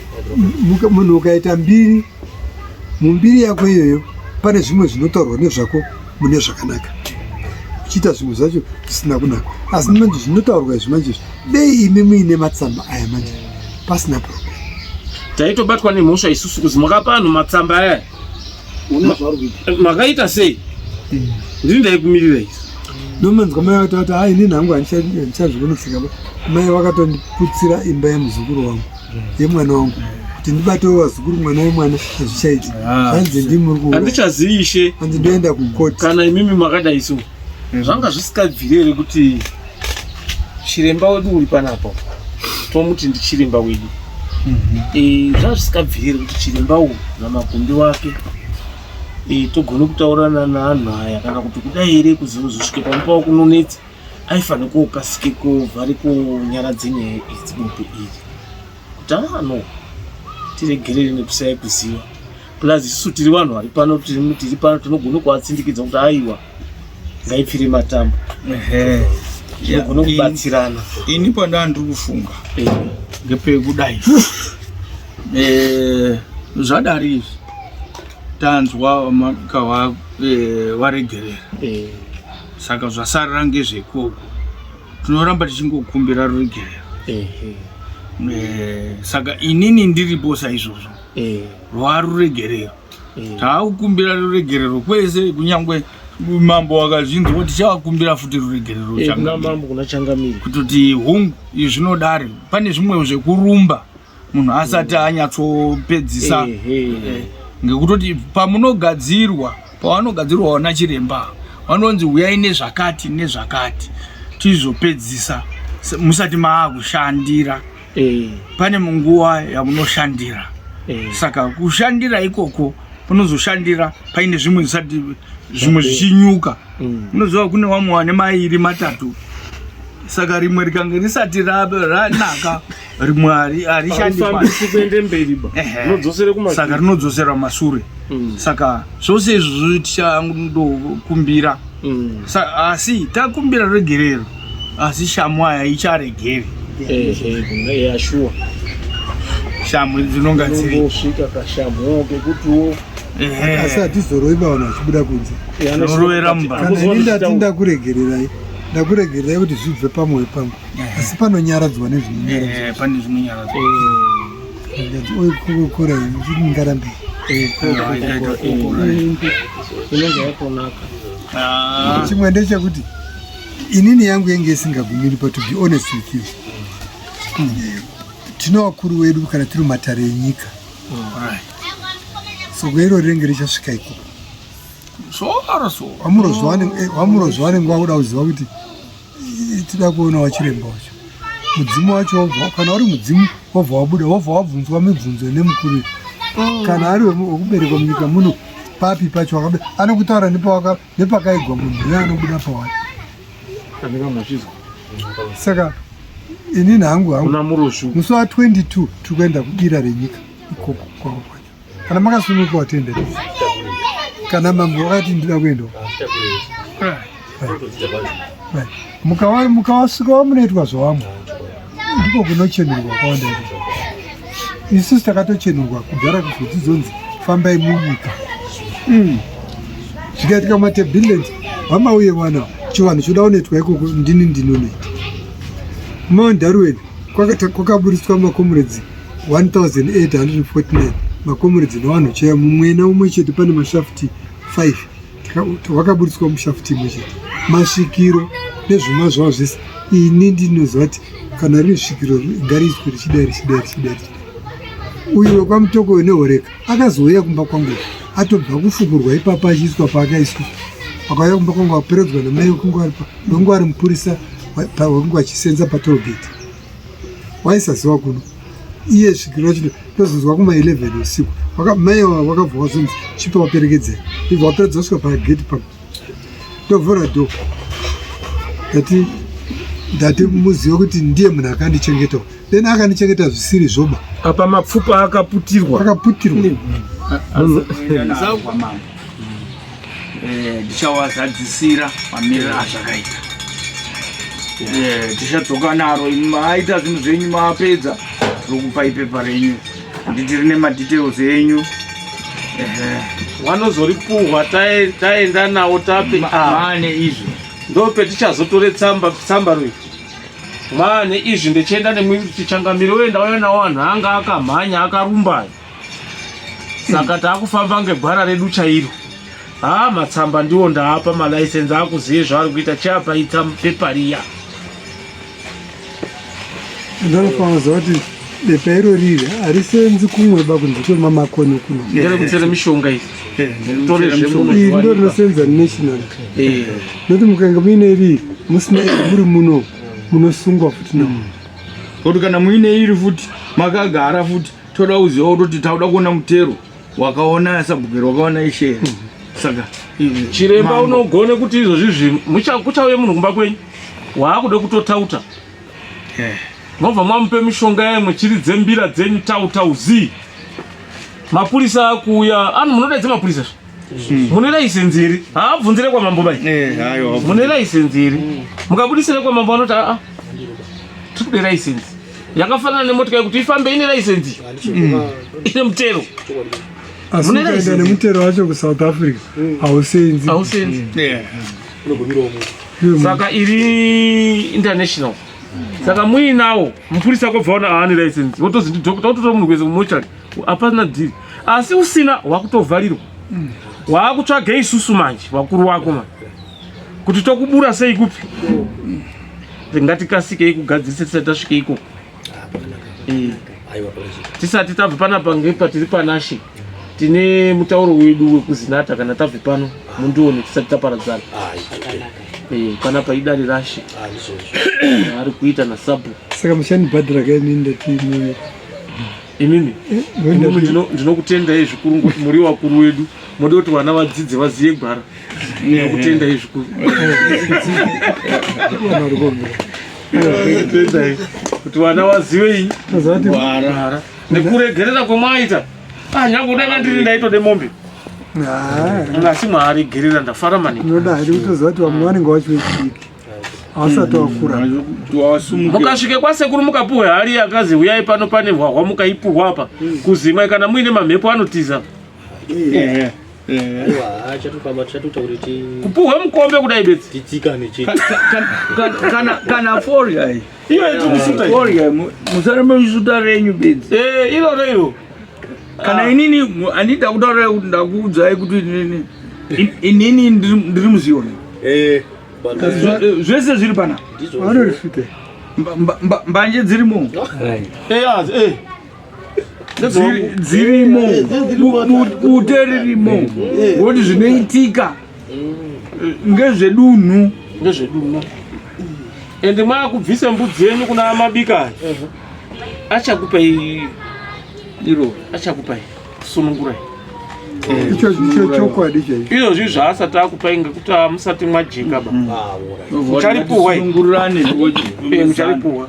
munhu ukaita mbiri mumbiri yako iyoyo pane zvimwe zvinotaurwa nezvako mune zvakanaka uchiita zvimwe zvacho zvisina kunaka asi manje zvinotaurwa izvi manje izvi dei imi muine matsamba aya manje pasina problem taitobatwa nemhosva isusu kuzi makapa vanhu matsamba aya makaita sei ndini ndaikumirira isu nomanzwa mai vakati ha inini hangu handichazvikonotsika mai vakatondiputsira imba yemuzukuru wangu yemwana wangu kuti ndibatewo vazukuru mwana wemwana hazvichaiti ah. hanzi ndimuri handichazivi ishe hanzi ndoenda kukoti kana imimi makadai so zvanga zvisikabviri here kuti chiremba wedu uri panapa tomuti ndichiremba wedu mhm. eh, zvanga zvisikabviri here kuti chiremba uyu namakumbi wake eh, togone kutaurana naanhu aya kana kuti kudai here kuzosvike pamupawo kunonetsa aifanira kokasike kovhare konyaradze nyaya idzi bope iri kuti ano tiregerere nekusaya kuziva plus isusu tiri vanhu vari pano tiri pano tinogona kuvatsindikidza kuti aiwa ngaipfire matambo tinogona kubatsirana ini pandaa ndiri kufunga eh. ngepekudai eh, zvadari izvi tanzwa mabika eh, waregerera saka zvasarira ngezvekoko tinoramba tichingokumbira ruregerero eh, saka inini ndiripo saizvozvo eh. rwaruregerero eh. taakukumbira ruregerero kwese kunyangwe mambo wakazvinzwa tichavakumbira futi ruregerero kutoti hungu izvi zvinodari pane zvimwe zvekurumba munhu asati anyatsopedzisa ngekutoti pamunogadzirwa pavanogadzirwa vana chiremba vanonzi huyai nezvakati nezvakati tizopedzisa musati maakushandira. eh. Pane munguva yamunoshandira eh. Saka kushandira ikoko unozoshandira paine zvimwe zvisati zvimwe zvichinyuka. Unoziva kune vamwe vane mairi matatu, saka rimwe rikange risati ranaka rimwe harishandifambisi kuende mberi ba rinodzosere kumashure, saka rinodzosera masure. Saka zvose izvozvo tichandokumbira. Asi takumbira regerero, asi shamu aya icharegeri. Shuwa. Shamu dzinonga dziri kusvika kashamu kekutiwo. Asi hatizorovi vanhu vachibuda kunze. Tinorovera mumba. Kana ini ndati ndakuregererai, ndakuregererai kuti zvibve pamwoyo pangu, asi panonyaradzwa nezvinonyaradzwa. Pane zvinonyaradzwa. Kokora ngarambe. Inenge yatonaka. Chimwe ndechekuti inini yangu yenge isingagumiri, but to be honest with you, tino vakuru vedu kana tiri mumatare enyika, soko iro rinenge richasvika ikoko. Soro soro. Wamurozwa vanenge vakuda kuziva kuti tida kuona wachiremba wacho, mudzimu wacho wobva, kana uri mudzimu wobva wabuda, wobva wabvunzwa mibvunzo nemukuru. Kana ari wekuberekwa munyika muno, papi pacho anokutaura nepakaigwa munhu uye anobuda pawari. Saka inini hangu hangu musi wa 22 tiri kuenda kubira renyika ikoko kwavo kwacho. Kana makasununguka watenda, kana mambo wakati ndida kuendawo, mukawasvika wamunoitwa zvawamwe, ndiko kunochenurwa kwawanda iko. Isusu takatochenurwa kudhara kuzodzizonzi fambai munyika. Zvikaitika mumatebhiland vamauye wana chivanhu choda kunoitwa ikoko, ndini ndinonoita. Mount Darwin kwakaburitswa makomuredzi 1849, makomuredzi nevanhu cheya mumwena umwe chete pane mashafuti 5 wakaburitswa mushafuti imwe chete, masvikiro nezvuma zvavo zvese. Ini ndinoziva kuti kana riri svikiro ngariiswe richidai richidai richidai richidai. Uyu wekwaMutoko nehoreka akazouya kumba kwangu atobva kufukurwa ipapo achiiswa paakaiswa, akauya kumba kwangu aperedzwa namai wekungu ari mupurisa wekungu achisenza patollgate, waisaziva kuno iye svikiro racho. Tozonzwa kuma 11 usiku mai ava vakabva vazonzi chipa waperekedzera, ibva waperedza kusvika pagate papo, ndovhura door, ndati ndati muzive kuti ndiye munhu akandichengetawo, then akandichengeta zvisiri zvoba. Apa mapfupa akaputirwa. Akaputirwa. Ndichawazadzisira mamiriro azvakaita. Tichadzoka naro. Imi maaita zvinhu zvenyu, maapedza, rokupai pepa renyu, nditi rine madetails enyu. Ehe. Vanozoripuhwa taenda nawo tape. Maane izvi. Ndo petichazotore tsamba tsamba rui maane izvi, ndechienda nemwiri tichangamire uye ndauya nawo, anhu anga akamhanya akarumba, saka taakufamba ngegwara redu chairo. Ha, matsamba ndiwo ndaapa, malaisenzi akuzive zvaari kuita, chiapa itsa pepa riya. Ndinofanira kuziva kuti bepa iro riri harisenzi kumwe ba kunze kwemamakoni kuno. Nderekutsere mishonga iyi. Tore Iri ndo rinosenza national, nokuti mukange muine riri musina iri muri muno munosungwa futi namo. Kuti kana muine iri futi makagara futi, toda kuziva kutoti tauda kuona mutero wakaona sabhukeri wakaona ishere, saka Chiremba, mambo. Unogone kuti izvozvizvi kuchauye munhu kumba kwenyu waakude kutotauta, mobva mwamupe mishonga yemwe chiridze mbira dzenyu, tau zii, mapurisa akuuya. Anu munodaidza mapurisa mune laisenzi here? Haabvunzire kwamambo bai. Aiwa. Mune laisenzi here? Mukabudisire kwamambo anoti aa, tiri kude laisenzi. Yakafanana nemotika yekuti ifambe ine laisenzi, ine mutero. Asi Mune ukaenda license? nemutero wacho kuSouth Africa hausenzi. Hausenzi. Saka iri international, saka muinawo mupurisa kobva ona aane license, wotozi ndidokta, wototora munhu kuenda kumochari, hapana dhiri. Asi usina wakutovharirwa, waakutsvage isusu manje vakuru wako manje kuti tokubura sei kupi. Ngatikasikei kugadzirise tisati tasvike ikoko. Tisati tabva panapa ngepatiri panashe, tine mutauro wedu wekuzinata. Kana tabve pano mundione tisati taparadzana. Eh, panapa idare rashe ah, ari kuita nasabhuku. Saka muchandibhadhara ka inini ndati imimi imimi eh, imimi ndinokutendai zvikuru ngokuti muri vakuru wedu moda kuti vana vadzidze vazive gwara. Ndinokutendai zvikuru. Ndinokutendai kuti vana vazive gwara nekuregerera kwemwaita. Ah, nyange dai ndiri ndaitode mombe. Ah. Asi mwaaregerera ndafara maningi. Unoda here kutoziva kuti vamwe vanenge vachi vechidiki. Havasati vakura. Mukasvike kwasekuru mukapuhwe hari yakazi huyai pano pane hwahwa mukaipuhwa apa. Kuzimai kana muine mamhepo anotiza. Eh. Kupuhwe mukombe kudai bedzi. Kana forya iyi. Iyo yetikusuta iyi. Forya musaramba muchisuta renyu bedzi. Eh, iroro iro. Kana ah. inini andida kutaura kuti ndakuudzai kuti inini inini ndiri muZion. Eh. Zvese zviri pana. Vanorifite. Mbanje dzirimo. Eh, eh. Dzirimo. Bute ririmo. Ngokuti zvinoitika ngezvedunhu. Ngezvedunhu. Ende mwakubvisa mbudzi yenyu kuna mabika. Achakupai iro achakupai sunungurai. Icho icho chokwadi chaicho. Izvozvi zvaasati akupai ngekuti musati mwajeka ba. Mucharipuhwa. Sunungurane. Mucharipuhwa.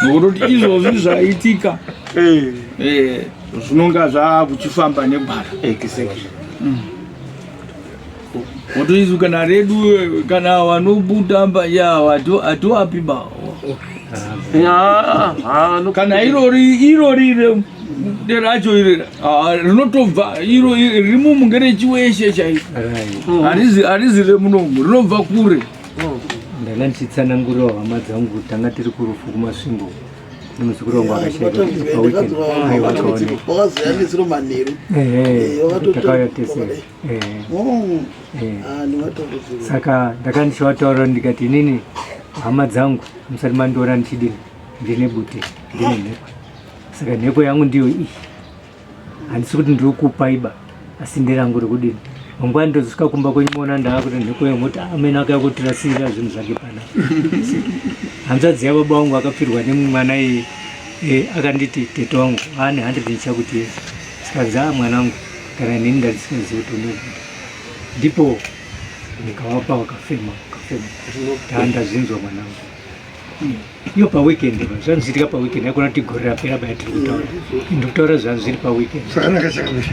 Nokuti izvozvi zvaitika eh. Eh, zvinonga zvakuchifamba negwara. Exactly. Wotoisu kana redu kana vanobuda mbayawa hatiwapi ba. Kana irori irori racho iri rinotobva iro riri ngerechiweshe chaiko. Harizi remunomu rinobva kure. Ndanga ndichitsanangurirawo hama dzangu tanga tiri kurufu kuMasvingo nemuzukuru wangu akashaika paweekend. Aiwa akaoneka. Wakazoya nezuro manheru. Takauya tese. Saka ndaka ndichivataurira ndikati inini hama dzangu musati mandiona ndichidini ndine bute ndine mhepo. Saka mhepo yangu ndiyo iyi. Handisi kuti ndiri kupaiba asi nderangu rekudini. Mangwana ndozosvika kumba kwenyu moona ndaakuti mhepo yangu moti amene akauya kutirasirira zvinhu zvake pana. Hanzvadzi yababa vangu akapfirwa nemwana iye akanditi tete wangu aane 100 ndichakuti sikanzi a mwanangu kana inini ndandisikazivi kuti unobuda. Ndipo ndikawapa wakafema wakafema ndazvinzwa mwanangu. Iyo paweekend ba zvanzi paweekend yakona kuti gore rapera ba yatiri kutaura. Ndikutaura zvanzi zviri paweekend. Zvakanaka chakanaka.